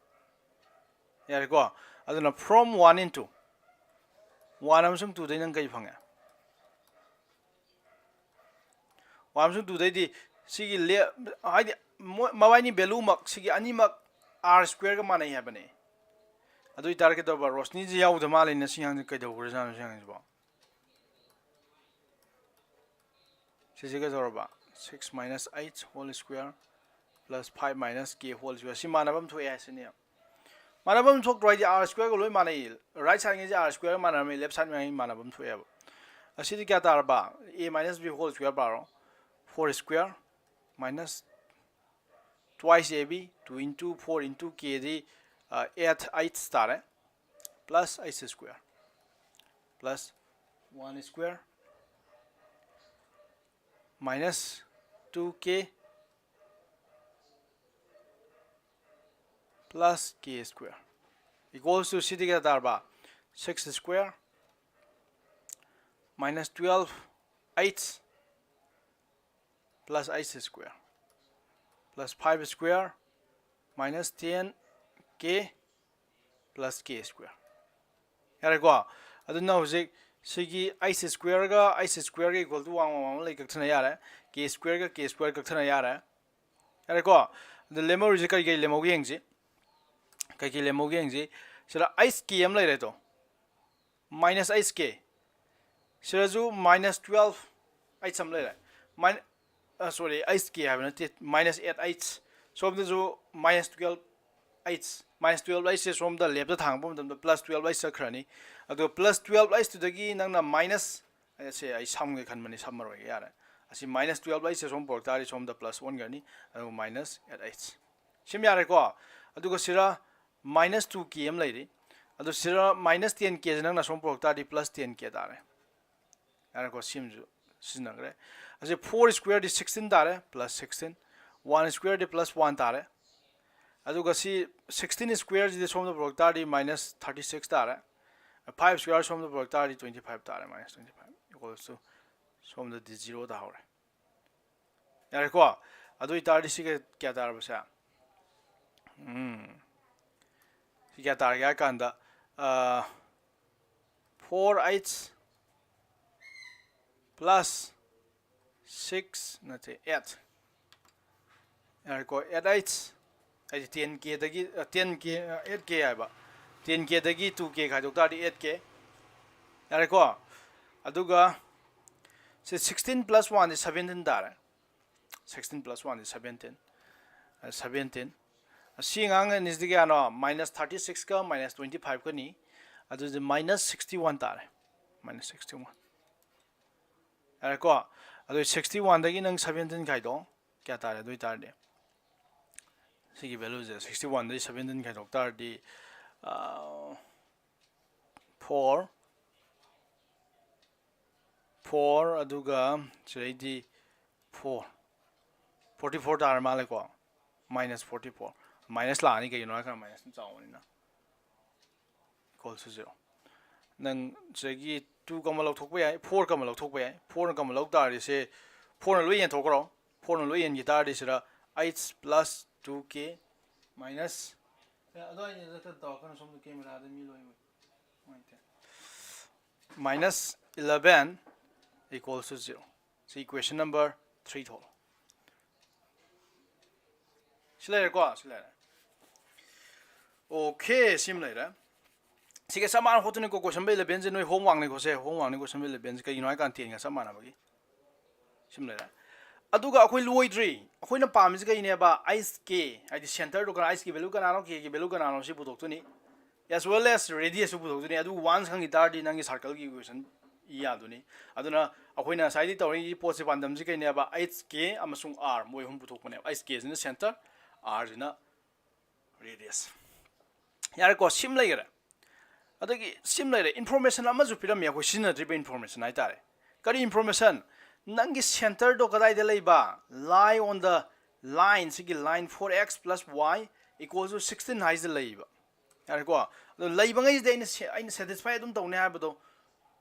ꯌꯥꯔꯦꯀꯣ? ꯑꯗꯨꯅ from one into, one ꯑꯃꯁꯨꯡ two ꯗꯩ ꯅꯪ ꯀꯩ ꯐꯪꯉꯦ? One ꯑꯃꯁꯨꯡ two ꯗꯩꯗꯤ ꯁꯤꯒꯤ ꯂꯦ-, ꯍꯥꯏꯗꯤ ꯃꯣꯏ ꯃꯕꯥꯏꯅꯤ value ꯃꯛ, ꯁꯤꯒꯤ ꯑꯅꯤꯃꯛ r square ꯒ ꯃꯥꯟꯅꯩ ꯍꯥꯏꯕꯅꯦ꯫ ꯑꯗꯨ ꯑꯣꯏꯇꯥꯔꯗꯤ ꯀꯩꯗꯧꯕ? ꯔꯣꯁꯅꯤꯁꯦ ꯌꯥꯎꯗ ꯃꯥꯜꯂꯦꯅꯦ ꯁꯤ ꯑꯉꯥꯡꯁꯦ, ꯀꯩꯗꯧꯈ꯭ꯔꯖꯥꯠꯅꯣ ꯁꯤ ꯑꯉꯥꯡꯁꯤꯕꯣ? ꯁꯤꯁꯦ ꯀꯩꯗꯧꯔꯕ? Six minus h whole square plus five minus k whole square꯫ ꯁꯤ ꯃꯥꯟꯅꯕ ꯑꯃ ꯊꯣꯛꯑꯦ ꯍꯥꯏꯁꯤꯅꯦ꯫ ꯃꯥꯟꯅꯕ ꯑꯃ ꯊꯣꯛꯇ꯭ꯔꯣ? ꯍꯥꯏꯗꯤ ꯑꯥꯔ ꯁ꯭ꯀ꯭ꯋꯦꯔꯒ ꯂꯣꯏ ꯃꯥꯟꯅꯩ꯫ ꯔꯥꯏꯠ ꯁꯥꯏꯠꯉꯩꯁꯦ ꯑꯥꯔ ꯁ꯭ꯀ꯭ꯋꯦꯔꯒ ꯃꯥꯟꯅꯔꯝꯃꯤ, ꯂꯦꯐ ꯁꯥꯏꯠꯉꯩ ꯃꯥꯟꯅꯕ ꯑꯃ ꯊꯣꯛꯑꯦꯕ꯫ ꯑꯁꯤꯗꯤ ꯀꯌꯥ ꯇꯥꯔꯕ? ꯑꯦ ꯃꯥꯏꯅꯁ ꯕꯤ ꯍꯣꯜ ꯁ꯭ꯀ꯭ꯋꯦꯔ ꯄꯥꯔꯣ꯫ Four square minus twice A B, two into four into K ꯗꯤ, ꯑ, eight eights ꯇꯥꯔꯦ, plus eight square plus one square minus two K plus K square equals to, ꯁꯤꯗꯤ ꯀꯌꯥ ꯇꯥꯔꯕ? Six square minus twelve eights plus eight square plus five square minus ten K plus K square꯫ ꯌꯥꯔꯦꯀꯣ? ꯑꯗꯨꯅ ꯍꯧꯖꯤꯛ ꯁꯤꯒꯤ eight squareꯒ eight squareꯒ equal to one one one ꯂꯩ, ꯀꯛꯊꯠꯅ ꯌꯥꯔꯦ꯫ K squareꯒ K square ꯀꯛꯊꯠꯅ ꯌꯥꯔꯦ꯫ ꯌꯥꯔꯦꯀꯣ? ꯑꯗꯨ ꯂꯦꯝꯍꯧꯔꯤꯁꯦ ꯀꯔꯤ ꯀꯔꯤ ꯂꯦꯝꯍꯧꯒꯦ ꯌꯦꯡꯁꯤ꯫ ꯀꯩ ꯀꯩ ꯂꯦꯝꯍꯧꯒꯦ ꯌꯦꯡꯁꯤ꯫ ꯁꯤꯗ eight K ꯑꯃ ꯂꯩꯔꯦ ꯇꯣ꯫ Minus eight K꯫ ꯁꯤꯗꯁꯨ minus twelve eights ꯑꯃ ꯂꯩꯔꯦ꯫ Min-, ꯑ, sorry, eight K ꯍꯥꯏꯕ ꯅꯠꯇꯦ, minus eight eights꯫ ꯁꯣꯝꯗꯁꯨ minus twelve eights꯫ Minus twelve eights ꯁꯦ ꯁꯣꯝꯗ ꯂꯦꯞꯇ ꯊꯥꯡꯉꯛꯄ ꯃꯇꯝꯗ plus twelve eights ꯆꯠꯈ꯭ꯔꯅꯤ꯫ ꯑꯗꯨꯒ plus twelve eights ꯇꯨꯗꯒꯤ ꯅꯪꯅ minus, ꯑꯁꯦ ꯑꯩ ꯁꯝꯒꯦ ꯈꯟꯕꯅꯤ, ꯁꯝꯃꯔꯣꯏꯒꯦ, ꯌꯥꯔꯦ꯫ ꯑꯁꯤ minus twelve eights ꯁꯦ ꯁꯣꯝ ꯄꯨꯔꯛ ꯇꯥꯔꯗꯤ ꯁꯣꯝꯗ plus ꯑꯣꯟꯈ꯭ꯔꯅꯤ, ꯑꯗꯨꯒ minus eight eights꯫ ꯁꯤꯃ ꯌꯥꯔꯦꯀꯣ? ꯑꯗꯨꯒ ꯁꯤꯗ minus two K ꯑꯃ ꯂꯩꯔꯤ꯫ ꯑꯗꯨ ꯁꯤꯗ minus ten K ꯁꯦ ꯅꯪꯅ ꯁꯣꯝ ꯄꯨꯔꯛ ꯇꯥꯔꯗꯤ plus ten K ꯇꯥꯔꯦ꯫ ꯌꯥꯔꯦꯀꯣ? ꯁꯤꯃꯁꯨ ꯁꯤꯖꯤꯟꯅꯈ꯭ꯔꯦ꯫ ꯑꯁꯤ four square ꯗꯤ sixteen ꯇꯥꯔꯦ, plus sixteen꯫ One square ꯗꯤ plus one ꯇꯥꯔꯦ꯫ ꯑꯗꯨꯒ ꯁꯤ sixteen square ꯁꯤꯗꯤ ꯁꯣꯝꯗ ꯄꯨꯔꯛ ꯇꯥꯔꯗꯤ minus thirty six ꯇꯥꯔꯦ꯫ Five square ꯁꯣꯝꯗ ꯄꯨꯔꯛ ꯇꯥꯔꯗꯤ twenty five ꯇꯥꯔꯦ, minus twenty five equals to, ꯁꯣꯝꯗꯗꯤ zero ꯇꯥꯍꯧꯔꯦ꯫ ꯌꯥꯔꯦꯀꯣ? ꯑꯗꯨ ꯑꯣꯏꯇꯥꯔꯗꯤ ꯁꯤꯒ ꯀꯌꯥ ꯇꯥꯔꯕꯁꯦ? ꯎꯝ꯫ ꯁꯤ ꯀꯌꯥ ꯇꯥꯔꯒꯦ ꯍꯥꯏ ꯀꯥꯟꯗ, ꯑ, four eights plus six ꯅꯠꯇꯦ, eight꯫ ꯌꯥꯔꯦꯀꯣ? Eight eights ꯍꯥꯏꯗꯤ ten K ꯗꯒꯤ, ꯑ, ten K, ꯑ, eight K ꯍꯥꯏꯕ꯫ Ten K ꯗꯒꯤ two K ꯈꯥꯏꯗꯣꯛ ꯇꯥꯔꯗꯤ eight K꯫ ꯌꯥꯔꯦꯀꯣ? ꯑꯗꯨꯒ ꯁꯤ sixteen plus one ꯗꯤ seventeen ꯇꯥꯔꯦ꯫ Sixteen plus one ꯗꯤ seventeen꯫ ꯑ, seventeen꯫ ꯁꯤ ꯑꯉꯥꯡ ꯑꯅꯤꯁꯤꯗꯤ ꯀꯌꯥꯅꯣ? Minus thirty six ꯀ minus twenty five ꯀꯅꯤ꯫ ꯑꯗꯨꯗꯤ minus sixty one ꯇꯥꯔꯦ꯫ Minus sixty one꯫ ꯌꯥꯔꯦꯀꯣ? ꯑꯗꯨ sixty one ꯗꯒꯤ ꯅꯪ seventeen ꯈꯥꯏꯗꯣꯛ꯫ ꯀꯌꯥ ꯇꯥꯔꯦ ꯑꯗꯨ ꯑꯣꯏꯇꯥꯔꯗꯤ? ꯁꯤꯒꯤ value ꯁꯦ sixty one ꯗꯒꯤ seventeen ꯈꯥꯏꯗꯣꯛ ꯇꯥꯔꯗꯤ, ꯑꯥ, four, four, ꯑꯗꯨꯒ ꯁꯤꯗꯩꯗꯤ four, forty four ꯇꯥꯔ ꯃꯥꯜꯂꯦꯀꯣ? Minus forty four꯫ Minus ꯂꯥꯛꯑꯅꯤ, ꯀꯩꯒꯤꯅꯣ ꯍꯥꯏꯔꯀꯥꯟꯗ minus ꯅ ꯆꯥꯎꯕꯅꯤꯅ꯫ Equals to zero꯫ ꯅꯪ ꯁꯤꯗꯒꯤ two ꯀꯃꯟ ꯂꯧꯊꯣꯛꯄ ꯌꯥꯏ, four ꯀꯃꯟ ꯂꯧꯊꯣꯛꯄ ꯌꯥꯏ꯫ Four ꯅ ꯀꯃꯟ ꯂꯧ ꯇꯥꯔꯗꯤ ꯁꯦ, four ꯅ ꯂꯣꯏ ꯌꯦꯟꯊꯣꯛꯈ꯭ꯔꯣ꯫ Four ꯅ ꯂꯣꯏ ꯌꯦꯟꯈꯤ ꯇꯥꯔꯗꯤ ꯁꯤꯗ eight plus two k minus, ꯑꯦ, ꯑꯗꯨꯋꯥꯏꯗ ꯇꯧꯔꯛꯀꯅꯨ, ꯁꯣꯝꯗ camera ꯗ ꯃꯤ ꯂꯣꯏ ꯎꯏ꯫ ꯅꯨꯡꯉꯥꯏꯇꯦ꯫ Minus eleven equals to zero꯫ ꯁꯤ equation number three ꯊꯣꯛꯂꯣ꯫ ꯁꯤ ꯂꯩꯔꯦꯀꯣ? ꯁꯤ ꯂꯩꯔꯦ꯫ Okay, ꯁꯤꯃ ꯂꯩꯔꯦ꯫ ꯁꯤꯒ ꯆꯞ ꯃꯥꯟꯅ ꯈꯣꯠꯇꯣꯏꯅꯤꯀꯣ, question number eleven ꯁꯦ ꯅꯣꯏ homework ꯅꯤꯀꯣ ꯁꯦ, homework ꯅꯤ question number eleven ꯁꯦ꯫ ꯀꯩꯒꯤꯅꯣ ꯍꯥꯏ ꯀꯥꯟꯗ ten ꯒ ꯆꯞ ꯃꯥꯟꯅꯕꯒꯤ꯫ ꯁꯤꯃ ꯂꯩꯔꯦ꯫ ꯑꯗꯨꯒ ꯑꯩꯈꯣꯏ ꯂꯣꯏꯗ꯭ꯔꯤ꯫ ꯑꯩꯈꯣꯏꯅ ꯄꯥꯝꯃꯤꯁꯤ ꯀꯩꯅꯦꯕ? H ꯀꯦ, ꯍꯥꯏꯗꯤ centre ꯗꯣ ꯀꯅꯥ, H ꯀꯦ value ꯀꯅꯥꯅꯣ, K ꯒꯤ value ꯀꯅꯥꯅꯣ, ꯁꯤ ꯄꯨꯊꯣꯛꯇꯣꯏꯅꯤ꯫ As well as radius ꯁꯨ ꯄꯨꯊꯣꯛꯇꯣꯏꯅꯤ꯫ ꯑꯗꯨ once ꯈꯪꯈꯤ ꯇꯥꯔꯗꯤ ꯅꯪꯒꯤ circle ꯒꯤ equation ꯏ ꯌꯥꯗꯣꯏꯅꯤ꯫ ꯑꯗꯨꯅ ꯑꯩꯈꯣꯏꯅ ꯉꯁꯥꯏꯗꯤ ꯇꯧꯔꯤꯉꯩꯒꯤ ꯄꯣꯠꯁꯦ, ꯄꯥꯟꯗꯝꯁꯤ ꯀꯩꯅꯦꯕ? H ꯀꯦ ꯑꯃꯁꯨꯡ R ꯃꯣꯏ ꯑꯍꯨꯝ ꯄꯨꯊꯣꯛꯄꯅꯦꯕ꯫ H ꯀꯦ ꯁꯤꯅ centre, R ꯁꯤꯅ radius꯫ ꯌꯥꯔꯦꯀꯣ, ꯁꯤꯝ ꯂꯩꯈꯔꯦ꯫ ꯑꯗꯒꯤ ꯁꯤꯝ ꯂꯩꯔꯦ, information ꯑꯃꯁꯨ ꯄꯤꯔꯝꯃꯤ, ꯑꯩꯈꯣꯏ ꯁꯤꯖꯤꯟꯅꯗ꯭ꯔꯤꯕ information ꯍꯥꯏꯇꯥꯔꯦ꯫ ꯀꯔꯤ information? ꯅꯪꯒꯤ centre ꯗꯣ ꯀꯗꯥꯏꯗ ꯂꯩꯕ? Lie on the line, ꯁꯤꯒꯤ line four x plus y equals to sixteen ꯍꯥꯏꯁꯤꯗ ꯂꯩꯕ꯫ ꯌꯥꯔꯦꯀꯣ? ꯑꯗꯣ ꯂꯩꯕꯉꯩꯁꯤꯗꯤ ꯑꯩꯅ ꯁꯦ-, ꯑꯩꯅ satisfy ꯑꯗꯨꯝ ꯇꯧꯅꯤ ꯍꯥꯏꯕꯗꯣ,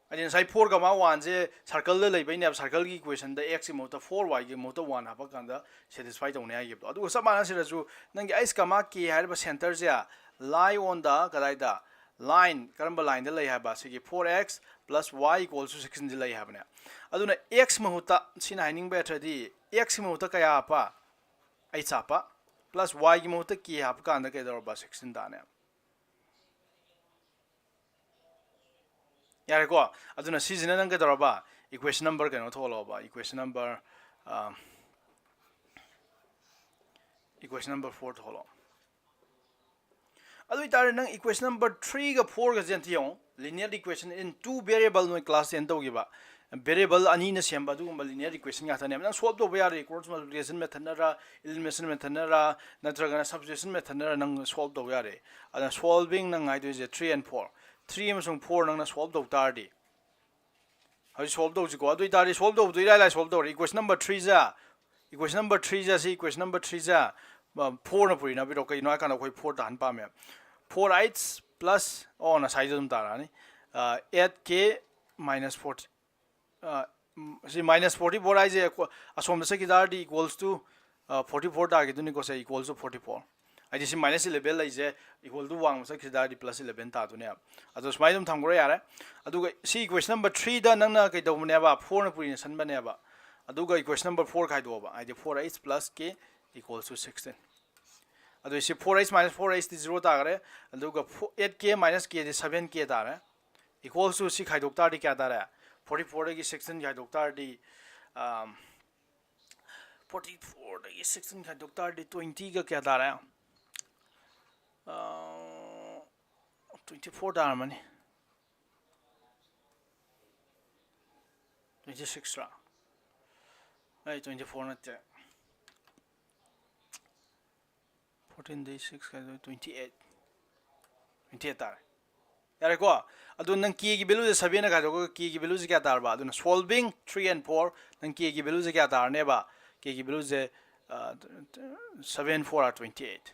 ꯍꯥꯏꯗꯤ ꯉꯁꯥꯏ four comma one ꯁꯦ circle ꯗ ꯂꯩꯕꯩꯅꯦꯕ, circle ꯒꯤ equation ꯗ x ꯀꯤ ꯃꯍꯨꯠꯇ four y ꯒꯤ ꯃꯍꯨꯠꯇ one ꯍꯥꯞꯄ ꯀꯥꯟꯗ satisfy ꯇꯧꯅꯤ ꯍꯥꯏꯈꯤꯕꯗꯣ꯫ ꯑꯗꯨꯒ ꯆꯞ ꯃꯥꯟꯅ ꯁꯤꯗꯁꯨ ꯅꯪꯒꯤ H comma k ꯍꯥꯏꯔꯤꯕ centre say lie on the ꯀꯗꯥꯏꯗ? Line, ꯀꯔꯝꯕ line ꯗ ꯂꯩ ꯍꯥꯏꯕ? ꯁꯤꯒꯤ four x plus y equals to sixteen ꯁꯤ ꯂꯩ ꯍꯥꯏꯕꯅꯦ꯫ ꯑꯗꯨꯅ x ꯃꯍꯨꯠꯇ, ꯁꯤꯅ ꯍꯥꯏꯅꯤꯡꯕ ꯅꯠꯇ꯭ꯔꯗꯤ, x ꯀꯤ ꯃꯍꯨꯠꯇ ꯀꯌꯥ ꯍꯥꯞꯄ? H ꯍꯥꯞꯄ꯫ Plus y ꯒꯤ ꯃꯍꯨꯠꯇ k ꯍꯥꯞꯄ ꯀꯥꯟꯗ ꯀꯩꯗꯧꯔꯕ? Sixteen ꯇꯥꯅꯦ꯫ ꯌꯥꯔꯦꯀꯣ? ꯑꯗꯨꯅ ꯁꯤꯁꯤꯅ ꯅꯪ ꯀꯩꯗꯧꯔꯕ? Equation number ꯀꯩꯅꯣ ꯊꯣꯛꯍꯜꯂꯣꯕ, equation number, ꯑ, equation number four ꯊꯣꯛꯍꯜꯂꯣ꯫ ꯑꯗꯨ ꯑꯣꯏꯇꯥꯔꯗꯤ ꯅꯪ equation number three ꯒ four ꯒꯁꯦ ꯑꯝꯇ ꯌꯦꯡꯉꯣ, linear equation in two variable ꯅꯣꯏ class ten ꯇꯧꯈꯤꯕ, variable ꯑꯅꯤꯅ ꯁꯦꯝꯕ ꯑꯗꯨꯒꯨꯝꯕ linear equation ꯉꯥꯛꯇꯅꯦꯕ꯫ ꯅꯪ solve ꯇꯧꯕ ꯌꯥꯔꯦ, cross multiplication method ꯅꯔ, elimination method ꯅꯔ, ꯅꯠꯇ꯭ꯔꯒꯅ substitution method ꯅꯔ ꯅꯪ solve ꯇꯧꯕ ꯌꯥꯔꯦ꯫ ꯑꯗꯨꯅ solving ꯅꯪ ꯍꯥꯏꯗꯣꯏꯁꯦ three and four, three ꯑꯃꯁꯨꯡ four ꯅꯪꯅ solve ꯇꯧ ꯇꯥꯔꯗꯤ, ꯍꯧꯖꯤꯛ solve ꯇꯧꯁꯤꯀꯣ꯫ ꯑꯗꯨ ꯑꯣꯏꯇꯥꯔꯗꯤ solve ꯇꯧꯕꯗꯣ ꯏꯔꯥꯏ ꯂꯥꯏ solve ꯇꯧꯔꯦ꯫ Equation number three ꯁꯦ, equation number three ꯁꯦ, ꯁꯤ equation number three ꯁꯦ four ꯅ ꯄꯨꯔꯤꯅꯕꯤꯔꯣ꯫ ꯀꯩꯒꯤꯅꯣ ꯍꯥꯏ ꯀꯥꯟꯗ ꯑꯩꯈꯣꯏ four ꯇꯥꯍꯟ ꯄꯥꯝꯃꯦ꯫ Four eight plus, ꯑꯣ, ꯉꯁꯥꯏꯗꯣ ꯑꯗꯨꯝ ꯇꯥꯔꯛꯑꯅꯤ꯫ Eight k minus forty, ꯁꯤ minus forty four ꯍꯥꯏꯁꯦ ꯑꯁꯣꯝꯗ ꯆꯠꯈꯤ ꯇꯥꯔꯗꯤ equals to forty four ꯇꯥꯈꯤꯗꯣꯏꯅꯤꯀꯣ꯫ Say equals to forty four, ꯍꯥꯏꯗꯤ ꯁꯤ minus eleven ꯂꯩꯁꯦ equal to ꯋꯥꯡꯃ ꯆꯠꯈꯤ ꯇꯥꯔꯗꯤ plus eleven ꯇꯥꯗꯣꯏꯅꯦꯕ꯫ ꯑꯗꯣ ꯁꯨꯃꯥꯏꯅ ꯑꯗꯨꯝ ꯊꯝꯈ꯭ꯔꯣ ꯌꯥꯔꯦ꯫ ꯑꯗꯨꯒ ꯁꯤ equation number three ꯗ ꯅꯪꯅ ꯀꯩꯗꯧꯕꯅꯦꯕ, four ꯅ ꯄꯨꯔꯤꯅ ꯁꯟꯕꯅꯦꯕ꯫ ꯑꯗꯨꯒ equation number four ꯈꯥꯏꯗꯣꯛꯑꯕ, ꯍꯥꯏꯗꯤ four eight plus k equals to sixteen꯫ ꯑꯗꯨ ꯁꯤ four eight minus four eight T zero ꯇꯥꯈ꯭ꯔꯦ꯫ ꯑꯗꯨꯒ eight k minus k ꯗꯤ seven k ꯇꯥꯔꯦ꯫ Equals to ꯁꯤ ꯈꯥꯏꯗꯣꯛ ꯇꯥꯔꯗꯤ ꯀꯌꯥ ꯇꯥꯔꯦ? Forty four ꯗꯒꯤ sixteen ꯈꯥꯏꯗꯣꯛ ꯇꯥꯔꯗꯤ, forty four ꯗꯒꯤ sixteen ꯈꯥꯏꯗꯣꯛ ꯇꯥꯔꯗꯤ twenty ꯒ ꯀꯌꯥ ꯇꯥꯔꯦ? Twenty four ꯇꯥꯔꯝꯃꯅꯤ꯫ Twenty six ꯔꯥ? ꯑꯩ twenty four ꯅꯠꯇꯦ꯫ Fourteen ꯗꯒꯤ six ꯈꯥꯏꯗꯣꯛ, twenty eight, twenty eight ꯇꯥꯔꯦ꯫ ꯌꯥꯔꯦꯀꯣ? ꯑꯗꯣ ꯅꯪ k ꯒꯤ value ꯁꯦ seven ꯅ ꯈꯥꯏꯗꯣꯛꯑꯒ k ꯒꯤ value ꯁꯦ ꯀꯌꯥ ꯇꯥꯔꯕ? ꯑꯗꯨꯅ solving three and four, ꯅꯪ k ꯒꯤ value ꯁꯦ ꯀꯌꯥ ꯇꯥꯔꯅꯦꯕ? K ꯒꯤ value say seven four are twenty eight꯫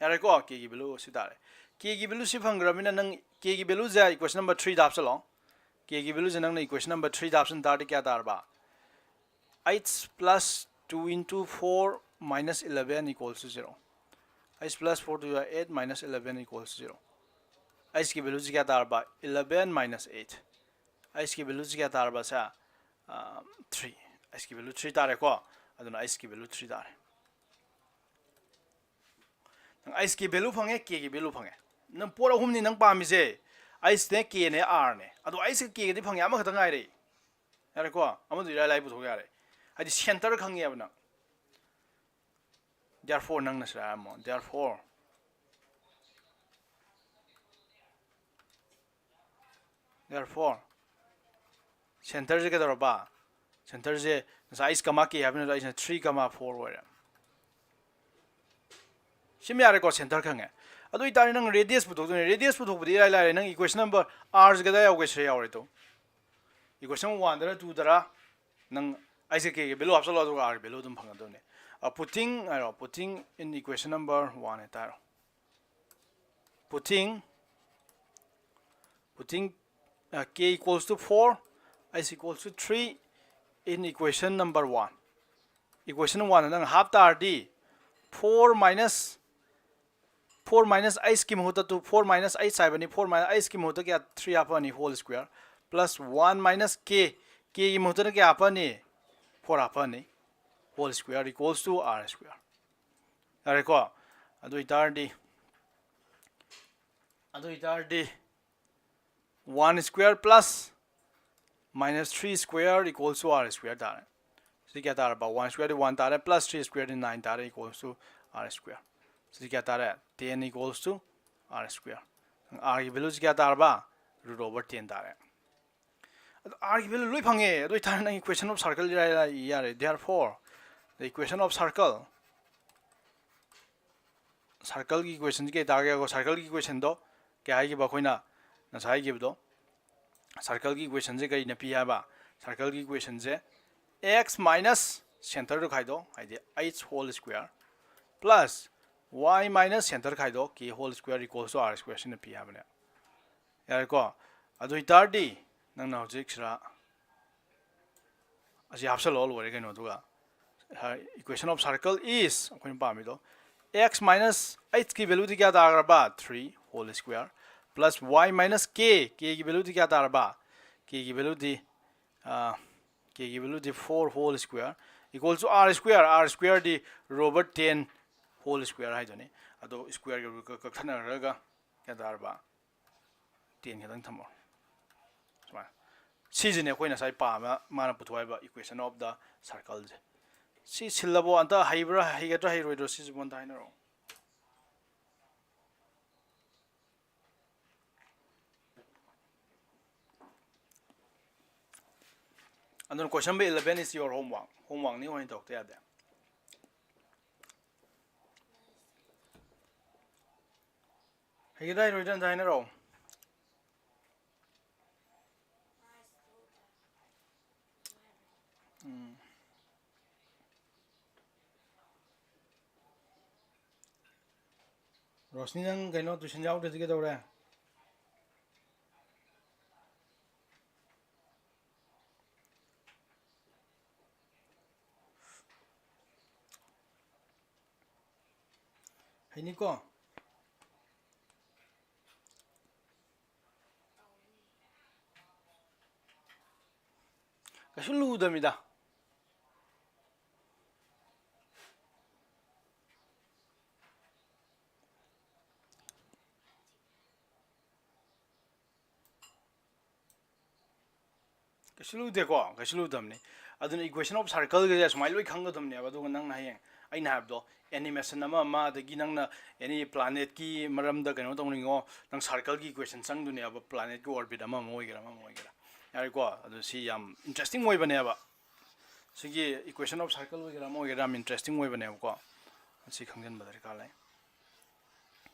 ꯌꯥꯔꯦꯀꯣ? K ꯒꯤ value ꯁꯤ ꯇꯥꯔꯦ꯫ K ꯒꯤ value ꯁꯤ ꯐꯪꯈ꯭ꯔꯕꯅꯤꯅ ꯅꯪ k ꯒꯤ value ꯁꯦ equation number three ꯗ ꯍꯥꯞꯆꯜꯂꯣ꯫ K ꯒꯤ value ꯁꯦ ꯅꯪꯅ equation number three ꯗ ꯍꯥꯞꯆꯟ ꯇꯥꯔꯗꯤ ꯀꯌꯥ ꯇꯥꯔꯕ? Eight plus two into four minus eleven equals to zero. Eight plus four to eight minus eleven equals to zero. H ꯀꯤ value ꯁꯤ ꯀꯌꯥ ꯇꯥꯔꯕ? Eleven minus eight꯫ H ꯀꯤ value ꯁꯤ ꯀꯌꯥ ꯇꯥꯔꯕ ꯁꯦ? Three꯫ H ꯀꯤ value three ꯇꯥꯔꯦꯀꯣ꯫ ꯑꯗꯨꯅ H ꯀꯤ value three ꯇꯥꯔꯦ꯫ ꯅꯪ H ꯀꯤ value ꯐꯪꯉꯦ, k ꯒꯤ value ꯐꯪꯉꯦ꯫ ꯅꯪ ꯄꯣꯠ ꯑꯍꯨꯝꯅꯤ ꯅꯪ ꯄꯥꯝꯃꯤꯁꯦ, H ꯅꯦ, k ꯅꯦ, R ꯅꯦ꯫ ꯑꯗꯣ H ꯀ k ꯒꯗꯤ ꯐꯪꯉꯦ, ꯑꯃꯈꯛꯇ ꯉꯥꯏꯔꯦ꯫ ꯌꯥꯔꯦꯀꯣ? ꯑꯃꯗꯨ ꯏꯔꯥꯏ ꯂꯥꯏ ꯄꯨꯊꯣꯛ ꯌꯥꯔꯦ꯫ ꯍꯥꯏꯗꯤ center ꯈꯪꯉꯦꯕ ꯅꯪ꯫ Therefore ꯅꯪꯅ ꯁꯤꯗ ꯍꯥꯏꯔꯝꯃꯣ, therefore Therefore, centerꯁꯦ ꯀꯩꯗꯧꯔꯕ? Centerꯁꯦ ꯉꯁꯥꯏ ꯑꯩꯁ ꯀꯃꯥ ꯀꯦ ꯍꯥꯏꯕ ꯅꯠꯇ꯭ꯔꯣ? ꯑꯩꯁꯤꯅ three comma four ꯑꯣꯏꯔꯦ꯫ ꯁꯤꯃ ꯌꯥꯔꯦꯀꯣ, center ꯈꯪꯉꯦ꯫ ꯑꯗꯨ ꯑꯣꯏꯇꯥꯔꯗꯤ ꯅꯪ radius ꯄꯨꯊꯣꯛꯇꯣꯏꯅꯦ꯫ Radius ꯄꯨꯊꯣꯛꯄꯗꯤ ꯏꯔꯥꯏ ꯂꯥꯏꯔꯦ꯫ ꯅꯪ equation number R ꯁꯦ ꯀꯗꯥꯏ ꯌꯥꯎꯒꯦ? ꯁꯤꯗ ꯌꯥꯎꯔꯦ꯫ ꯇꯨ equation one ꯗꯔ two ꯗꯔ ꯅꯪ ꯑꯩꯁꯦ ꯀꯦꯒꯤ value ꯍꯥꯞꯆꯜꯂꯣ, ꯑꯗꯨꯒ R ꯒꯤ value ꯑꯗꯨꯝ ꯐꯪꯒꯗꯕꯅꯦ꯫ Putting ꯍꯥꯏꯔꯣ, putting in equation number one ꯍꯥꯏꯇꯥꯔꯣ꯫ Putting, putting uh, k equals to four, h equals to three in equation number one. Equation one ꯅꯪ ꯍꯥꯞ ꯇꯥꯔꯗꯤ four minus, four minus h ꯀꯤ ꯃꯍꯨꯠꯇ two, four minus h ꯍꯥꯏꯕꯅꯤ, four minus h ꯀꯤ ꯃꯍꯨꯠꯇ ꯀꯌꯥ? Three ꯍꯥꯞꯄꯅꯤ, whole square, plus one minus k, k ꯒꯤ ꯃꯍꯨꯠꯇꯅ ꯀꯌꯥ ꯍꯥꯞꯄꯅꯤ? Four ꯍꯥꯞꯄꯅꯤ, whole square equals to R square꯫ ꯌꯥꯔꯦꯀꯣ? ꯑꯗꯨ ꯑꯣꯏꯇꯥꯔꯗꯤ, ꯑꯗꯨ ꯑꯣꯏꯇꯥꯔꯗꯤ one square plus minus three square equals to R square ꯇꯥꯔꯦ꯫ ꯁꯤ ꯀꯌꯥ ꯇꯥꯔꯕ? One square ꯗꯤ one ꯇꯥꯔꯦ, plus three square ꯗꯤ nine ꯇꯥꯔꯦ, equals to R square꯫ ꯁꯤ ꯀꯌꯥ ꯇꯥꯔꯦ? Ten equals to R square꯫ R ꯒꯤ value ꯁꯤ ꯀꯌꯥ ꯇꯥꯔꯕ? Root over ten ꯇꯥꯔꯦ꯫ ꯑꯗꯣ R ꯒꯤ value ꯂꯣꯏ ꯐꯪꯉꯦ꯫ ꯑꯗꯨ ꯑꯣꯏꯇꯥꯔꯗꯤ ꯅꯪ equation of circle ꯏꯔꯥꯏ ꯂꯥꯏ ꯏ ꯌꯥꯔꯦ꯫ Therefore, the equation of circle, circle ꯒꯤ equation ꯁꯤ ꯀꯩ ꯇꯥꯒꯦ? Circle ꯒꯤ equation ꯗꯣ ꯀꯩ ꯍꯥꯏꯈꯤꯕ ꯑꯩꯈꯣꯏꯅ ꯉꯁꯥꯏ ꯍꯥꯏꯈꯤꯕꯗꯣ? Circle ꯒꯤ equation ꯁꯦ ꯀꯔꯤꯅ ꯄꯤ ꯍꯥꯏꯕ? Circle ꯒꯤ equation ꯁꯦ x minus center ꯗꯣ ꯈꯥꯏꯗꯣꯛ, ꯍꯥꯏꯗꯤ h whole square, plus y minus center ꯈꯥꯏꯗꯣꯛ, k whole square equals to R square ꯁꯤꯅ ꯄꯤ ꯍꯥꯏꯕꯅꯦ꯫ ꯌꯥꯔꯦꯀꯣ? ꯑꯗꯨ ꯑꯣꯏꯇꯥꯔꯗꯤ ꯅꯪꯅ ꯍꯧꯖꯤꯛ ꯁꯤꯗ ꯑꯁꯤ ꯍꯥꯞꯆꯜꯂꯣ, ꯂꯣꯏꯔꯦ ꯀꯩꯅꯣ꯫ ꯑꯗꯨꯒ equation of circle is ꯑꯩꯈꯣꯏꯅ ꯄꯥꯝꯃꯤꯗꯣ, x minus h ꯀꯤ value ꯗꯤ ꯀꯌꯥ ꯇꯥꯈ꯭ꯔꯕ? Three whole square, plus y minus k, k ꯒꯤ value ꯗꯤ ꯀꯌꯥ ꯇꯥꯔꯕ? K ꯒꯤ value ꯗꯤ, ꯑꯥ, k ꯒꯤ value D four whole square equals to R square, R square D root over ten whole square ꯍꯥꯏꯗꯨꯅꯤ꯫ ꯑꯗꯣ square ꯒꯤ root ꯀꯛꯊꯠꯅꯔꯒ ꯀꯌꯥ ꯇꯥꯔꯕ? Ten ꯈꯛꯇꯪ ꯊꯝꯃꯣ꯫ ꯁꯨꯃꯥꯏꯅ꯫ ꯁꯤꯁꯤꯅꯦ ꯑꯩꯈꯣꯏ ꯉꯁꯥꯏ ꯄꯥꯝꯕ, ꯃꯥꯅ ꯄꯨꯊꯣꯛ ꯍꯥꯏꯕ equation of the circle ꯁꯦ꯫ ꯁꯤ ꯁꯤꯜꯂꯕꯣ? ꯑꯝꯇ ꯍꯩꯕ꯭ꯔꯥ, ꯍꯩꯒꯗ꯭ꯔꯥ, ꯍꯩꯔꯣꯏꯗ꯭ꯔꯣ? ꯁꯤꯁꯤꯕꯨ ꯑꯝꯇ ꯍꯥꯏꯅꯔꯛꯑꯣ꯫ ꯑꯗꯨꯅ question number eleven is your homework. Homeworkꯅꯤ, ꯑꯣꯏꯅ ꯇꯧꯔꯛꯇ ꯌꯥꯗꯦ. ꯍꯩꯒꯗ꯭ꯔꯥ ꯍꯩꯔꯣꯏꯗ꯭ꯔꯥ ꯑꯝꯇ ꯍꯥꯏꯅꯔꯛꯑꯣ. ꯎꯝ. ꯔꯣꯁꯅꯤ, ꯅꯪ ꯀꯩꯅꯣ tuition ꯌꯥꯎꯗ꯭ꯔꯗꯤ ꯀꯩꯗꯧꯔꯦ? ꯍꯩꯅꯤꯀꯣ? ꯀꯩꯁꯨ ꯂꯨꯗꯕꯅꯤꯗ꯫ ꯀꯩꯁꯨ ꯂꯨꯗꯦꯀꯣ, ꯀꯩꯁꯨ ꯂꯨꯗꯕꯅꯤ꯫ ꯑꯗꯨꯅ equation of circleꯒꯁꯦ ꯁꯨꯃꯥꯏꯅ ꯂꯣꯏ ꯈꯪꯒꯗꯕꯅꯦꯕ꯫ ꯑꯗꯨꯒ ꯅꯪꯅ ꯍꯌꯦꯡ ꯑꯩꯅ ꯍꯥꯏꯕꯗꯣ, animation ꯑꯃ ꯑꯃ, ꯑꯗꯒꯤ ꯅꯪꯅ any planetꯀꯤ ꯃꯔꯝꯗ ꯀꯩꯅꯣ ꯇꯧꯅꯤꯡꯉꯣ, ꯅꯪ circleꯒꯤ equation ꯆꯪꯗꯣꯏꯅꯦꯕ, planetꯀꯤ orbit ꯑꯃ ꯑꯃ ꯑꯣꯏꯒꯦꯔꯥ ꯑꯃ ꯑꯃ ꯑꯣꯏꯒꯦꯔꯥ꯫ ꯌꯥꯔꯦꯀꯣ? ꯑꯗꯨ ꯁꯤ ꯌꯥꯝ interesting ꯑꯣꯏꯕꯅꯦꯕ꯫ ꯁꯤꯒꯤ equation of circle ꯑꯣꯏꯒꯦꯔꯥ ꯑꯃ ꯑꯣꯏꯒꯦꯔꯥ ꯌꯥꯝ interesting ꯑꯣꯏꯕꯅꯦꯕꯀꯣ꯫ ꯁꯤ ꯈꯪꯖꯤꯟꯕ ꯗꯔꯀꯥꯔ ꯂꯩ꯫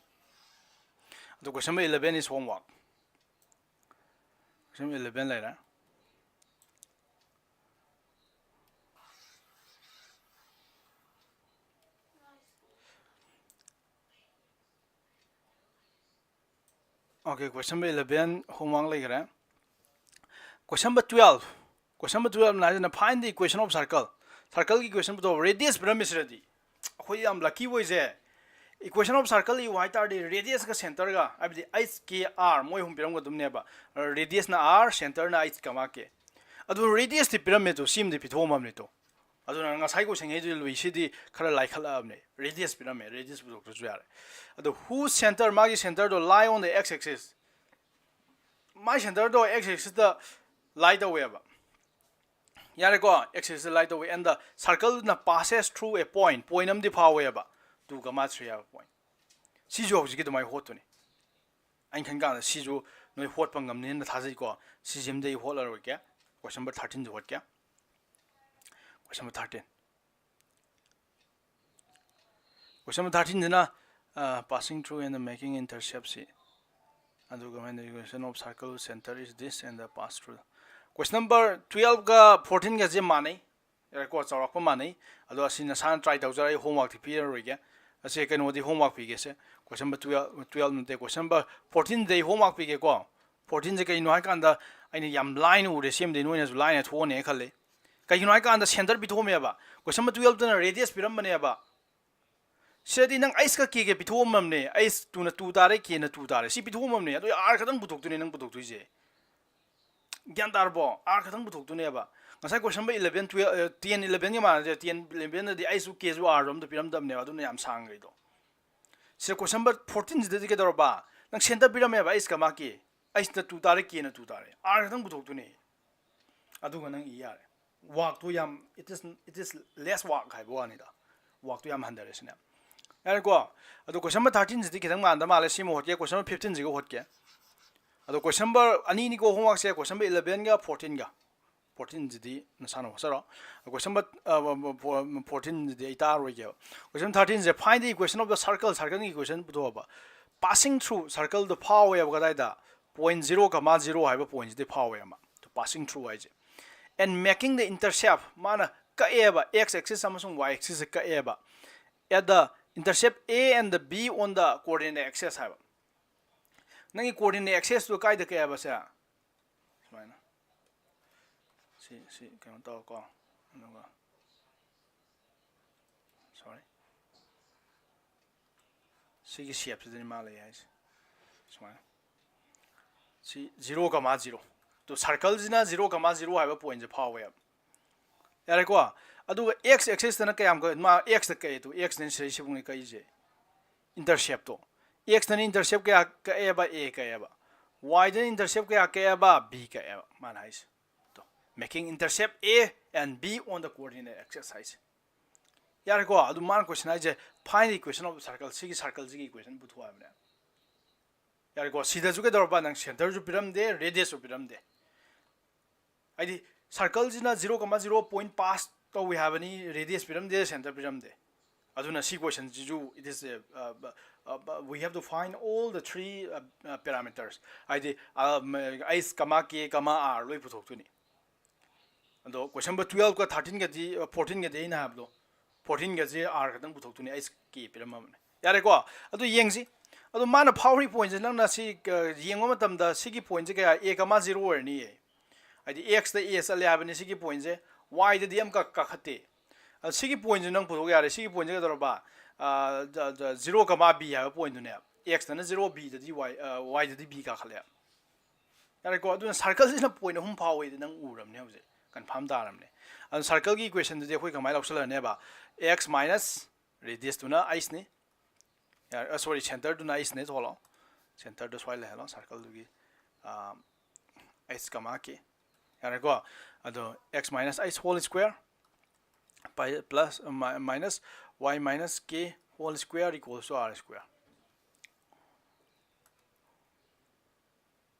ꯑꯗꯨ question number eleven is homework꯫ Question eleven ꯂꯩꯔꯦ꯫ Okay, question number eleven homework ꯂꯩꯈꯔꯦ꯫ Question number twelve, question number twelve ꯅ ꯍꯥꯏꯁꯤꯅ find the equation of circle꯫ Circleꯒꯤ equation ꯄꯨꯊꯣꯛꯑꯣ꯫ Radius ꯄꯤꯔꯝꯃꯤꯁꯤꯗꯗꯤ ꯑꯩꯈꯣꯏ ꯌꯥꯝ lucky ꯑꯣꯏꯁꯦ꯫ Equation of circle ꯏꯌꯨ ꯍꯥꯏ ꯇꯥꯔꯗꯤ radiusꯀ centreꯒ, ꯍꯥꯏꯕꯗꯤ H K R, ꯃꯣꯏ ꯑꯍꯨꯝ ꯄꯤꯔꯝꯒꯗꯕꯅꯦꯕ꯫ Radiusꯅ R, centreꯅ H comma K꯫ ꯑꯗꯨ radiusꯇꯤ ꯄꯤꯔꯝꯃꯦ ꯇꯨ, ꯁꯤꯃꯗꯤ ꯄꯤꯊꯣꯛꯑꯝꯃꯕꯅꯤ ꯇꯨ꯫ ꯑꯗꯨꯅ ꯉꯁꯥꯏ question ꯈꯩꯗꯨ ꯂꯨꯏꯁꯤꯗꯤ ꯈꯔ ꯂꯥꯏꯈꯠꯂꯛꯑꯕꯅꯦ꯫ Radius ꯄꯤꯔꯝꯃꯦ, radius ꯄꯨꯊꯣꯛꯇ꯭ꯔꯁꯨ ꯌꯥꯔꯦ꯫ ꯑꯗꯣ whose center, ꯃꯥꯒꯤ centreꯗꯣ lie on the x axis꯫ My centreꯗꯣ x axisꯇ lie ꯇꯧꯋꯦꯕ꯫ ꯌꯥꯔꯦꯀꯣ, x axisꯇ lie ꯇꯧꯋꯦ, and the circleꯅ passes through a point, point ꯑꯃꯗꯤ ꯐꯥꯎꯋꯦꯕ, two comma three ꯍꯥꯏꯕ point꯫ ꯁꯤꯁꯨ ꯍꯧꯖꯤꯛꯀꯤ ꯑꯗꯨꯃꯥꯏꯅ ꯍꯣꯠꯇꯨꯅꯤ꯫ ꯑꯩꯅ ꯈꯟ ꯀꯥꯟꯗ ꯁꯤꯁꯨ ꯅꯣꯏ ꯍꯣꯠꯄ ꯉꯝꯅꯤꯅ ꯊꯥꯖꯩꯀꯣ꯫ ꯁꯤꯁꯤꯃꯗꯤ ꯑꯩ ꯍꯣꯠꯂꯔꯣꯏꯒꯦ꯫ Question number thirteen ꯁꯦ ꯍꯣꯠꯀꯦ꯫ Question number thirteen, question number thirteen ꯁꯤꯅ, uh, passing through and making intercept ꯁꯤ, ꯑꯗꯨꯒ when the equation of circle center is this and the pass through. Question number twelve ꯒ fourteen ꯒꯁꯦ ꯃꯥꯟꯅꯩ, ꯌꯥꯔꯦꯀꯣ, ꯆꯥꯎꯔꯥꯛꯄ ꯃꯥꯟꯅꯩ꯫ ꯑꯗꯣ ꯑꯁꯤ ꯅꯁꯥꯅ try ꯇꯧꯖꯔꯣ, ꯑꯩ homework ꯇꯤ ꯄꯤꯔꯔꯣꯏꯒꯦ꯫ ꯑꯁꯤ ꯀꯩꯅꯣꯗꯤ homework ꯄꯤꯒꯦꯁꯦ, question number twelve, twelve ꯅꯠꯇꯦ, question number fourteen ꯗꯤ ꯑꯩ homework ꯄꯤꯒꯦꯀꯣ꯫ Fourteen ꯁꯦ ꯀꯩꯅꯣ ꯍꯥꯏꯀꯥꯟꯗ, ꯑꯩꯅ ꯌꯥꯝ line ꯎꯔꯦ, ꯁꯤꯃꯗꯤ ꯅꯣꯏꯅꯁꯨ line ꯊꯣꯛꯑꯅꯦ ꯈꯜꯂꯤ꯫ ꯀꯩꯒꯤꯅꯣ ꯍꯥꯏꯀꯥꯟꯗ center ꯄꯤꯊꯣꯛꯑꯝꯃꯦꯕ, question number twelve ꯇꯅ radius ꯄꯤꯔꯝꯕꯅꯦꯕ꯫ ꯁꯤꯗꯗꯤ ꯅꯪ h ꯀ k ꯒ ꯄꯤꯊꯣꯛꯑꯝꯃꯕꯅꯦ, h two ꯅ two ꯇꯥꯔꯦ, k ꯅ two ꯇꯥꯔꯦ, ꯁꯤ ꯄꯤꯊꯣꯛꯑꯝꯃꯕꯅꯦ꯫ ꯑꯗꯣ r ꯈꯛꯇꯪ ꯄꯨꯊꯣꯛꯇꯣꯏꯅꯦ ꯅꯪ ꯄꯨꯊꯣꯛꯇꯣꯏꯁꯦ, ꯒ꯭ꯌꯥꯟ ꯇꯥꯔꯕꯣ? R ꯈꯛꯇꯪ ꯄꯨꯊꯣꯛꯇꯣꯏꯅꯦꯕ꯫ ꯉꯁꯥꯏ question number eleven, twelve, ten, eleven ꯒ ꯃꯥꯟꯅꯗꯦ꯫ Ten, eleven ꯗꯗꯤ h ꯁꯨ k ꯁꯨ r ꯁꯨ ꯑꯝꯇ ꯄꯤꯔꯝꯗꯕꯅꯦꯕ, ꯑꯗꯨꯅ ꯌꯥꯝ ꯁꯥꯡꯈ꯭ꯔꯤꯗꯣ꯫ ꯁꯤꯗ question number fourteen ꯁꯤꯗꯗꯤ ꯀꯩꯗꯧꯔꯕ? ꯅꯪ center ꯄꯤꯔꯝꯃꯦꯕ, h ꯀꯃꯥ k, h ꯅ two ꯇꯥꯔꯦ, k ꯅ two ꯇꯥꯔꯦ, r ꯈꯛꯇꯪ ꯄꯨꯊꯣꯛꯇꯣꯏꯅꯦ꯫ ꯑꯗꯨꯒ ꯅꯪ ꯏ ꯌꯥꯔꯦ꯫ Work ꯇꯣ ꯌꯥꯝ, it is, it is less work ꯍꯥꯏꯕ ꯋꯥꯅꯤꯗ, work ꯇꯣ ꯌꯥꯝ ꯍꯟꯊꯔꯦ ꯁꯤꯅꯦ꯫ ꯌꯥꯔꯦꯀꯣ? ꯑꯗꯣ question number thirteen ꯁꯤꯗꯤ ꯈꯤꯇꯪ ꯃꯥꯟꯅꯗ ꯃꯥꯜꯂꯦ, ꯁꯤꯃ ꯍꯣꯠꯀꯦ, question number fifteen ꯁꯤꯒ ꯍꯣꯠꯀꯦ꯫ ꯑꯗꯣ question number ꯑꯅꯤꯅꯤꯀꯣ homework ꯁꯦ, question number eleven ꯒ fourteen ꯒ꯫ Fourteen ꯁꯤꯗꯤ ꯅꯁꯥꯅ ꯍꯣꯠꯆꯔꯣ꯫ Question number, ꯑ, fourteen ꯁꯤꯗꯤ ꯑꯩ ꯇꯥꯔꯔꯣꯏꯒꯦꯕ꯫ Question thirteen say, find the equation of the circle, circle ꯒꯤ equation ꯄꯨꯊꯣꯛꯑꯕ꯫ Passing through circle ꯗꯣ ꯐꯥꯎꯋꯦꯕ ꯀꯗꯥꯏꯗ? Point zero comma zero ꯍꯥꯏꯕ point ꯁꯤꯗꯤ ꯐꯥꯎꯋꯦ ꯑꯃ꯫ Passing through ꯍꯥꯏꯁꯦ꯫ And making the intercept, ꯃꯥꯅ ꯀꯛꯑꯦꯕ, x axis ꯑꯃꯁꯨꯡ y axis say ꯀꯛꯑꯦꯕ, at the intercept a and the b on the coordinate axis ꯍꯥꯏꯕ꯫ ꯅꯪꯒꯤ coordinate axis ꯇꯨ ꯀꯥꯏꯗ ꯀꯛꯑꯦꯕ ꯁꯦ? ꯁꯨꯃꯥꯏꯅ꯫ ꯁꯤ, ꯁꯤ ꯀꯩꯅꯣ ꯇꯧꯔꯣꯀꯣ꯫ ꯑꯗꯨꯒ, sorry, ꯁꯤꯒꯤ shape ꯁꯤꯗꯅꯤ ꯃꯥ ꯂꯩ ꯍꯥꯏꯁꯦ꯫ ꯁꯨꯃꯥꯏꯅ꯫ ꯁꯤ zero comma zero꯫ ꯇꯣ, circle ꯁꯤꯅ zero comma zero ꯍꯥꯏꯕ point ꯁꯦ ꯐꯥꯎꯋꯦꯕ꯫ ꯌꯥꯔꯦꯀꯣ? ꯑꯗꯨꯒ x axis ꯇꯅ ꯀꯌꯥꯝ ꯀꯛ-, ꯃꯥ x ꯇ ꯀꯛꯑꯦ ꯇꯨ, x ꯅ ꯁꯤꯗꯩ ꯁꯤꯐꯥꯎꯅꯤ ꯀꯛꯏꯁꯦ꯫ Intercept ꯇꯣ꯫ X ꯅ intercept ꯀꯌꯥ ꯀꯛꯑꯦꯕ? A ꯀꯛꯑꯦꯕ꯫ Y ꯗꯅ intercept ꯀꯌꯥ ꯀꯛꯑꯦꯕ? B ꯀꯛꯑꯦꯕ꯫ ꯃꯥꯅ ꯍꯥꯏꯁꯦ꯫ ꯇꯣ, making intercept a and b on the coordinate axis ꯍꯥꯏꯁꯦ꯫ ꯌꯥꯔꯦꯀꯣ? ꯑꯗꯨ ꯃꯥꯅ question ꯍꯥꯏꯁꯦ, find the equation of circle, ꯁꯤꯒꯤ circle ꯁꯤꯒꯤ equation ꯄꯨꯊꯣꯛꯑꯣ ꯍꯥꯏꯕꯅꯦ꯫ ꯌꯥꯔꯦꯀꯣ? ꯁꯤꯗꯁꯨ ꯀꯩꯗꯧꯔꯕ? ꯅꯪ center ꯁꯨ ꯄꯤꯔꯝꯗꯦ, radius ꯁꯨ ꯄꯤꯔꯝꯗꯦ꯫ ꯍꯥꯏꯗꯤ circle ꯁꯤꯅ zero comma zero point pass ꯇꯧꯏ ꯍꯥꯏꯕꯅꯤ, radius ꯄꯤꯔꯝꯗꯦ, center ꯄꯤꯔꯝꯗꯦ꯫ ꯑꯗꯨꯅ ꯁꯤ question ꯁꯤꯁꯨ it is a, uh, uh, uh, we have to find all the three uh, uh, parameters. ꯍꯥꯏꯗꯤ uh, m- h comma k comma r ꯂꯣꯏ ꯄꯨꯊꯣꯛꯇꯣꯏꯅꯤ꯫ ꯑꯗꯣ question number twelve ꯀ thirteen ꯒꯗꯤ, fourteen ꯒꯗꯤ ꯑꯩꯅ ꯍꯥꯏꯕꯗꯣ, fourteen ꯒꯁꯦ r ꯈꯛꯇꯪ ꯄꯨꯊꯣꯛꯇꯣꯏꯅꯤ, h k ꯄꯤꯔꯝꯃꯕꯅꯦ꯫ ꯌꯥꯔꯦꯀꯣ? ꯑꯗꯨ ꯌꯦꯡꯁꯤ꯫ ꯑꯗꯣ ꯃꯥꯅ ꯐꯥꯎꯔꯤ point ꯁꯦ, ꯅꯪꯅ ꯁꯤ ꯑ, ꯌꯦꯡꯕ ꯃꯇꯝꯗ ꯁꯤꯒꯤ point ꯁꯦ ꯀꯌꯥ? A comma zero ꯑꯣꯏꯔꯅꯤꯌꯦ꯫ ꯍꯥꯏꯗꯤ x ꯇ a ꯆꯠꯂꯦ ꯍꯥꯏꯕꯅꯤ, ꯁꯤꯒꯤ point ꯁꯦ y ꯗꯗꯤ ꯑꯃ ꯀꯥ- ꯀꯥꯈꯠꯇꯦ꯫ ꯑ, ꯁꯤꯒꯤ point ꯁꯦ ꯅꯪ ꯄꯨꯊꯣꯛ ꯌꯥꯔꯦ꯫ ꯁꯤꯒꯤ point ꯁꯦ ꯀꯩꯗꯧꯔꯕ? ꯑ, ꯖ- ꯖ- zero comma b ꯍꯥꯏꯕ point ꯇꯨꯅꯦ꯫ X ꯇꯅ zero, b ꯗꯗꯤ y, ꯑ, y ꯗꯗꯤ b ꯀꯥꯈꯠꯂꯦ꯫ ꯌꯥꯔꯦꯀꯣ? ꯑꯗꯨꯅ circle ꯁꯤꯅ point ꯑꯍꯨꯝ ꯐꯥꯎꯋꯦꯗꯤ ꯅꯪ ꯎꯔꯕꯅꯦ ꯍꯧꯖꯤꯛ, confirm ꯇꯥꯔꯕꯅꯦ꯫ ꯑꯗꯨ circle ꯒꯤ equation ꯗꯨꯗꯤ ꯑꯩꯈꯣꯏ ꯀꯃꯥꯏꯅ ꯂꯧꯁꯜꯂꯅꯦꯕ? X minus radius ꯇꯨꯅ h ꯅꯤ꯫ ꯌꯥꯔꯦ, ꯑ, sorry, center ꯗꯨꯅ h ꯅꯤ ꯊꯣꯛꯂꯣ꯫ Center ꯗꯨ ꯁ꯭ꯋꯥꯏ ꯂꯩꯍꯜꯂꯣ, circle ꯗꯨꯒꯤ, ꯑ, h comma k꯫ ꯌꯥꯔꯦꯀꯣ? ꯑꯗꯣ x minus h whole square pi- plus, uh, mi- minus y minus k whole square equals to r square꯫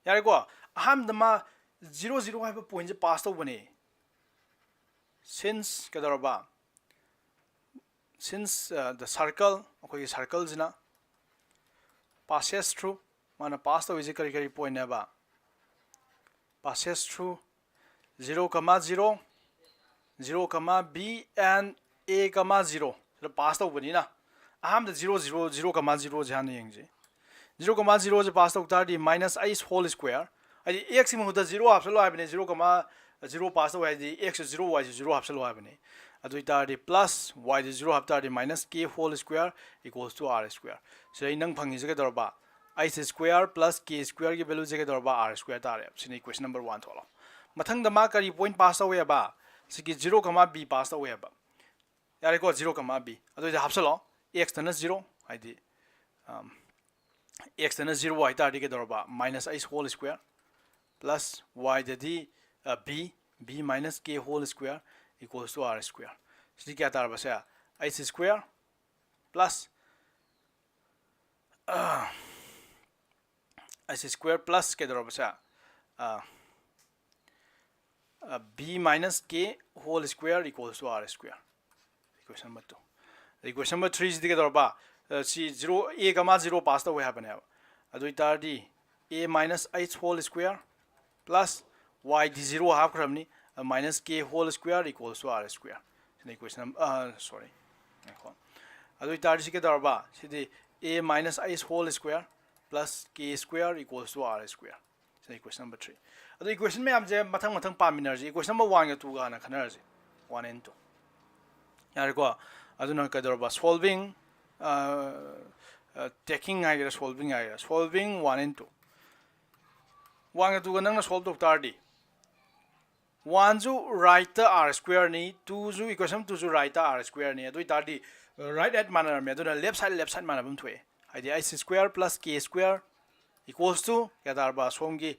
ꯌꯥꯔꯦꯀꯣ? ꯑꯍꯥꯟꯕꯗ ꯃꯥ zero zero ꯍꯥꯏꯕ point ꯁꯦ pass ꯇꯧꯕꯅꯦ꯫ Since ꯀꯩꯗꯧꯔꯕ? Since, uh, the circle, ꯑꯩꯈꯣꯏꯒꯤ circle ꯁꯤꯅ passes through, ꯃꯥꯅ pass ꯇꯧꯔꯤꯁꯦ ꯀꯔꯤ ꯀꯔꯤ point ꯅꯦꯕ? Passes through zero comma zero, zero comma b and a comma zero ꯁꯤꯗ pass ꯇꯧꯕꯅꯤꯅ, ꯑꯍꯥꯟꯕꯗ zero zero, zero comma zero ꯁꯦ ꯍꯥꯟꯅ ꯌꯦꯡꯁꯤ꯫ Zero comma zero ꯁꯦ pass ꯇꯧ ꯇꯥꯔꯗꯤ minus h whole square, ꯍꯥꯏꯗꯤ x ꯀꯤ ꯃꯍꯨꯠꯇ zero ꯍꯥꯞꯆꯜꯂꯣ ꯍꯥꯏꯕꯅꯦ, zero comma zero pass ꯇꯧ ꯍꯥꯏꯗꯤ x ꯁꯨ zero, y ꯁꯨ zero ꯍꯥꯞꯆꯜꯂꯣ ꯍꯥꯏꯕꯅꯦ꯫ ꯑꯗꯨ ꯑꯣꯏꯇꯥꯔꯗꯤ plus y ꯗ zero ꯍꯥꯞ ꯇꯥꯔꯗꯤ minus k whole square equals to r square꯫ ꯁꯤꯗ ꯑꯩ ꯅꯪ ꯐꯪꯉꯤꯁꯦ ꯀꯩꯗꯧꯔꯕ? H square plus k square ꯒꯤ value ꯁꯦ ꯀꯩꯗꯧꯔꯕ? R square ꯇꯥꯔꯦ꯫ ꯁꯤꯅ equation number one ꯊꯣꯛꯂꯣ꯫ ꯃꯊꯪꯗ ꯃꯥ ꯀꯔꯤ point pass ꯇꯧꯋꯦꯕ? ꯁꯤꯒꯤ zero comma b pass ꯇꯧꯋꯦꯕ꯫ ꯌꯥꯔꯦꯀꯣ, zero comma b꯫ ꯑꯗꯨꯏꯗꯤ ꯍꯥꯞꯆꯜꯂꯣ꯫ X ꯇꯅ zero, ꯍꯥꯏꯗꯤ, um, x ꯇꯅ zero ꯍꯥꯏꯇꯥꯔꯗꯤ ꯀꯩꯗꯧꯔꯕ? Minus h whole square plus y ꯗꯗꯤ, uh, b, b minus k whole square equals to r square꯫ ꯁꯤꯗꯤ ꯀꯌꯥ ꯇꯥꯔꯕ ꯁꯦ? H square plus, uh, H square plus ꯀꯩꯗꯧꯔꯕ ꯁꯦ? Uh, B minus K whole square equals to R square. Equation number two. Equation number three ꯁꯤꯗꯤ ꯀꯩꯗꯧꯔꯕ? ꯑ, ꯁꯤ zero, A comma zero pass ꯇꯧꯋꯦ ꯍꯥꯏꯕꯅꯦꯕ꯫ ꯑꯗꯨ ꯑꯣꯏꯇꯥꯔꯗꯤ A minus H whole square plus Y D zero ꯍꯥꯞꯈ꯭ꯔꯕꯅꯤ, minus K whole square equals to R square. ꯁꯤꯅ equation number, ꯑ, sorry, ꯉꯥꯏꯈꯣ꯫ ꯑꯗꯨ ꯑꯣꯏꯇꯥꯔꯗꯤ ꯁꯤ ꯀꯩꯗꯧꯔꯕ? ꯁꯤꯗꯤ A minus H whole square plus K square equals to R square. ꯁꯤꯅ equation number three. ꯑꯗꯣ equation ꯃꯌꯥꯝꯁꯦ ꯃꯊꯪ ꯃꯊꯪ ꯄꯥꯃꯤꯟꯅꯔꯁꯤ꯫ Equation number one ꯒ two ꯒ ꯍꯥꯟꯅ ꯈꯟꯅꯔꯁꯤ꯫ One and two꯫ ꯌꯥꯔꯦꯀꯣ? ꯑꯗꯨꯅ ꯀꯩꯗꯧꯔꯕ? Solving, ꯑ, ꯑ, taking ꯍꯥꯏꯒꯦꯔꯥ, solving ꯍꯥꯏꯒꯦꯔꯥ, solving one and two꯫ One ꯒ two ꯒ ꯅꯪꯅ solve ꯇꯧ ꯇꯥꯔꯗꯤ, one ꯁꯨ right ꯇ R square ꯅꯤ, two ꯁꯨ, equation two ꯁꯨ right ꯇ R square ꯅꯤ꯫ ꯑꯗꯨ ꯑꯣꯏꯇꯥꯔꯗꯤ right right ꯃꯥꯟꯅꯔꯝꯃꯦ꯫ ꯑꯗꯨꯅ left side left side ꯃꯥꯟꯅꯕ ꯑꯃ ꯊꯣꯛꯑꯦ꯫ ꯍꯥꯏꯗꯤ H square plus K square equals to ꯀꯌꯥ ꯇꯥꯔꯕ? ꯁꯣꯝꯒꯤ,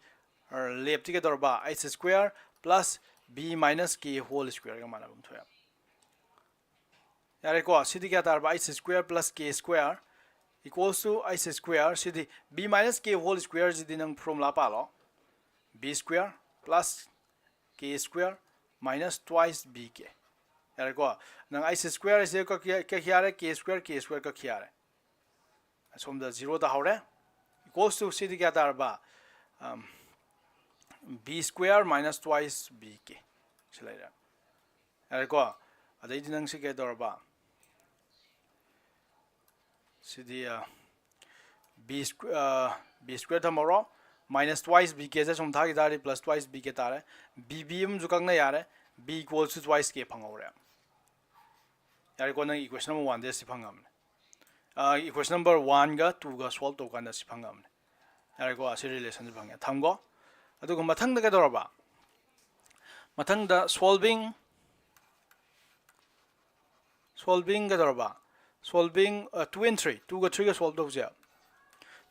ꯑ, left ꯇꯤ ꯀꯩꯗꯧꯔꯕ? H square plus B minus K whole square ꯒ ꯃꯥꯟꯅꯕ ꯑꯃ ꯊꯣꯛꯑꯦ꯫ ꯌꯥꯔꯦꯀꯣ? ꯁꯤꯗꯤ ꯀꯌꯥ ꯇꯥꯔꯕ? H square plus K square equals to H square꯫ CD B minus K whole square ꯁꯤꯗꯤ ꯅꯪ formula ꯄꯥꯜꯂꯣ꯫ B square plus K square minus twice B K꯫ ꯌꯥꯔꯦꯀꯣ? ꯅꯪ H square ꯁꯦ ꯀꯛꯈꯤ, ꯀꯛꯈꯤ ꯌꯥꯔꯦ, K square, K square ꯀꯛꯈꯤ ꯌꯥꯔꯦ꯫ ꯑꯁꯣꯝꯗ zero ꯇꯥꯍꯧꯔꯦ꯫ Equals to ꯁꯤꯗꯤ ꯀꯌꯥ ꯇꯥꯔꯕ? ꯑꯝ, B square minus twice B K꯫ ꯁꯤ ꯂꯩꯔꯦ꯫ ꯌꯥꯔꯦꯀꯣ? ꯑꯗꯩꯗꯤ ꯅꯪ ꯁꯤ ꯀꯩꯗꯧꯔꯕ? ꯁꯤꯗꯤ, ꯑ, B squ-, ꯑ, B square ꯊꯝꯍꯧꯔꯣ꯫ Minus twice B K ꯁꯦ ꯁꯨꯝ ꯊꯥꯈꯤ ꯇꯥꯔꯗꯤ plus twice B K ꯇꯥꯔꯦ꯫ B B ꯑꯃꯁꯨ ꯀꯛꯅ ꯌꯥꯔꯦ꯫ B equals to twice K ꯐꯪꯍꯧꯔꯦ꯫ ꯌꯥꯔꯦꯀꯣ? ꯅꯪ equation number one ꯗ ꯁꯤ ꯐꯪꯉꯕꯅꯦ꯫ ꯑ, equation number one ꯒ two ꯒ solve ꯇꯧꯀꯥꯟꯗ ꯁꯤ ꯐꯪꯉꯕꯅꯦ꯫ ꯌꯥꯔꯦꯀꯣ? ꯑꯁꯤ relation ꯁꯤ ꯐꯪꯉꯦ꯫ ꯊꯝꯈꯣ꯫ ꯑꯗꯨꯒ ꯃꯊꯪꯗ ꯀꯩꯗꯧꯔꯕ? ꯃꯊꯪꯗ solving, solving ꯀꯩꯗꯧꯔꯕ? Solving, ꯑ, two and three, two ꯒ three ꯒ solve ꯇꯧꯁꯦ꯫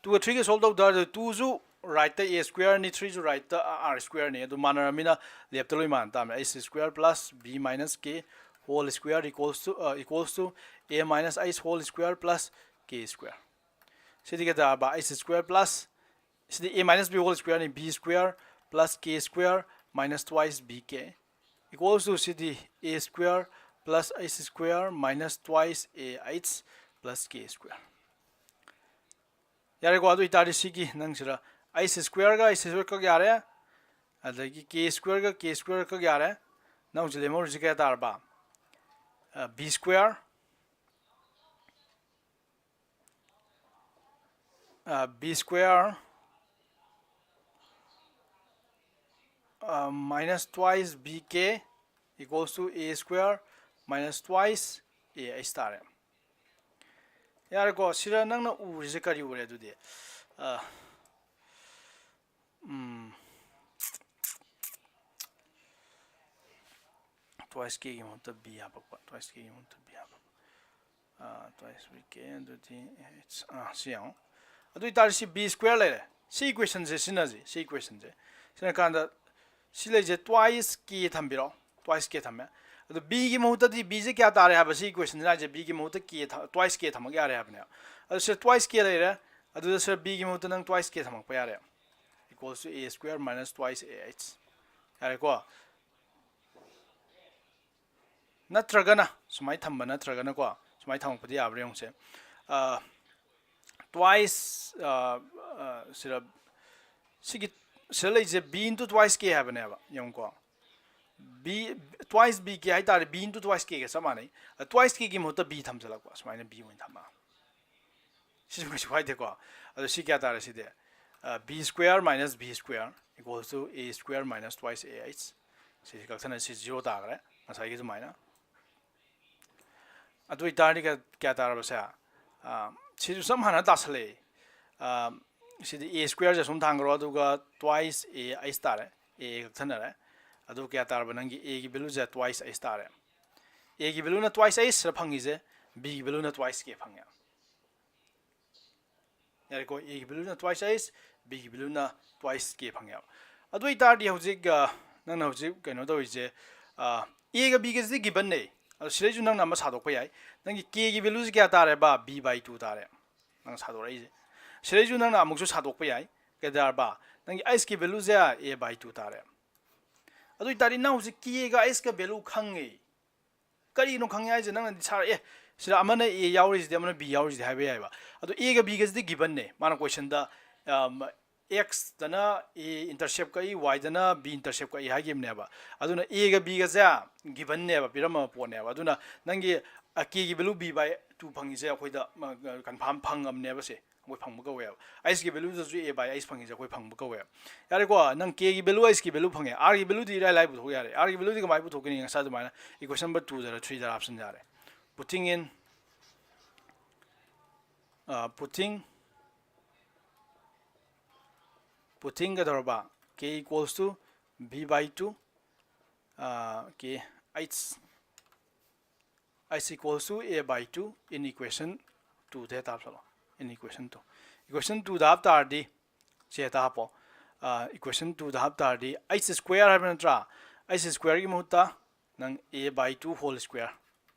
Two ꯒ three ꯒ solve ꯇꯧ ꯇꯥꯔꯗꯤ two ꯁꯨ right ꯇ A square ꯅꯤ, three ꯁꯨ right ꯇ R square ꯅꯤ꯫ ꯑꯗꯨ ꯃꯥꯟꯅꯔꯕꯅꯤꯅ left ꯇ ꯂꯣꯏ ꯃꯥꯟꯅ ꯇꯥꯕꯅꯦ꯫ H square plus B minus K whole square equals to, ꯑ, equals to A minus H whole square plus K square꯫ ꯁꯤꯗꯤ ꯀꯩ ꯇꯥꯔꯕ? H square plus, CD A minus B whole square ꯅꯤ, B square plus K square minus twice bk equals to CD a square plus h square minus twice a h plus k square꯫ ꯌꯥꯔꯦꯀꯣ? ꯑꯗꯨ ꯑꯣꯏꯇꯥꯔꯗꯤ ꯁꯤꯒꯤ ꯅꯪꯁꯤꯗ h square ꯒ h square ꯀꯛ ꯌꯥꯔꯦ, ꯑꯗꯒꯤ k square ꯒ k square ꯀꯛ ꯌꯥꯔꯦ꯫ ꯅꯪ ꯍꯧꯖꯤꯛ ꯂꯦꯝꯍꯧꯔꯤꯁꯤ ꯀꯌꯥ ꯇꯥꯔꯕ? ꯑ, b square, ꯑ, b square, ꯑ, minus twice bk equals to a square minus twice a h ꯇꯥꯔꯦ꯫ ꯌꯥꯔꯦꯀꯣ? ꯁꯤꯗ ꯅꯪꯅ ꯎꯔꯤꯁꯦ ꯀꯔꯤ ꯎꯔꯦ ꯑꯗꯨꯗꯤ? ꯑ, ꯎꯝ, twice k ꯒꯤ ꯃꯍꯨꯠꯇ b ꯍꯥꯞꯄꯛꯄ, twice k ꯒꯤ ꯃꯍꯨꯠꯇ b ꯍꯥꯞꯄꯛꯄ꯫ ꯑ, twice bk ꯑꯗꯨꯗꯤ h, ꯑ, ꯁꯤ ꯌꯦꯡꯉꯣ꯫ ꯑꯗꯨ ꯑꯣꯏꯇꯥꯔꯗꯤ ꯁꯤ b square ꯂꯩꯔꯦ꯫ ꯁꯤ equation ꯁꯦ ꯁꯤꯖꯤꯟꯅꯁꯤ, ꯁꯤ equation ꯁꯦ꯫ ꯁꯤꯖꯤꯟꯅ ꯀꯥꯟꯗ ꯁꯤ ꯂꯩꯁꯦ twice k ꯊꯝꯕꯤꯔꯣ, twice k ꯊꯝꯃꯦ꯫ ꯑꯗꯣ b ꯒꯤ ꯃꯍꯨꯠꯇꯗꯤ, b ꯁꯦ ꯀꯌꯥ ꯇꯥꯔꯦ ꯍꯥꯏꯕ? ꯁꯤ equation ꯁꯤꯅ ꯍꯥꯏꯁꯦ b ꯒꯤ ꯃꯍꯨꯠꯇ k ꯊ-, twice k ꯊꯝꯃꯒ ꯌꯥꯔꯦ ꯍꯥꯏꯕꯅꯦꯕ꯫ ꯑꯗꯨ ꯁꯤꯗ twice k ꯂꯩꯔꯦ, ꯑꯗꯨꯗ ꯁꯤꯗ b ꯒꯤ ꯃꯍꯨꯠꯇ ꯅꯪ twice k ꯊꯝꯃꯛꯄ ꯌꯥꯔꯦ, equals to a square minus twice a h꯫ ꯌꯥꯔꯦꯀꯣ? ꯅꯠꯇ꯭ꯔꯒꯅ ꯁꯨꯃꯥꯏꯅ ꯊꯝꯕ, ꯅꯠꯇ꯭ꯔꯒꯅꯀꯣ, ꯁꯨꯃꯥꯏꯅ ꯊꯝꯃꯛꯄꯗꯤ ꯌꯥꯕ꯭ꯔꯥ ꯌꯦꯡꯉꯨꯁꯦ꯫ ꯑ, twice, ꯑ, ꯑ, ꯁꯤꯗ, ꯁꯤꯒꯤ, ꯁꯤꯗ ꯂꯩꯁꯦ b into twice k ꯍꯥꯏꯕꯅꯦꯕ, ꯌꯦꯡꯉꯨꯀꯣ꯫ B, twice bk ꯍꯥꯏꯇꯥꯔꯦ, b into twice k ꯒ ꯆꯞ ꯃꯥꯟꯅꯩ꯫ ꯑ, twice k ꯒꯤ ꯃꯍꯨꯠꯇ b ꯊꯝꯖꯤꯜꯂꯛꯄ, ꯁꯨꯃꯥꯏꯅ b ꯑꯣꯏꯅ ꯊꯝꯃ꯫ ꯁꯤꯁꯨ ꯀꯩꯁꯨ ꯀꯥꯏꯗꯦꯀꯣ꯫ ꯑꯗꯣ ꯁꯤ ꯀꯌꯥ ꯇꯥꯔꯦ ꯁꯤꯗꯤ? ꯑ, b square minus b square equals to a square minus twice a h꯫ ꯁꯤꯁꯤ ꯀꯛꯊꯠꯅ ꯁꯤ zero ꯇꯥꯈ꯭ꯔꯦ, ꯉꯁꯥꯏꯒꯤ ꯑꯗꯨꯃꯥꯏꯅ꯫ ꯑꯗꯨ ꯑꯣꯏꯇꯥꯔꯗꯤ ꯀꯌꯥ, ꯀꯌꯥ ꯇꯥꯔꯕꯁꯦ? ꯑ, ꯁꯤꯁꯨ ꯆꯞ ꯃꯥꯟꯅ ꯇꯥꯁꯜꯂꯛꯑꯦ꯫ ꯑ, ꯁꯤꯗꯤ a square ꯁꯦ ꯁꯨꯝ ꯊꯥꯡꯈ꯭ꯔꯣ, ꯑꯗꯨꯒ twice a h ꯇꯥꯔꯦ꯫ A ꯀꯛꯊꯠꯅꯔꯦ꯫ ꯑꯗꯨ ꯀꯌꯥ ꯇꯥꯔꯕ? ꯅꯪꯒꯤ a ꯒꯤ value ꯁꯦ twice h ꯇꯥꯔꯦ꯫ A ꯒꯤ value ꯅ twice h ꯁꯤꯗ ꯐꯪꯉꯤꯁꯦ, b ꯒꯤ value ꯅ twice k ꯐꯪꯉꯦ꯫ ꯌꯥꯔꯦꯀꯣ? A ꯒꯤ value ꯅ twice h, b ꯒꯤ value ꯅ twice k ꯐꯪꯉꯦꯕ꯫ ꯑꯗꯨ ꯑꯣꯏꯇꯥꯔꯗꯤ ꯍꯧꯖꯤꯛ, ꯑ, ꯅꯪꯅ ꯍꯧꯖꯤꯛ ꯀꯩꯅꯣ ꯇꯧꯔꯤꯁꯦ, ꯑ, a ꯒ b ꯒꯁꯤꯗꯤ given ꯅꯦ꯫ ꯑꯗꯣ ꯁꯤꯗꯩꯁꯨ ꯅꯪꯅ ꯑꯃ ꯁꯥꯗꯣꯛꯄ ꯌꯥꯏ꯫ ꯅꯪꯒꯤ k ꯒꯤ value ꯁꯦ ꯀꯌꯥ ꯇꯥꯔꯦꯕ? B by two ꯇꯥꯔꯦ꯫ ꯅꯪ ꯁꯥꯗꯣꯔꯛꯏꯁꯦ꯫ ꯁꯤꯗꯩꯁꯨ ꯅꯪꯅ ꯑꯃꯨꯛꯁꯨ ꯁꯥꯗꯣꯛꯄ ꯌꯥꯏ꯫ ꯀꯩꯗꯧꯔꯕ? ꯅꯪꯒꯤ h ꯀꯤ value say a by two ꯇꯥꯔꯦ꯫ ꯑꯗꯨ ꯑꯣꯏꯇꯥꯔꯗꯤ ꯅꯪ ꯍꯧꯖꯤꯛ ꯀꯦꯒ ꯑꯩꯆꯀ ꯚꯦꯂꯨ ꯈꯪꯉꯦ꯫ ꯀꯔꯤꯅꯣ ꯈꯪꯉꯦ ꯍꯥꯏꯁꯦ? ꯅꯪꯅꯗꯤ ꯁꯥꯔ, ꯑꯦ, ꯁꯤꯗ ꯑꯃꯅ ꯑꯦ ꯌꯥꯎꯔꯤꯁꯤꯗꯤ, ꯑꯃꯅ ꯕꯤ ꯌꯥꯎꯔꯤꯁꯤꯗꯤ ꯍꯥꯏꯕ ꯌꯥꯏꯕ꯫ ꯑꯗꯣ ꯑꯦꯒ ꯕꯤꯒꯁꯤꯗꯤ ꯒꯤꯕꯟꯅꯦ꯫ ꯃꯥꯅ ꯀꯣꯏꯁꯟꯗ ꯑꯦꯛꯁꯇꯅ ꯑꯦ ꯏꯟꯇꯔꯁꯦꯞ ꯀꯛꯏ, ꯋꯥꯏꯗꯅ ꯕꯤ ꯏꯟꯇꯔꯁꯦꯞ ꯀꯛꯏ ꯍꯥꯏꯈꯤꯕꯅꯦꯕ꯫ ꯑꯗꯨꯅ ꯑꯦꯒ ꯕꯤꯒꯁꯦ ꯒꯤꯕꯟꯅꯦꯕ, ꯄꯤꯔꯝꯃꯕ ꯄꯣꯠꯅꯦꯕ꯫ ꯑꯗꯨꯅ ꯅꯪꯒꯤ ꯀꯦꯒꯤ ꯚꯦꯂꯨ ꯕꯤ ꯕꯥꯏ ꯇꯨ ꯐꯪꯉꯤꯁꯦ ꯑꯩꯈꯣꯏꯗ ꯀꯟꯐꯥꯔꯝ ꯐꯪꯉꯕꯅꯦꯕ꯫ ꯁꯦ ꯑꯩꯈꯣꯏ ꯐꯪꯕ ꯀꯧꯋꯦꯕ꯫ ꯑꯩꯆꯀꯤ ꯚꯦꯂꯨꯗꯁꯨ ꯑꯦ ꯕꯥꯏ ꯑꯩꯆ ꯐꯪꯉꯤꯁꯦ ꯑꯩꯈꯣꯏ ꯐꯪꯕ ꯀꯧꯋꯦꯕ꯫ ꯌꯥꯔꯦꯀꯣ, ꯅꯪ ꯀꯦꯒꯤ ꯚꯦꯂꯨ, ꯑꯩꯆꯀꯤ ꯚꯦꯂꯨ ꯐꯪꯉꯦ, ꯑꯥꯔꯒꯤ ꯚꯦꯂꯨꯗꯤ ꯏꯔꯥꯏ ꯂꯥꯏ ꯄꯨꯊꯣꯛ ꯌꯥꯔꯦ꯫ ꯑꯥꯔꯒꯤ ꯚꯦꯂꯨꯗꯤ ꯀꯃꯥꯏꯅ ꯄꯨꯊꯣꯛꯀꯅꯤ? ꯉꯁꯥꯏ ꯑꯗꯨꯃꯥꯏꯅ ꯏꯀ꯭ꯋꯦꯁꯟ ꯅꯝꯕꯔ ꯇꯨꯗꯔ ꯊ꯭ꯔꯤꯗꯔ ꯍꯥꯞꯆꯤꯟ ꯌꯥꯔꯦ꯫ Putting in, uh, putting, putting ꯀꯩꯗꯧꯔꯕ? K equals to B by two, uh, K, H, H equals to A by two in equation two ꯗ ꯍꯦꯛꯇ ꯍꯥꯞꯆꯜꯂꯣ꯫ In equation two, equation ꯇꯨꯗ ꯍꯥꯞ ꯇꯥꯔꯗꯤ, ꯁꯤ ꯍꯦꯛꯇ ꯍꯥꯞꯄꯣ꯫ Equation ꯇꯨꯗ half ꯇꯥꯔꯗꯤ, H square ꯍꯥꯏꯕ ꯅꯠꯇ꯭ꯔꯥ? H squareꯒꯤ ꯃꯍꯨꯠꯇ ꯅꯪ A by two whole square,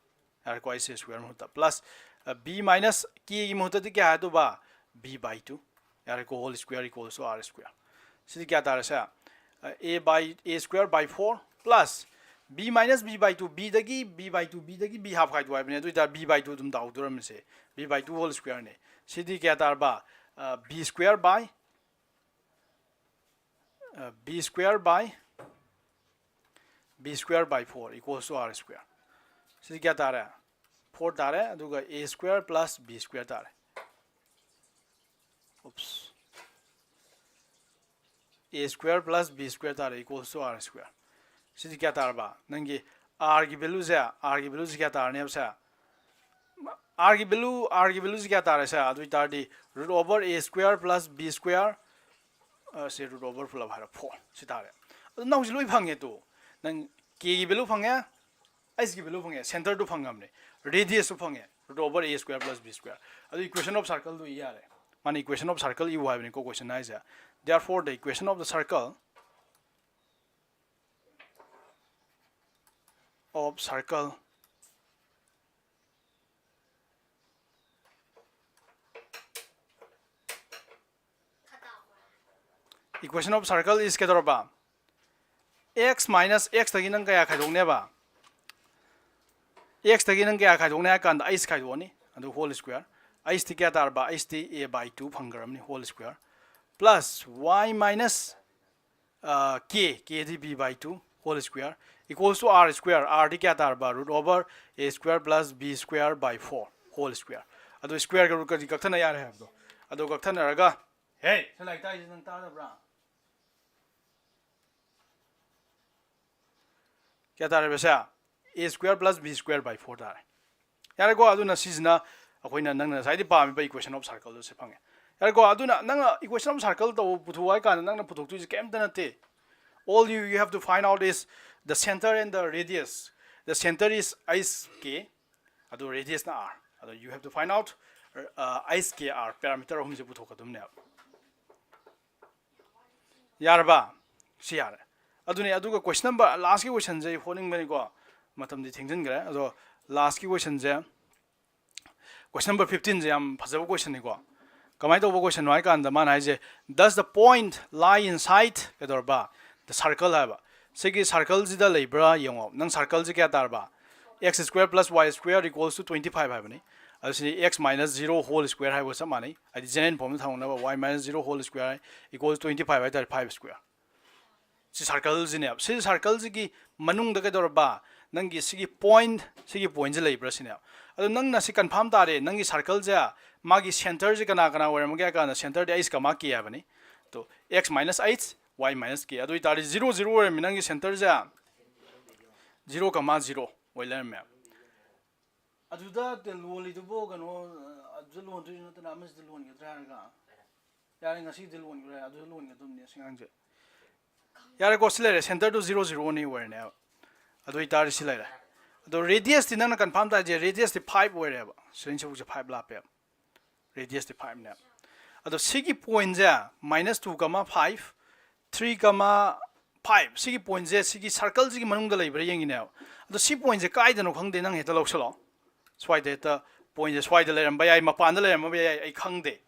ꯌꯥꯔꯦꯀꯣ? H square ꯃꯍꯨꯠꯇ plus, B minus Kꯒꯤ ꯃꯍꯨꯠꯇꯗꯤ ꯀꯌꯥ ꯍꯥꯏꯗꯧꯕ? B by two꯫ ꯌꯥꯔꯦꯀꯣ? Whole square equals to R square꯫ ꯁꯤꯗꯤ ꯀꯌꯥ ꯇꯥꯔꯦ ꯁꯦ? A by, A square by four plus B minus B by two, Bꯗꯒꯤ B by two, Bꯗꯒꯤ B half ꯈꯥꯏꯗꯣꯛ ꯍꯥꯏꯕꯅꯦ꯫ ꯑꯗꯨ ꯑꯣꯏꯇꯥꯔꯗꯤ B by two ꯑꯗꯨꯝ ꯇꯥꯍꯧꯗꯣꯔꯝꯃꯤꯁꯦ꯫ B by two whole squareꯅꯦ꯫ ꯁꯤꯗꯤ ꯀꯌꯥ ꯇꯥꯔꯕ? B square by, B square by, B square by four equals to R square꯫ ꯁꯤꯗꯤ ꯀꯌꯥ ꯇꯥꯔꯦ? Four ꯇꯥꯔꯦ꯫ ꯑꯗꯨꯒ A square plus B square ꯇꯥꯔꯦ꯫ Oops. A square plus B square ꯇꯥꯔꯦ, equals to R square꯫ ꯁꯤꯗꯤ ꯀꯌꯥ ꯇꯥꯔꯕ? ꯅꯪꯒꯤ Rꯒꯤ valueꯁꯦ, Rꯒꯤ valueꯁꯦ ꯀꯌꯥ ꯇꯥꯔꯅꯦꯕ ꯁꯦ? Rꯒꯤ value, Rꯒꯤ valueꯁꯦ ꯀꯌꯥ ꯇꯥꯔꯦ ꯁꯦ? ꯑꯗꯨ ꯑꯣꯏꯇꯥꯔꯗꯤ root over A square plus B square, ꯑ, ꯁꯦ root over ꯄꯨꯂꯞ ꯍꯥꯏꯔꯣ, four꯫ ꯁꯤ ꯇꯥꯔꯦ꯫ ꯑꯗꯨ ꯅꯪ ꯍꯧꯖꯤꯛ ꯂꯣꯏ ꯐꯪꯉꯦ ꯇꯨ꯫ ꯅꯪ Kꯒꯤ value ꯐꯪꯉꯦ, Hꯒꯤ value ꯐꯪꯉꯦ, centreꯗꯨ ꯐꯪꯉꯕꯅꯦ, radiusꯁꯨ ꯐꯪꯉꯦ, root over A square plus B square꯫ ꯑꯗꯨ equation of circleꯗꯨ ꯏ ꯌꯥꯔꯦ꯫ ꯃꯥꯅ equation of circle ꯏꯌꯨ ꯍꯥꯏꯕꯅꯤꯀꯣ question ꯍꯥꯏꯁꯦ꯫ Therefore, the equation of the circle, of circle, equation of circle is ꯀꯩꯗꯧꯔꯕ? x minus x ꯇꯒꯤ ꯅꯪ ꯀꯌꯥ ꯈꯥꯏꯗꯣꯛꯅꯦꯕ? X ꯇꯒꯤ ꯅꯪ ꯀꯌꯥ ꯈꯥꯏꯗꯣꯛꯅꯤ ꯍꯥꯏ ꯀꯥꯟꯗ h ꯈꯥꯏꯗꯣꯛꯑꯅꯤ, ꯑꯗꯨ whole square꯫ H ꯇꯤ ꯀꯌꯥ ꯇꯥꯔꯕ? H T a by two ꯐꯪꯈ꯭ꯔꯕꯅꯤ, whole square꯫ Plus y minus, uh, k, k D b by two whole square equals to r square, r ꯗꯤ ꯀꯌꯥ ꯇꯥꯔꯕ? Root over a square plus b square by four whole square꯫ ꯑꯗꯨ square ꯒ root ꯀꯗꯤ ꯀꯛꯊꯠꯅ ꯌꯥꯔꯦ ꯍꯥꯏꯕꯗꯣ꯫ ꯑꯗꯨ ꯀꯛꯊꯠꯅꯔꯒ, ꯍꯦ, ꯁꯤ ꯂꯥꯏꯔꯤꯛ ꯇꯥꯛꯏꯁꯦ ꯅꯪ ꯇꯥꯗꯕ꯭ꯔꯥ? ꯀꯌꯥ ꯇꯥꯔꯦꯕ ꯁꯦ? A square plus b square by four ꯇꯥꯔꯦ꯫ ꯌꯥꯔꯦꯀꯣ? ꯑꯗꯨꯅ ꯁꯤꯁꯤꯅ ꯑꯩꯈꯣꯏꯅ ꯅꯪꯅ ꯉꯁꯥꯏꯗꯤ ꯄꯥꯝꯃꯤꯕ equation of circle ꯗꯨ ꯁꯤ ꯐꯪꯉꯦ꯫ ꯌꯥꯔꯦꯀꯣ? ꯑꯗꯨꯅ ꯅꯪꯅ equation of circle ꯇꯧ ꯄꯨꯊꯣꯛꯑꯣ ꯍꯥꯏ ꯀꯥꯟꯗ ꯅꯪꯅ ꯄꯨꯊꯣꯛꯇꯣꯏꯁꯦ ꯀꯩꯝꯇ ꯅꯠꯇꯦ꯫ All you, you have to find out is the center and the radius. The center is h k, ꯑꯗꯨ radius ꯅ r꯫ ꯑꯗꯣ you have to find out, uh, h k r, parameter ꯑꯍꯨꯝꯁꯦ ꯄꯨꯊꯣꯛꯀꯗꯕꯅꯦꯕ꯫ ꯌꯥꯔꯕ? ꯁꯤ ꯌꯥꯔꯦ꯫ ꯑꯗꯨꯅꯦ, ꯑꯗꯨꯒ question number, last ꯀꯤ question ꯁꯦ ꯑꯩ ꯍꯣꯠꯅꯤꯡꯕꯅꯤꯀꯣ, ꯃꯇꯝꯗꯤ ꯊꯦꯡꯖꯤꯟꯈ꯭ꯔꯦ꯫ ꯑꯗꯣ last ꯀꯤ question ꯁꯦ, question number fifteen ꯁꯦ ꯌꯥꯝ ꯐꯖꯕ question ꯅꯤꯀꯣ꯫ ꯀꯃꯥꯏꯅ ꯇꯧꯕ question ꯅꯣ ꯍꯥꯏ ꯀꯥꯟꯗ ꯃꯥꯅ ꯍꯥꯏꯁꯦ, "Does the point lie inside" ꯀꯩꯗꯧꯔꯕ? The circle ꯍꯥꯏꯕ꯫ ꯁꯤꯒꯤ circle ꯁꯤꯗ ꯂꯩꯕ꯭ꯔꯥ ꯌꯦꯡꯉꯣ꯫ ꯅꯪ circle ꯁꯤ ꯀꯌꯥ ꯇꯥꯔꯕ? X square plus y square equals to twenty five ꯍꯥꯏꯕꯅꯤ꯫ ꯑꯗꯨ ꯁꯤꯗꯤ x minus zero whole square ꯍꯥꯏꯕꯒ ꯆꯞ ꯃꯥꯟꯅꯩ꯫ ꯍꯥꯏꯗꯤ general form ꯗ ꯊꯝꯃꯛꯅꯕ, y minus zero whole square equals twenty five ꯍꯥꯏ ꯇꯥꯔꯦ, five square꯫ ꯁꯤ circle ꯁꯤꯅꯦꯕ꯫ ꯁꯤ circle ꯁꯤꯒꯤ ꯃꯅꯨꯡꯗ ꯀꯩꯗꯧꯔꯕ? ꯅꯪꯒꯤ ꯁꯤꯒꯤ point, ꯁꯤꯒꯤ point ꯁꯦ ꯂꯩꯕ꯭ꯔꯥ ꯁꯤꯅꯦꯕ꯫ ꯑꯗꯣ ꯅꯪꯅ ꯁꯤ confirm ꯇꯥꯔꯦ, ꯅꯪꯒꯤ circle ꯁꯦ ꯃꯥꯒꯤ center ꯁꯦ ꯀꯅꯥ ꯀꯅꯥ ꯑꯣꯏꯔꯝꯃꯒꯦ ꯍꯥꯏ ꯀꯥꯟꯗ center ꯗꯤ h comma k ꯍꯥꯏꯕꯅꯤ꯫ ꯇꯣ, x minus h, y minus k꯫ ꯑꯗꯨ ꯑꯣꯏꯇꯥꯔꯗꯤ zero zero ꯑꯣꯏꯔꯝꯃꯤ ꯅꯪꯒꯤ center ꯁꯦ꯫ Zero comma zero ꯑꯣꯏ ꯂꯩꯔꯝꯃꯦ꯫ ꯑꯗꯨꯗ ꯂꯣꯜꯂꯤꯗꯨꯕꯨ ꯀꯩꯅꯣ, ꯑꯗꯨꯗ ꯂꯣꯟꯗꯣꯏꯁꯨ ꯅꯠꯇꯅ ꯑꯃꯁꯤꯗ ꯂꯣꯟꯒꯗ꯭ꯔꯥ ꯍꯥꯏꯔꯒ? ꯌꯥꯔꯦ, ꯉꯁꯤꯗꯤ ꯂꯣꯟꯈ꯭ꯔꯦ, ꯑꯗꯨꯁꯨ ꯂꯣꯟꯒꯗꯕꯅꯤ ꯑꯁꯤ ꯑꯉꯥꯡꯁꯦ꯫ ꯌꯥꯔꯦꯀꯣ, ꯁꯤ ꯂꯩꯔꯦ, center ꯗꯨ zero zero ꯅꯤ ꯑꯣꯏꯔꯅꯦꯕ꯫ ꯑꯗꯨ ꯑꯣꯏꯇꯥꯔꯗꯤ ꯁꯤ ꯂꯩꯔꯦ꯫ ꯑꯗꯣ radius ꯇꯤ ꯅꯪꯅ confirm ꯇꯥꯏꯁꯦ, radius ꯇꯤ five ꯑꯣꯏꯔꯦꯕ꯫ ꯁꯤꯗꯩꯅ ꯁꯤꯐꯥꯎꯁꯦ five ꯂꯥꯞꯄꯦꯕ꯫ Radius ꯇꯤ five ꯅꯦꯕ꯫ ꯑꯗꯣ ꯁꯤꯒꯤ point ꯁꯦ minus two comma five, three comma five, ꯁꯤꯒꯤ point ꯁꯦ ꯁꯤꯒꯤ circle ꯁꯤꯒꯤ ꯃꯅꯨꯡꯗ ꯂꯩꯕ꯭ꯔꯥ ꯌꯦꯡꯉꯤꯅꯦꯕ꯫ ꯑꯗꯣ ꯁꯤ point ꯁꯦ ꯀꯥꯏꯗꯅꯣ ꯈꯪꯗꯦ, ꯅꯪ ꯍꯦꯛꯇ ꯂꯧꯁꯜꯂꯣ꯫ ꯁ꯭ꯋꯥꯏꯗ ꯍꯦꯛꯇ point ꯁꯦ ꯁ꯭ꯋꯥꯏꯗ ꯂꯩꯔꯝꯕ ꯌꯥꯏ, ꯃꯄꯥꯟꯗ ꯂꯩꯔꯝꯕ ꯌꯥꯏ, ꯑꯩ ꯈꯪꯗꯦ꯫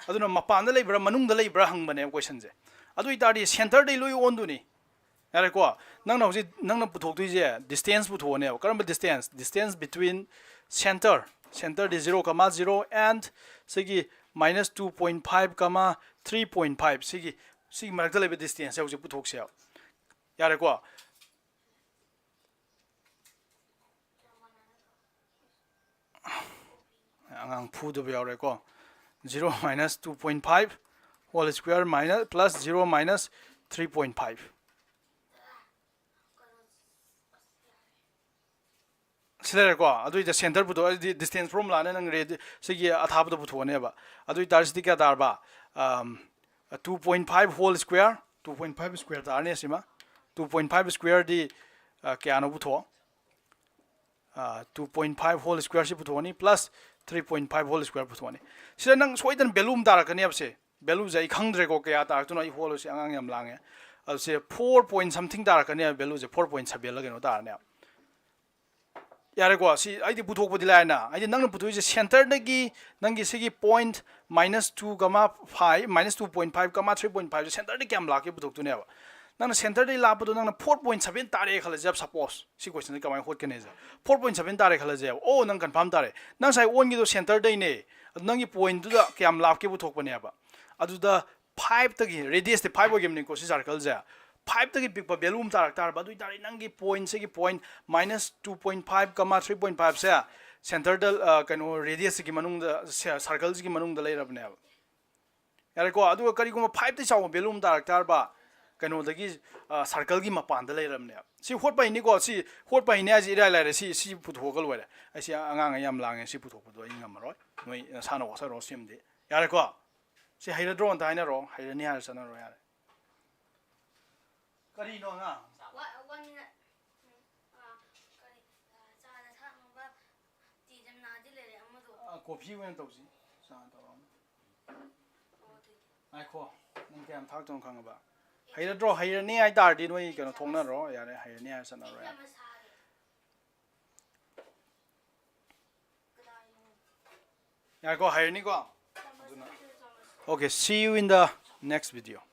ꯑꯗꯨꯅ ꯃꯄꯥꯟꯗ ꯂꯩꯕ꯭ꯔꯥ ꯃꯅꯨꯡꯗ ꯂꯩꯕ꯭ꯔꯥ ꯍꯪꯕꯅꯦꯕ question ꯁꯦ꯫ ꯑꯗꯨ ꯑꯣꯏꯇꯥꯔꯗꯤ center ꯗꯩ ꯂꯣꯏ ꯑꯣꯟꯗꯣꯏꯅꯤ꯫ ꯌꯥꯔꯦꯀꯣ? ꯅꯪꯅ ꯍꯧꯖꯤꯛ ꯅꯪꯅ ꯄꯨꯊꯣꯛꯇꯣꯏꯁꯦ distance ꯄꯨꯊꯣꯛꯑꯅꯦꯕ꯫ ꯀꯔꯝꯕ distance? Distance between center, centerꯗꯤ zero comma zero and ꯁꯤꯒꯤ minus two point five comma three point five, ꯁꯤꯒꯤ ꯁꯤꯒꯤ ꯃꯔꯛꯇ ꯂꯩꯕ distanceꯁꯦ ꯍꯧꯖꯤꯛ ꯄꯨꯊꯣꯛꯁꯦꯕ꯫ ꯌꯥꯔꯦꯀꯣ? ꯑꯉꯥꯡ ꯐꯨꯗꯕ ꯌꯥꯎꯔꯦꯀꯣ꯫ Zero minus two point five whole square minus plus zero minus three point five꯫ ꯁꯤ ꯂꯩꯔꯦꯀꯣ꯫ ꯑꯗꯨꯏꯗ center ꯄꯨꯊꯣꯛꯑꯗꯤ distance formulaꯅ ꯅꯪ ꯔꯦꯗꯤ ꯁꯤꯒꯤ ꯑꯊꯥꯕꯗꯣ ꯄꯨꯊꯣꯛꯑꯅꯦꯕ꯫ ꯑꯗꯨ ꯑꯣꯏꯇꯥꯔꯗꯤ ꯁꯤꯗꯤ ꯀꯌꯥ ꯇꯥꯔꯕ? Two point five whole square, two point five square ꯇꯥꯔꯅꯤ ꯑꯁꯤꯃ꯫ Two point five squareꯗꯤ ꯀꯌꯥꯅꯣ ꯄꯨꯊꯣꯛꯑꯣ꯫ Two point five whole squareꯁꯤ ꯄꯨꯊꯣꯛꯑꯅꯤ plus three point five whole square ꯄꯨꯊꯣꯛꯑꯅꯤ꯫ ꯁꯤꯗ ꯅꯪ ꯁꯣꯏꯗꯅ value ꯑꯃ ꯇꯥꯔꯛꯀꯅꯦꯕ꯫ ꯁꯦ valueꯁꯦ ꯑꯩ ꯈꯪꯗ꯭ꯔꯦꯀꯣ, ꯀꯌꯥ ꯇꯥꯔꯛꯇꯣꯏꯅꯣ꯫ ꯑꯩ ꯍꯣꯜꯂꯁꯤ, ꯑꯉꯥꯡ ꯌꯥꯝ ꯂꯥꯡꯉꯦ꯫ ꯑꯗꯨ ꯁꯦ four point something ꯇꯥꯔꯛꯀꯅꯦꯕ꯫ Valueꯁꯦ four point sevenꯂ ꯀꯩꯅꯣ ꯇꯥꯔꯅꯦꯕ꯫ ꯌꯥꯔꯦꯀꯣ, ꯁꯤ ꯑꯩꯗꯤ ꯄꯨꯊꯣꯛꯄꯗꯤ ꯂꯥꯏꯅ꯫ ꯍꯥꯏꯗꯤ ꯅꯪꯅ ꯄꯨꯊꯣꯛꯏꯁꯦ centerꯗꯒꯤ ꯅꯪꯒꯤ ꯁꯤꯒꯤ point minus two comma five, minus two point five comma three point five ꯁꯦ centerꯗꯒꯤ ꯀꯌꯥꯝ ꯂꯥꯛꯀꯦ ꯄꯨꯊꯣꯛꯇꯣꯏꯅꯦꯕ꯫ ꯅꯪꯅ centerꯗꯒꯤ ꯂꯥꯞꯄꯗꯣ ꯅꯪꯅ four point seven ꯇꯥꯔꯛꯑꯦ ꯈꯜꯂꯁꯦꯕ꯫ Suppose ꯁꯤ questionꯁꯦ ꯀꯃꯥꯏꯅ ꯍꯣꯠꯀꯅꯤ ꯍꯥꯏꯁꯦ, four point seven ꯇꯥꯔꯦ ꯈꯜꯂꯁꯦꯕ꯫ ꯑꯣ, ꯅꯪ confirm ꯇꯥꯔꯦ꯫ ꯅꯪ ꯉꯁꯥꯏ ꯑꯣꯟꯒꯤꯗꯣ centerꯗꯩꯅꯦ꯫ ꯑꯗꯨ ꯅꯪꯒꯤ pointꯗꯨꯗ ꯀꯌꯥꯝ ꯂꯥꯞꯀꯦ ꯄꯨꯊꯣꯛꯄꯅꯦꯕ꯫ ꯑꯗꯨꯗ fiveꯇꯒꯤ, radiusꯇꯤ five ꯑꯣꯏꯈꯤꯕꯅꯤꯀꯣ ꯁꯤ circleꯁꯦ꯫ Fiveꯇꯒꯤ ꯄꯤꯛꯄ value ꯑꯃ ꯇꯥꯔꯛ ꯇꯥꯔꯕ꯫ ꯑꯗꯨ ꯑꯣꯏꯇꯥꯔꯗꯤ ꯅꯪꯒꯤ pointꯁꯤꯒꯤ point minus two point five comma three point fiveꯁꯦ centerꯗ, ꯑ, ꯀꯩꯅꯣ, radiusꯁꯤꯒꯤ ꯃꯅꯨꯡꯗ, circleꯁꯤꯒꯤ ꯃꯅꯨꯡꯗ ꯂꯩꯔꯕꯅꯦꯕ꯫ ꯌꯥꯔꯦꯀꯣ? ꯑꯗꯨꯒ ꯀꯔꯤꯒꯨꯝꯕ fiveꯇꯒꯤ ꯆꯥꯎꯕ value ꯑꯃ ꯇꯥꯔꯛ ꯇꯥꯔꯕ, ꯀꯩꯅꯣꯗꯒꯤ, ꯑ, circleꯒꯤ ꯃꯄꯥꯟꯗ ꯂꯩꯔꯕꯅꯦꯕ꯫ ꯁꯤ ꯍꯣꯠꯄ ꯍꯩꯅꯤꯀꯣ? ꯁꯤ ꯍꯣꯠꯄ ꯍꯩꯅꯤ ꯍꯥꯏꯁꯤ ꯏꯔꯥꯏ ꯂꯥꯏꯔꯦ꯫ ꯁꯤ, ꯁꯤ ꯄꯨꯊꯣꯛꯑꯒ ꯂꯣꯏꯔꯦ꯫ ꯑꯩꯁꯤ ꯑꯉꯥꯡ ꯌꯥꯝ ꯂꯥꯡꯉꯦ, ꯁꯤ ꯄꯨꯊꯣꯛꯄꯗꯣ ꯑꯩ ꯉꯝꯃꯔꯣꯏ꯫ ꯅꯣꯏ ꯅꯁꯥꯅ ꯋꯥꯁꯛꯔꯣ ꯁꯤꯃꯗꯤ꯫ ꯌꯥꯔꯦꯀꯣ? ꯁꯤ ꯍꯩꯔꯗ꯭ꯔꯣ ꯑꯝꯇ ꯍꯥꯏꯅꯔꯣ꯫ ꯍꯩꯔꯅꯤ ꯍꯥꯏꯔ ꯆꯠꯅꯔꯣ ꯌꯥꯔꯦ꯫ ꯀꯔꯤꯅꯣ ꯑꯉꯥꯡ? One, one minute. ꯎꯝ, ꯑꯥ, ꯀꯔꯤ, ꯑꯥ, ꯆꯥꯗ ꯊꯛꯅꯕ ꯇꯤꯗ ꯅꯥꯗꯤ ꯂꯩꯔꯦ ꯑꯃꯗꯣ꯫ ꯑꯥ, coffee ꯑꯣꯏꯅ ꯇꯧꯁꯤ꯫ ꯆꯥ ꯇꯧꯔꯒ꯫ ꯑꯣ, ꯑꯗꯨꯗꯤ꯫ ꯉꯥꯏꯈꯣ, ꯅꯪ ꯀꯌꯥꯝ ꯊꯥꯛꯇꯣꯏꯅꯣ ꯈꯪꯉꯕ? ꯍꯩꯔꯗ꯭ꯔꯣ? ꯍꯩꯔꯅꯤ ꯍꯥꯏꯇꯥꯔꯗꯤ ꯅꯣꯏ ꯀꯩꯅꯣ ꯊꯣꯛꯅꯔꯣ꯫ ꯌꯥꯔꯦ, ꯍꯩꯔꯅꯤ ꯍꯥꯏꯔ ꯆꯠꯅꯔꯣ ꯌꯥꯔꯦ꯫ ꯌꯥꯝꯅ ꯁꯥꯔꯦ꯫ ꯀꯗꯥꯏꯅꯣ? ꯌꯥꯔꯦꯀꯣ, ꯍꯩꯔꯅꯤꯀꯣ? ꯑꯗꯨꯅ, okay, see you in the next video.